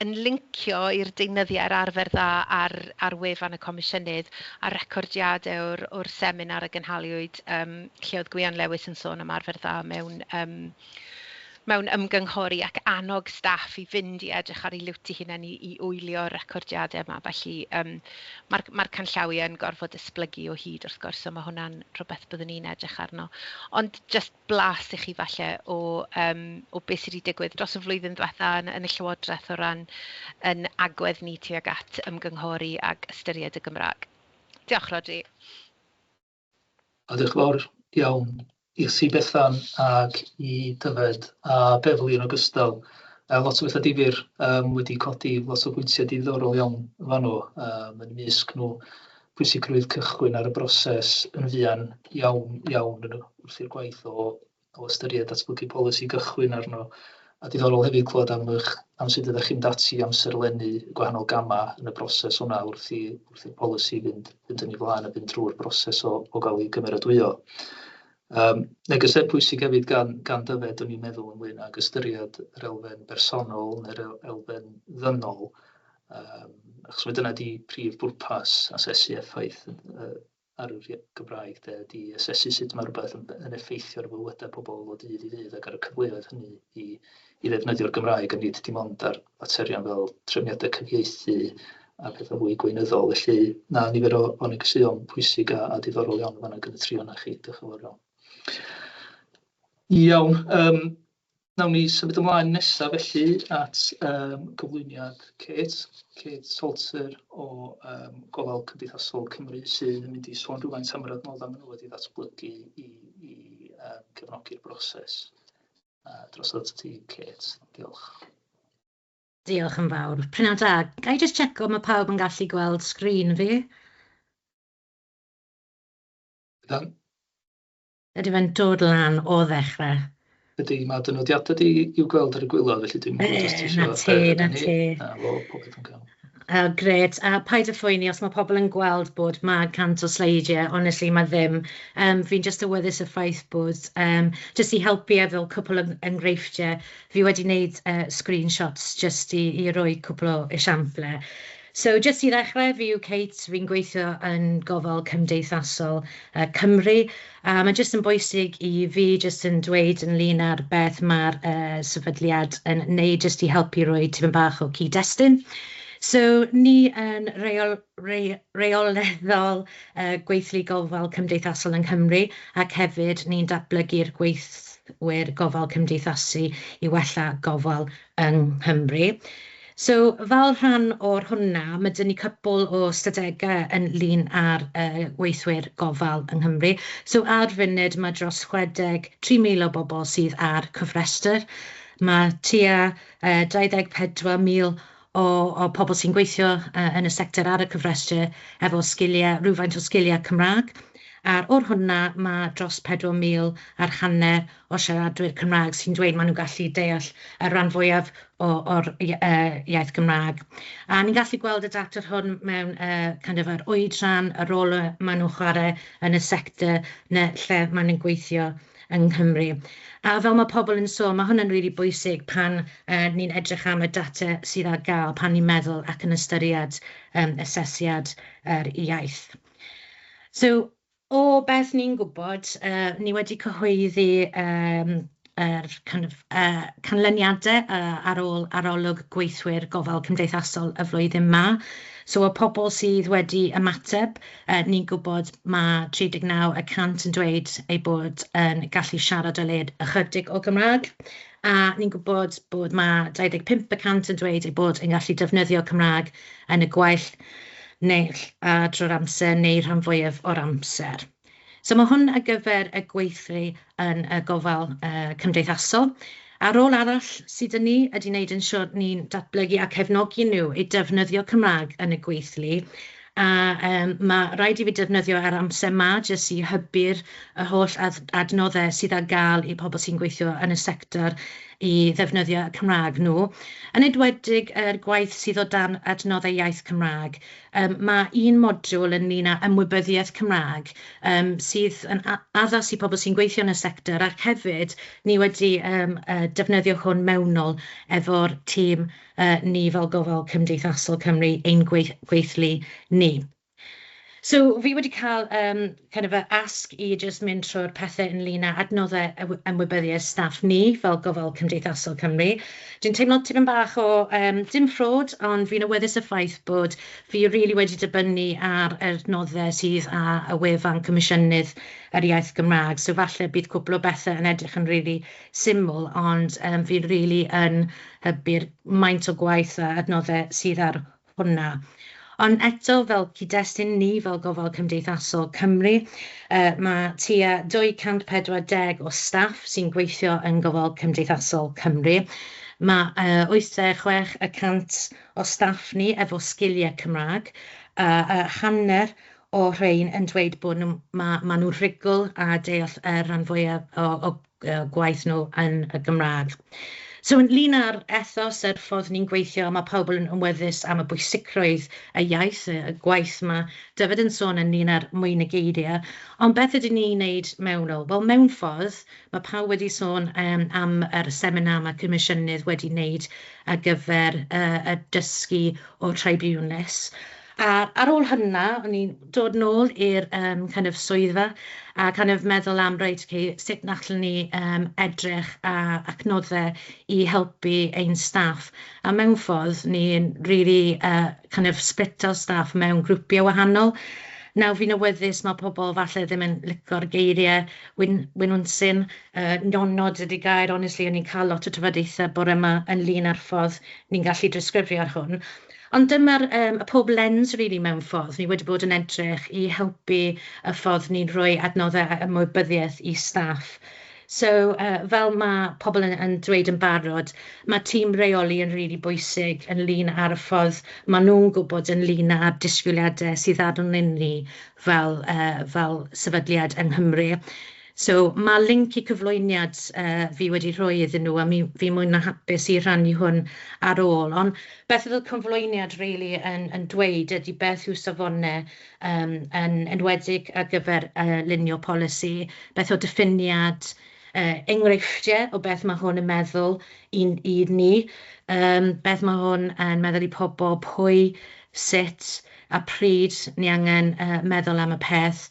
yn lincio i'r deunyddiau a'r arfer dda ar wefan y Comisiynydd a recordiadau o'r seminar a gynhaliwyd lle oedd Gwion Lewis yn sôn am arfer dda mewn ymgynghori ac annog staff i fynd i edrych ar eu liwt eu hunain i wylio'r recordiadau yma. Felly mae'r canllawiau yn gorfod esblygu o hyd wrth gwrs, so mae hwnna'n rhywbeth byddwn ni'n edrych arno. Ond jyst blas i chi falle o beth sydd wedi digwydd dros y flwyddyn ddiwetha yn y Llywodraeth o ran yn agwedd ni tuag at ymgynghori ac ystyried y Gymraeg. Diolch, Rhodri. A diolch yn fawr iawn i chi Bethan ac i Dyfed a Beverley yn ogystal. Lot o bethau difyr wedi codi, lot o bwyntiau diddorol iawn fanno, yn ymysg nhw pwysigrwydd cychwyn ar y broses yn fuan iawn iawn wrth i'r gwaith o ystyried datblygu polisi gychwyn arno. A diddorol hefyd clywed am sut ydych chi'n dati amserlennu gwahanol gamau yn y broses hwnna wrth i'r polisi fynd yn ei flaen a fynd drwy'r broses o gael ei gymeradwyo. Negesau pwysig hefyd gan Dyfed, o'n i'n meddwl, ynglyn ag ystyried yr elfen bersonol neu'r elfen ddynol, achos mae dyna di prif bwrpas asesu effaith ar yr Gymraeg, de, di asesu sut mae rhywbeth yn effeithio ar fywydau pobl o dydd i ddydd ac ar y cyfleoedd hynny i ddefnyddio'r Gymraeg, a nid dim ond ar faterion fel trefniadau cyfieithu a pethau fwy gweinyddol. Felly, na, nifer o negeseuon pwysig a diddorol iawn fanna gan y tri o'na chi. Diolch yn fawr iawn. Iawn, nawn ni symud ymlaen nesaf felly at gyflwyniad Kate Salter o Gofal Cymdeithasol Cymru, sydd yn mynd i sôn rhywfaint am yr adnoddau maen nhw wedi ddatblygu i cefnogi'r broses. Drosodd ti, Kate. Diolch. Diolch yn fawr. Prynhawn da. Ga i jyst checo mae pawb yn gallu gweld sgrin fi? Ydan. Ydy fe'n dod lan o ddechrau? Ydy, mae dy nodiadau di i'w gweld ar y gwaelod, felly dwi'n gwybod os ti Na isio ti, na ni. ti. Na, fo, popeth yn cael. Oh, grêt. A paid â phoeni os mae pobl yn gweld bod mae 100 o sleidiau. Honestly, mae ddim. Fi'n just awyddus y ffaith bod, just i helpu efo cwpl o enghreifftiau, fi wedi wneud screenshots just i roi cwpl o esiamplau. So, just i ddechrau, fi yw Kate, fi'n gweithio yn Gofal Cymdeithasol Cymru. A mae jyst yn bwysig i fi jyst yn dweud ynglyn â'r beth mae'r sefydliad yn wneud, jyst i helpu roi tipyn bach o cyd-destun. So, ni yn reoleddol gweithlu gofal cymdeithasol yng Nghymru ac hefyd ni'n datblygu'r gweithwyr gofal cymdeithasu i wella gofal yng Nghymru. So, fel rhan o'r hwnna, mae 'da ni cwpl o ystadegau ynglyn â'r gweithwyr gofal yng Nghymru. So, ar funud mae dros 63,000 o bobl sydd ar cofrestr. Mae tua 24,000 o pobl sy'n gweithio yn y sector ar y cofrestr efo sgiliau, rhywfaint o sgiliau Cymraeg. A'r o'r hwnna mae dros 4,000 a'r hanner o siaradwyr Cymraeg sy'n dweud maen nhw'n gallu deall y rhan fwyaf o'r iaith Gymraeg. A ni'n gallu gweld y data hwn mewn kind of yr oedran, y rôl maen nhw'n chwarae yn y sector neu lle maen nhw'n gweithio yng Nghymru. A fel mae pobl yn sôn, mae hwn yn rili bwysig pan ni'n edrych am y data sydd ar gael, pan ni'n meddwl ac yn ystyried asesiad yr iaith. So, o beth ni'n gwybod, ni wedi cyhoeddi yr kind of, canlyniadau ar ôl arolwg gweithwyr gofal cymdeithasol y flwyddyn 'ma. So, y pobl sydd wedi ymateb, ni'n gwybod mae 39% yn dweud eu bod yn gallu siarad o leia ychydig o Gymraeg, a ni'n gwybod bod mae 25% yn dweud eu bod yn gallu defnyddio Cymraeg yn y gwaith neu drwy'r amser neu rhan fwyaf o'r amser. So mae hwn ar gyfer y gweithlu yn y gofal cymdeithasol. A rôl arall sydd 'da ni ydy wneud yn siŵr ni'n datblygu a cefnogi nhw i defnyddio Cymraeg yn y gweithlu. A mae rhaid i fi defnyddio yr amser 'ma jyst i hybu'r y holl adnoddau sydd ar gael i pobl sy'n gweithio yn y sector i ddefnyddio y Cymraeg nhw. Yn enwedig yr gwaith sydd o dan adnoddau iaith Cymraeg. Mae un modiwl ynglyn â ymwybyddiaeth Cymraeg sydd yn addas i pobl sy'n gweithio yn y sector, ac hefyd ni wedi defnyddio hwn mewnol efo'r tîm ni fel Gofal Cymdeithasol Cymru, ein gweithlu ni. So fi wedi cael kind of a ask i jyst mynd trwy'r pethau ynglyn â adnoddau ymwybyddiaeth staff ni fel Gofal Cymdeithasol Cymru. Dwi'n teimlo tipyn bach o, dim fraud, ond fi'n awyddus y ffaith bod fi rili wedi dibynnu ar adnoddau sydd ar y wefan Comisiynydd yr Iaith Gymraeg. So falle bydd cwpl o bethau yn edrych yn rili syml, ond fi rili yn hybu'r maint o gwaith a adnoddau sydd ar hwnna. Ond eto, fel cyd-destun ni, fel Gofal Cymdeithasol Cymru, mae tua 240 o staff sy'n gweithio yn Gofal Cymdeithasol Cymru. Mae 86% o staff ni efo sgiliau Cymraeg, a hanner o rhain yn dweud bod nhw, ma nhw'n rhugl a deall y rhan fwyaf o gwaith nhw yn y Gymraeg. So ynglyn â'r ethos, yr ffordd ni'n gweithio, mae pawb yn ymwyddus am y bwysigrwydd y iaith, y gwaith mae Dyfed yn sôn ynglyn â'r mwy na geiriau. Ond beth ydyn ni'n wneud mewnol? Wel, mewn ffordd, mae pawb wedi sôn am yr seminar mae Comisiynydd wedi wneud ar gyfer y dysgu o'r tribiwnlys. A ar ôl hynna, o'n i'n dod nôl i'r kind of swyddfa a kind of meddwl am, reit, okay, sut allwn ni edrych a adnoddau i helpu ein staff. A mewn ffordd, ni'n really kind of splito'r staff mewn grwpiau wahanol. Nawr, fi'n awyddus mae pobl falle ddim yn lico'r geiriau winwnsyn, nionod ydy gair, honestly, o'n i'n cael lot o trafodaethau bore yma ynglyn â'r ffordd ni'n gallu disgrifio ar hwn. Ond dyma'r y pob lens really mewn ffordd. Ni wedi bod yn edrych i helpu y ffordd ni'n rhoi adnoddau a ymwybyddiaeth i staff. So, fel mae pobl yn dweud yn barod, mae tîm reoli yn rili bwysig ynglyn â'r ffordd maen nhw'n gwybod ynglyn â'r disgwyliadau sydd arnyn ni fel sefydliad yng Nghymru. So, mae link i cyflwyniad fi wedi rhoi iddyn nhw, a fi mwy na hapus i rhannu hwn ar ôl. Ond beth oedd y cyflwyniad really yn dweud ydy beth yw safonau yn enwedig ar gyfer lunio polisi, beth o diffiniad, enghreifftiau o beth mae hwn yn meddwl i ni, beth mae hwn yn meddwl i pobl, pwy, sut a pryd ni angen meddwl am y peth.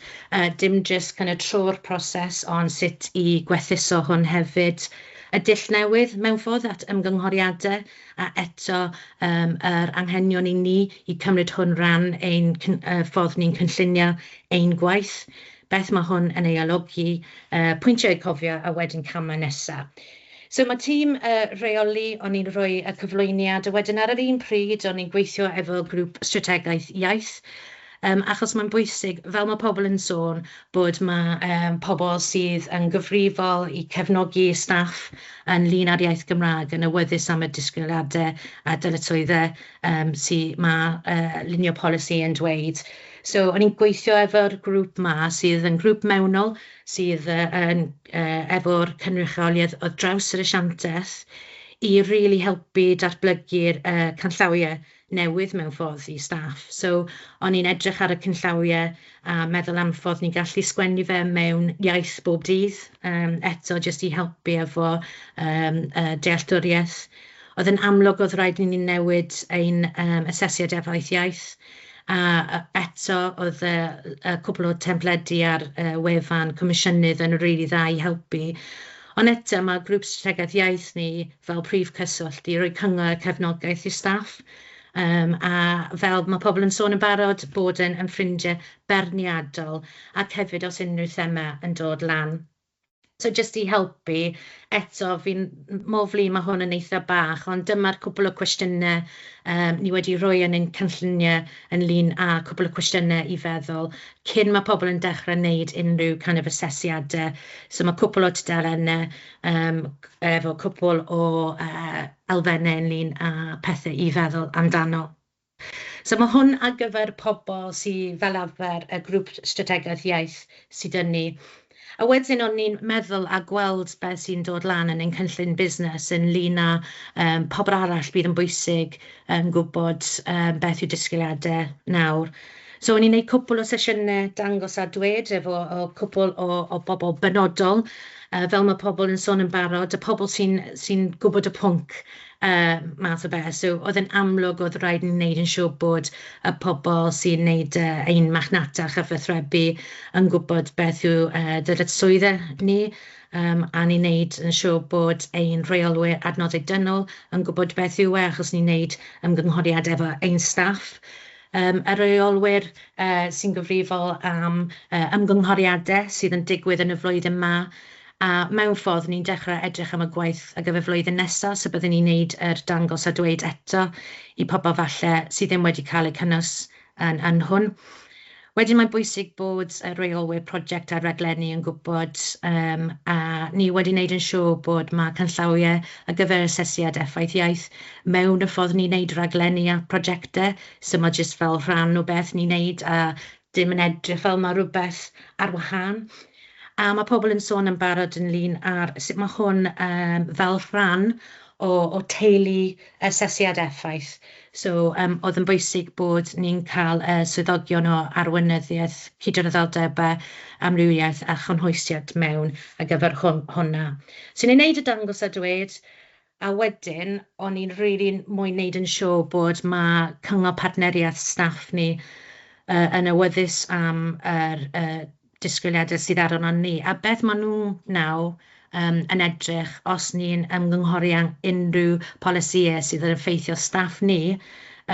Dim jyst kind of trwy'r proses, ond sut i gwerthuso hwn hefyd. Y dull newydd mewn ffordd at ymgynghoriadau, a eto yr anghenion i ni i cymryd hwn ran ein ffordd ni'n cynllunio ein gwaith. Beth mae hwn yn ei olygu, pwyntiau i cofio a wedyn camau nesaf. So mae tîm reoli, o'n i'n rhoi y cyflwyniad, a wedyn ar yr un pryd o'n i'n gweithio efo grŵp strategaeth iaith, achos mae'n bwysig, fel mae pobl yn sôn, bod mae pobl sydd yn gyfrifol i cefnogi staff ynglyn â'r iaith Gymraeg yn awyddus am y disgwyliadau a dyletswyddau sydd mae lunio polisi yn dweud. So o'n i'n gweithio efo'r grŵp 'ma sydd yn grŵp mewnol sydd yn efo'r cynrychioliad o draws yr asiantaeth i rili helpu datblygu'r canllawiau newydd mewn ffordd i staff. So o'n i'n edrych ar y canllawiau a meddwl am ffordd ni'n gallu sgwennu fe mewn iaith bob dydd, eto jyst i helpu efo dealltwriaeth. Oedd yn amlwg oedd rhaid i ni newid ein asesiad effaith iaith, a eto oedd y cwpl o templedi ar wefan Comisiynydd yn rili dda i helpu. Ond eto mae grŵp strategaeth iaith ni fel prif cyswllt i roi cyngor a cefnogaeth i staff. A fel mae pobl yn sôn yn barod, bod yn ffrindiau beirniadol ac hefyd os unrhyw thema yn dod lan. So jyst i helpu, eto fi'n mor flin, mae hwn yn eitha bach, ond dyma'r cwpl o cwestiynau ni wedi rhoi yn ein cynlluniau ynglyn â cwpl o cwestiynau i feddwl cyn mae pobl yn dechrau wneud unrhyw kind of asesiadau. So mae cwpl o tudalennau efo cwpl o elfennau ynglyn â pethau i feddwl amdano. So mae hwn ar gyfer pobl sydd fel arfer y grŵp strategaeth iaith sydd 'da ni. A wedyn o'n i'n meddwl a gweld beth sy'n dod lan yn ein cynllun busnes ynglyn â pobl arall bydd yn bwysig yn gwybod beth yw disgwyliadau nawr. So o'n i'n gwneud cwpl o sesiynau dangos a dweud efo o cwpl o bobl benodol, fel mae pobl yn sôn yn barod, y pobl sy gwybod y pwnc math o beth. So oedd yn amlwg oedd rhaid ni wneud yn siŵr bod y pobl sy'n wneud ein marchnata a chyfathrebu yn gwybod beth yw dyletswyddau ni, a ni'n wneud yn siŵr bod ein rheolwyr adnoddau dynol yn gwybod beth yw e, achos ni'n wneud ymgynghoriad efo ein staff. Y rheolwyr sy'n gyfrifol am ymgynghoriadau sydd yn digwydd yn y flwyddyn yma, a mewn ffordd ni'n dechrau edrych am y gwaith ar gyfer flwyddyn nesaf, so byddwn ni'n wneud yr dangos a dweud eto i pobl falle sydd ddim wedi cael eu cynnwys yn hwn. Wedyn mae'n bwysig bod y rheolwyr prosiect a raglenni yn gwybod, a ni wedi wneud yn siŵr bod mae canllawiau ar gyfer asesiad effaith iaith mewn y ffordd ni'n wneud raglenni a prosiectau, so mae jyst fel rhan o beth ni'n wneud a dim yn edrych fel mae rhywbeth ar wahân. A mae pobl yn sôn yn barod ynglyn â'r sut mae hwn fel rhan o teulu asesiad effaith. So oedd yn bwysig bod ni'n cael swyddogion o arweinyddiaeth, cydraddoldebau, amrywiaeth a chynhwysiad mewn ar gyfer hwnna. So ni'n neud y dangos a dweud, a wedyn o'n i'n rili moyn neud yn siŵr bod ma' cyngor partneriaeth staff ni yn awyddus am yr disgwyliadau sydd arno ni. A beth maen nhw nawr yn edrych os ni'n ymgynghori ar unrhyw polisïau sydd yn effeithio staff ni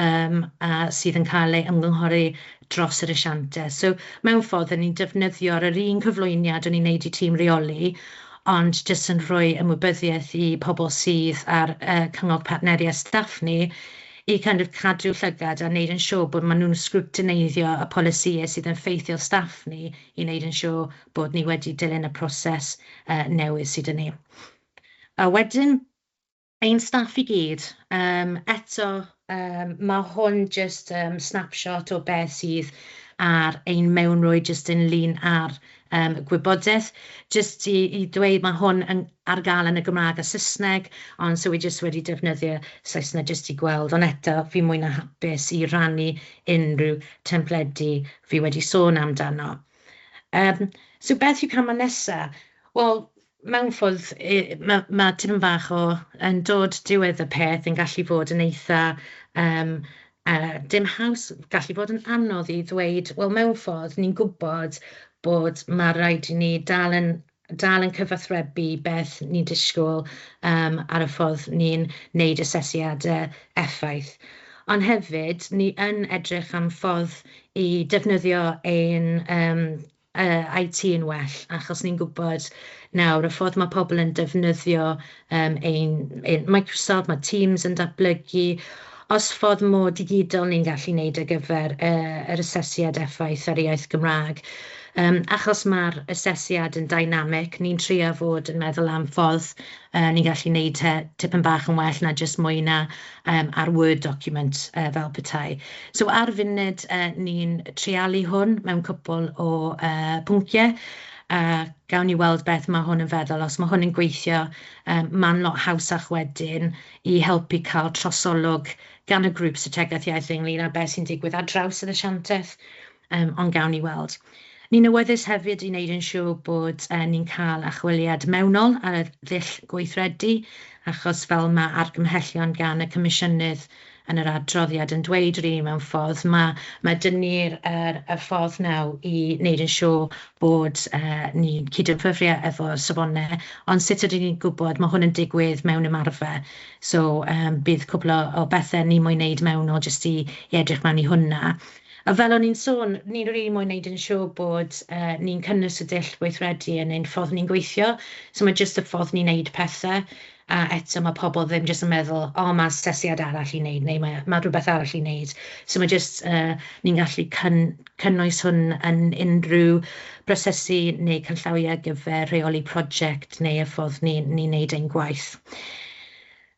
a sydd yn cael ei ymgynghori dros yr asiantau. So mewn ffordd, ni'n defnyddio'r yr un cyflwyniad o'n i'n neud i tîm reoli, ond jyst yn rhoi ymwybyddiaeth i pobl sydd ar cyngor partneriaeth staff ni i kind of cadw llygad a wneud yn siŵr bod maen nhw'n sgrwtineiddio y polisïau sydd yn effeithio staff ni i wneud yn siŵr bod ni wedi dilyn y proses newydd sydd 'da ni. A wedyn, ein staff i gyd, eto mae hwn jyst snapshot o beth sydd ar ein mewnrwyd jyst ynglyn â'r gwybodaeth. Jyst i dweud mae hwn ar gael yn y Gymraeg a Saesneg, ond so wi jyst wedi defnyddio Saesneg jyst i gweld, ond eto fi mwy na hapus i rannu unrhyw templedi fi wedi sôn amdano. So beth yw camau nesaf? Wel, mewn ffordd, ma' tipyn bach o yn dod diwedd y peth yn gallu fod yn eitha dim haws, gallu fod yn anodd i ddweud, wel, mewn ffordd, ni'n gwybod bod ma' raid i ni dal yn cyfathrebu beth ni'n disgwyl ar y ffordd ni'n wneud asesiadau effaith. Ond hefyd, ni yn edrych am ffordd i defnyddio ein IT yn well, achos ni'n gwybod nawr y ffordd mae pobl yn defnyddio ein Microsoft, mae Teams yn datblygu, os ffordd mor digidol ni'n gallu wneud ar gyfer yr asesiad effaith ar iaith Gymraeg. Achos mae'r asesiad yn dynamic, ni'n trio fod yn meddwl am ffordd ni'n gallu wneud tipyn bach yn well na jyst mwy na ar Word document fel petai. So ar funud ni'n treialu hwn mewn cwpl o pwnciau, a gawn ni weld beth mae hwn yn feddwl. Os mae hwn yn gweithio, mae'n lot hawsach wedyn i helpu cael trosolwg gan y grŵp strategaeth iaith ynglyn â beth sy'n digwydd ar draws yr asiantaeth, ond gawn ni weld. Ni'n awyddus hefyd i wneud yn siŵr bod ni'n cael archwiliad mewnol ar y ddull gweithredu, achos fel mae argymhellion gan y Comisiynydd yn yr adroddiad yn dweud rili mewn ffordd, mae dyn ni'r y ffordd nawr i wneud yn siŵr bod ni'n cydymffurfio efo safonau, ond sut ydyn ni'n gwybod mae hwn yn digwydd mewn ymarfer? So bydd cwpl o bethau ni moyn wneud mewnol jyst i edrych mewn i hwnna. A fel o'n i'n sôn, ni'n rili moyn wneud yn siŵr bod ni'n cynnwys y dull gweithredu yn ein ffordd ni'n gweithio. So mae jyst y ffordd ni'n wneud pethau, a eto mae pobl ddim jyst yn meddwl, o, mae asesiad arall i wneud, neu mae rhywbeth arall i wneud. So mae jyst, ni'n gallu cynnwys hwn yn unrhyw brosesu neu canllawiau ar gyfer rheoli prosiect neu y ffordd ni'n wneud ein gwaith.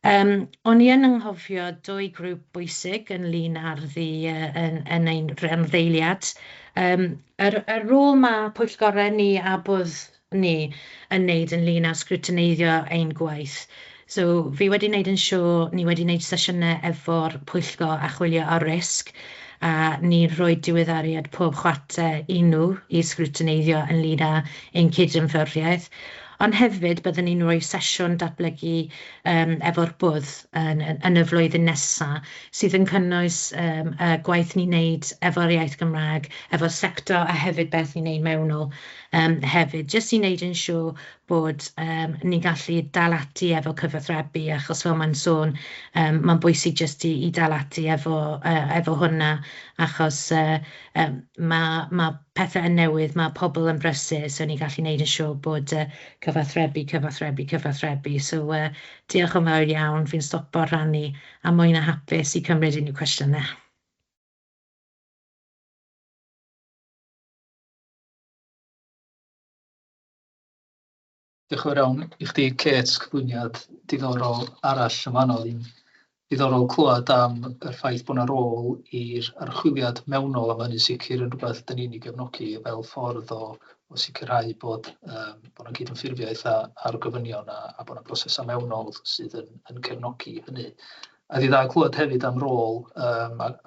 O'n i yn anghofio dwy grŵp bwysig ynglyn â'r yn ein rhanddeiliad. Y rôl mae pwyllgorau ni a bwrdd ni yn wneud ynglyn â sgrwtineiddio ein gwaith. So fi wedi wneud yn siŵr, ni wedi wneud sesiynau efo'r pwyllgor archwilio a risg, a ni'n rhoi diweddariad pob chwarter i nhw i sgrwtineiddio ynglyn â ein cydymffurfiaeth. Ond hefyd byddwn ni'n rhoi sesiwn datblygu efo'r bwrdd yn y flwyddyn nesaf, sydd yn cynnwys y gwaith ni'n wneud efo'r iaith Gymraeg, efo'r sector a hefyd beth ni'n wneud mewnol hefyd, jyst i wneud yn siŵr bod ni'n gallu dal ati efo cyfathrebu, achos fel mae'n sôn, mae'n bwysig jyst i dal ati efo hwnna, achos mae pethau yn newydd, mae pobl yn brysur, so ni'n gallu wneud yn siŵr bod cyfathrebu, cyfathrebu, cyfathrebu. So diolch yn fawr iawn, fi'n stopo rhannu a mwy na hapus i cymryd unrhyw cwestiynau. Diolch yn fawr iawn i chdi, Kate, cyflwyniad diddorol arall yn fanno. Oedd hi'n diddorol clywed am yr ffaith bod 'na rôl i'r archwiliad mewnol, a ma' hynny'n sicr yn rhywbeth dan ni'n ei gefnogi fel ffordd o sicrhau bod 'na gydymffurfiaeth â'r gofynion a bod 'na brosesau mewnol sydd yn cefnogi hynny. A oedd hi'n dda clywed hefyd am rôl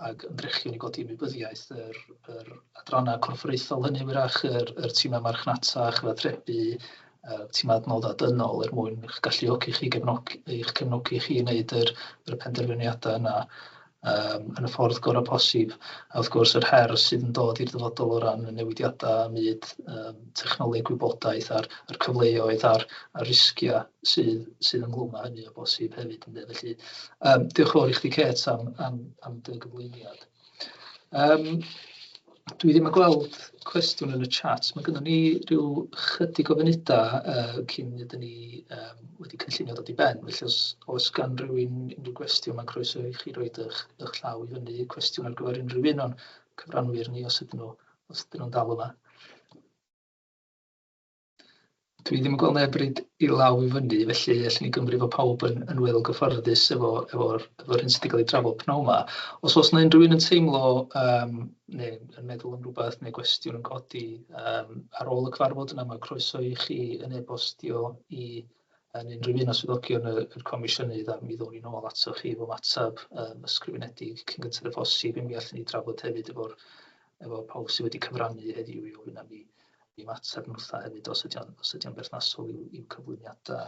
ac ymdrechion i godi ymwybyddiaeth yr adrannau corfforaethol hynny wyrach, yr tîmau marchnata, chyfathrebu, tîmau adnoddau dynol er mwyn eich galluogi chi gefnogi, eich cefnogi chi i wneud yr penderfyniadau yna yn y ffordd gorau posib. A wrth gwrs yr her sydd yn dod i'r dyfodol o ran y newidiadau ym myd technoleg gwybodaeth a'r cyfleoedd a'r risgiau sydd ynghlwm â hynny o bosib hefyd. Ynde? Felly diolch yn fawr i chdi, Kate, am dy gyflwyniad. Dwi ddim yn gweld cwestiwn yn y chat. Mae gennym ni rhyw chydig o funudau cyn ydyn ni wedi cynllunio dod i ben. Felly os oes gan rywun unrhyw gwestiwn, mae'n croeso i chi roid eich llaw i fyny. Cwestiwn ar gyfer unrhyw un o'n cyfranwyr ni os ydyn nhw'n dal yma. Dwi ddim yn gweld neb roid i law i fyny, felly allwn ni gymryd fod pawb yn weddol gyfforddus efo'r hyn sydd wedi cael ei drafod pnawn 'ma. Os oes 'na unrhyw un yn teimlo neu yn meddwl am rhywbeth neu gwestiwn yn codi ar ôl y cyfarfod yna, mae croeso i chi yn e-bostio i yn unrhyw un o swyddogion yr Comisiynydd, a mi ddown ni nôl atoch chi efo ymateb ysgrifenedig cyn gynted â phosib, i mi allwn ni drafod hefyd efo pawb sydd wedi cyfrannu heddiw i ofyn am i ymateb nhwtha hefyd os ydy o'n berthnasol i'w cyflwyniadau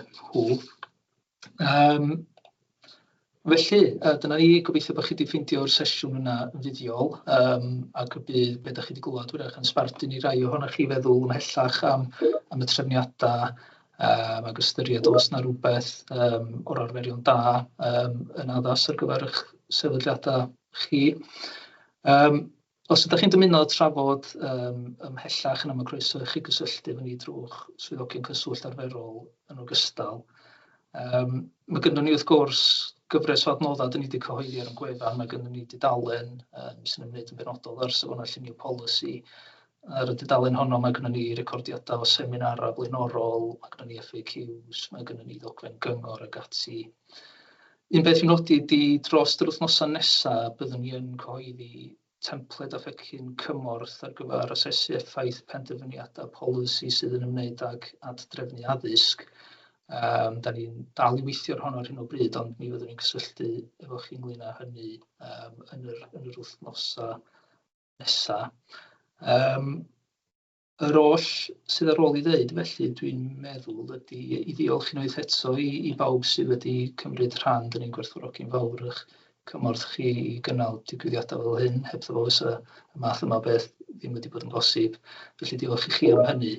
nhw. Felly, dyna ni. Gobeithio bod chi wedi ffeindio'r sesiwn yna yn fuddiol, ac y bydd be ydych chi wedi glywed hwyrach yn sbardun i rai ohonoch chi feddwl ymhellach am y trefniadau ac ystyried os na rhywbeth o'r arferion da yn addas ar gyfer eich sefydliadau chi. Os ydych chi'n dymuno trafod ymhellach yna, mae croeso i chi gysylltu efo ni drwy'ch swyddogion cyswllt arferol yn ogystal. Mae gynnon ni wrth gwrs gyfres o adnoddau dan ni wedi cyhoeddi ar ein gwefan. Mae gynnon ni dudalen sy'n ymwneud yn benodol â'r safonau llunio polisi. Ar y dudalen honno mae gynnon ni recordiadau o seminarau blaenorol, mae gynnon ni FAQs, mae gynnon ni ddogfen gyngor ag ati. Un peth i'w nodi ydy dros yr wythnosau nesaf byddwn ni yn cyhoeddi templed a phecyn cymorth ar gyfer asesu effaith penderfyniadau polisi sydd yn ymwneud ag ad-drefnu addysg. Da ni'n dal i weithio ar honno ar hyn o bryd, ond mi fyddwn ni'n cysylltu efo chi ynglyn â hynny yn yr, yn yr wythnosau nesaf. Yr oll sydd ar ôl i ddeud felly, dwi'n meddwl, ydy i ddiolch unwaith eto i, i bawb sydd wedi cymryd rhan. Dyn ni'n gwerthfawrogi'n fawr eich cymorth chi i gynnal digwyddiadau fel hyn. Hebddo fo fysa y math yma o beth ddim wedi bod yn bosib. Felly diolch i chi am hynny.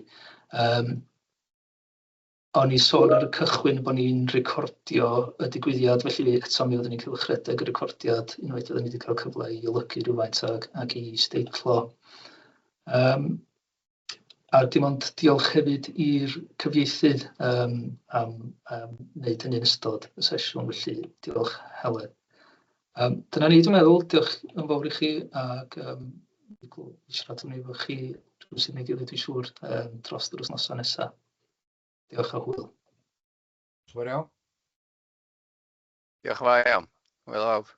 O'n i sôn ar y cychwyn bod ni'n recordio y digwyddiad, felly eto mi fyddwn ni'n cylchredeg y recordiad unwaith fyddwn ni wedi cael cyfle i olygu rhywfaint ag, ag i steitlo. A dim ond diolch hefyd i'r cyfieithydd am, am wneud hynny yn ystod y sesiwn, felly diolch Helen. Dyna ni dwi'n meddwl, diolch yn fawr i chi ac i siarad yn efo chi rhywsut neu gilydd dwi'n siŵr dros yr wythnosau nesaf. Diolch a hwyl. Diolch yn fawr iawn. Diolch yn fawr iawn. Hwyl bawb.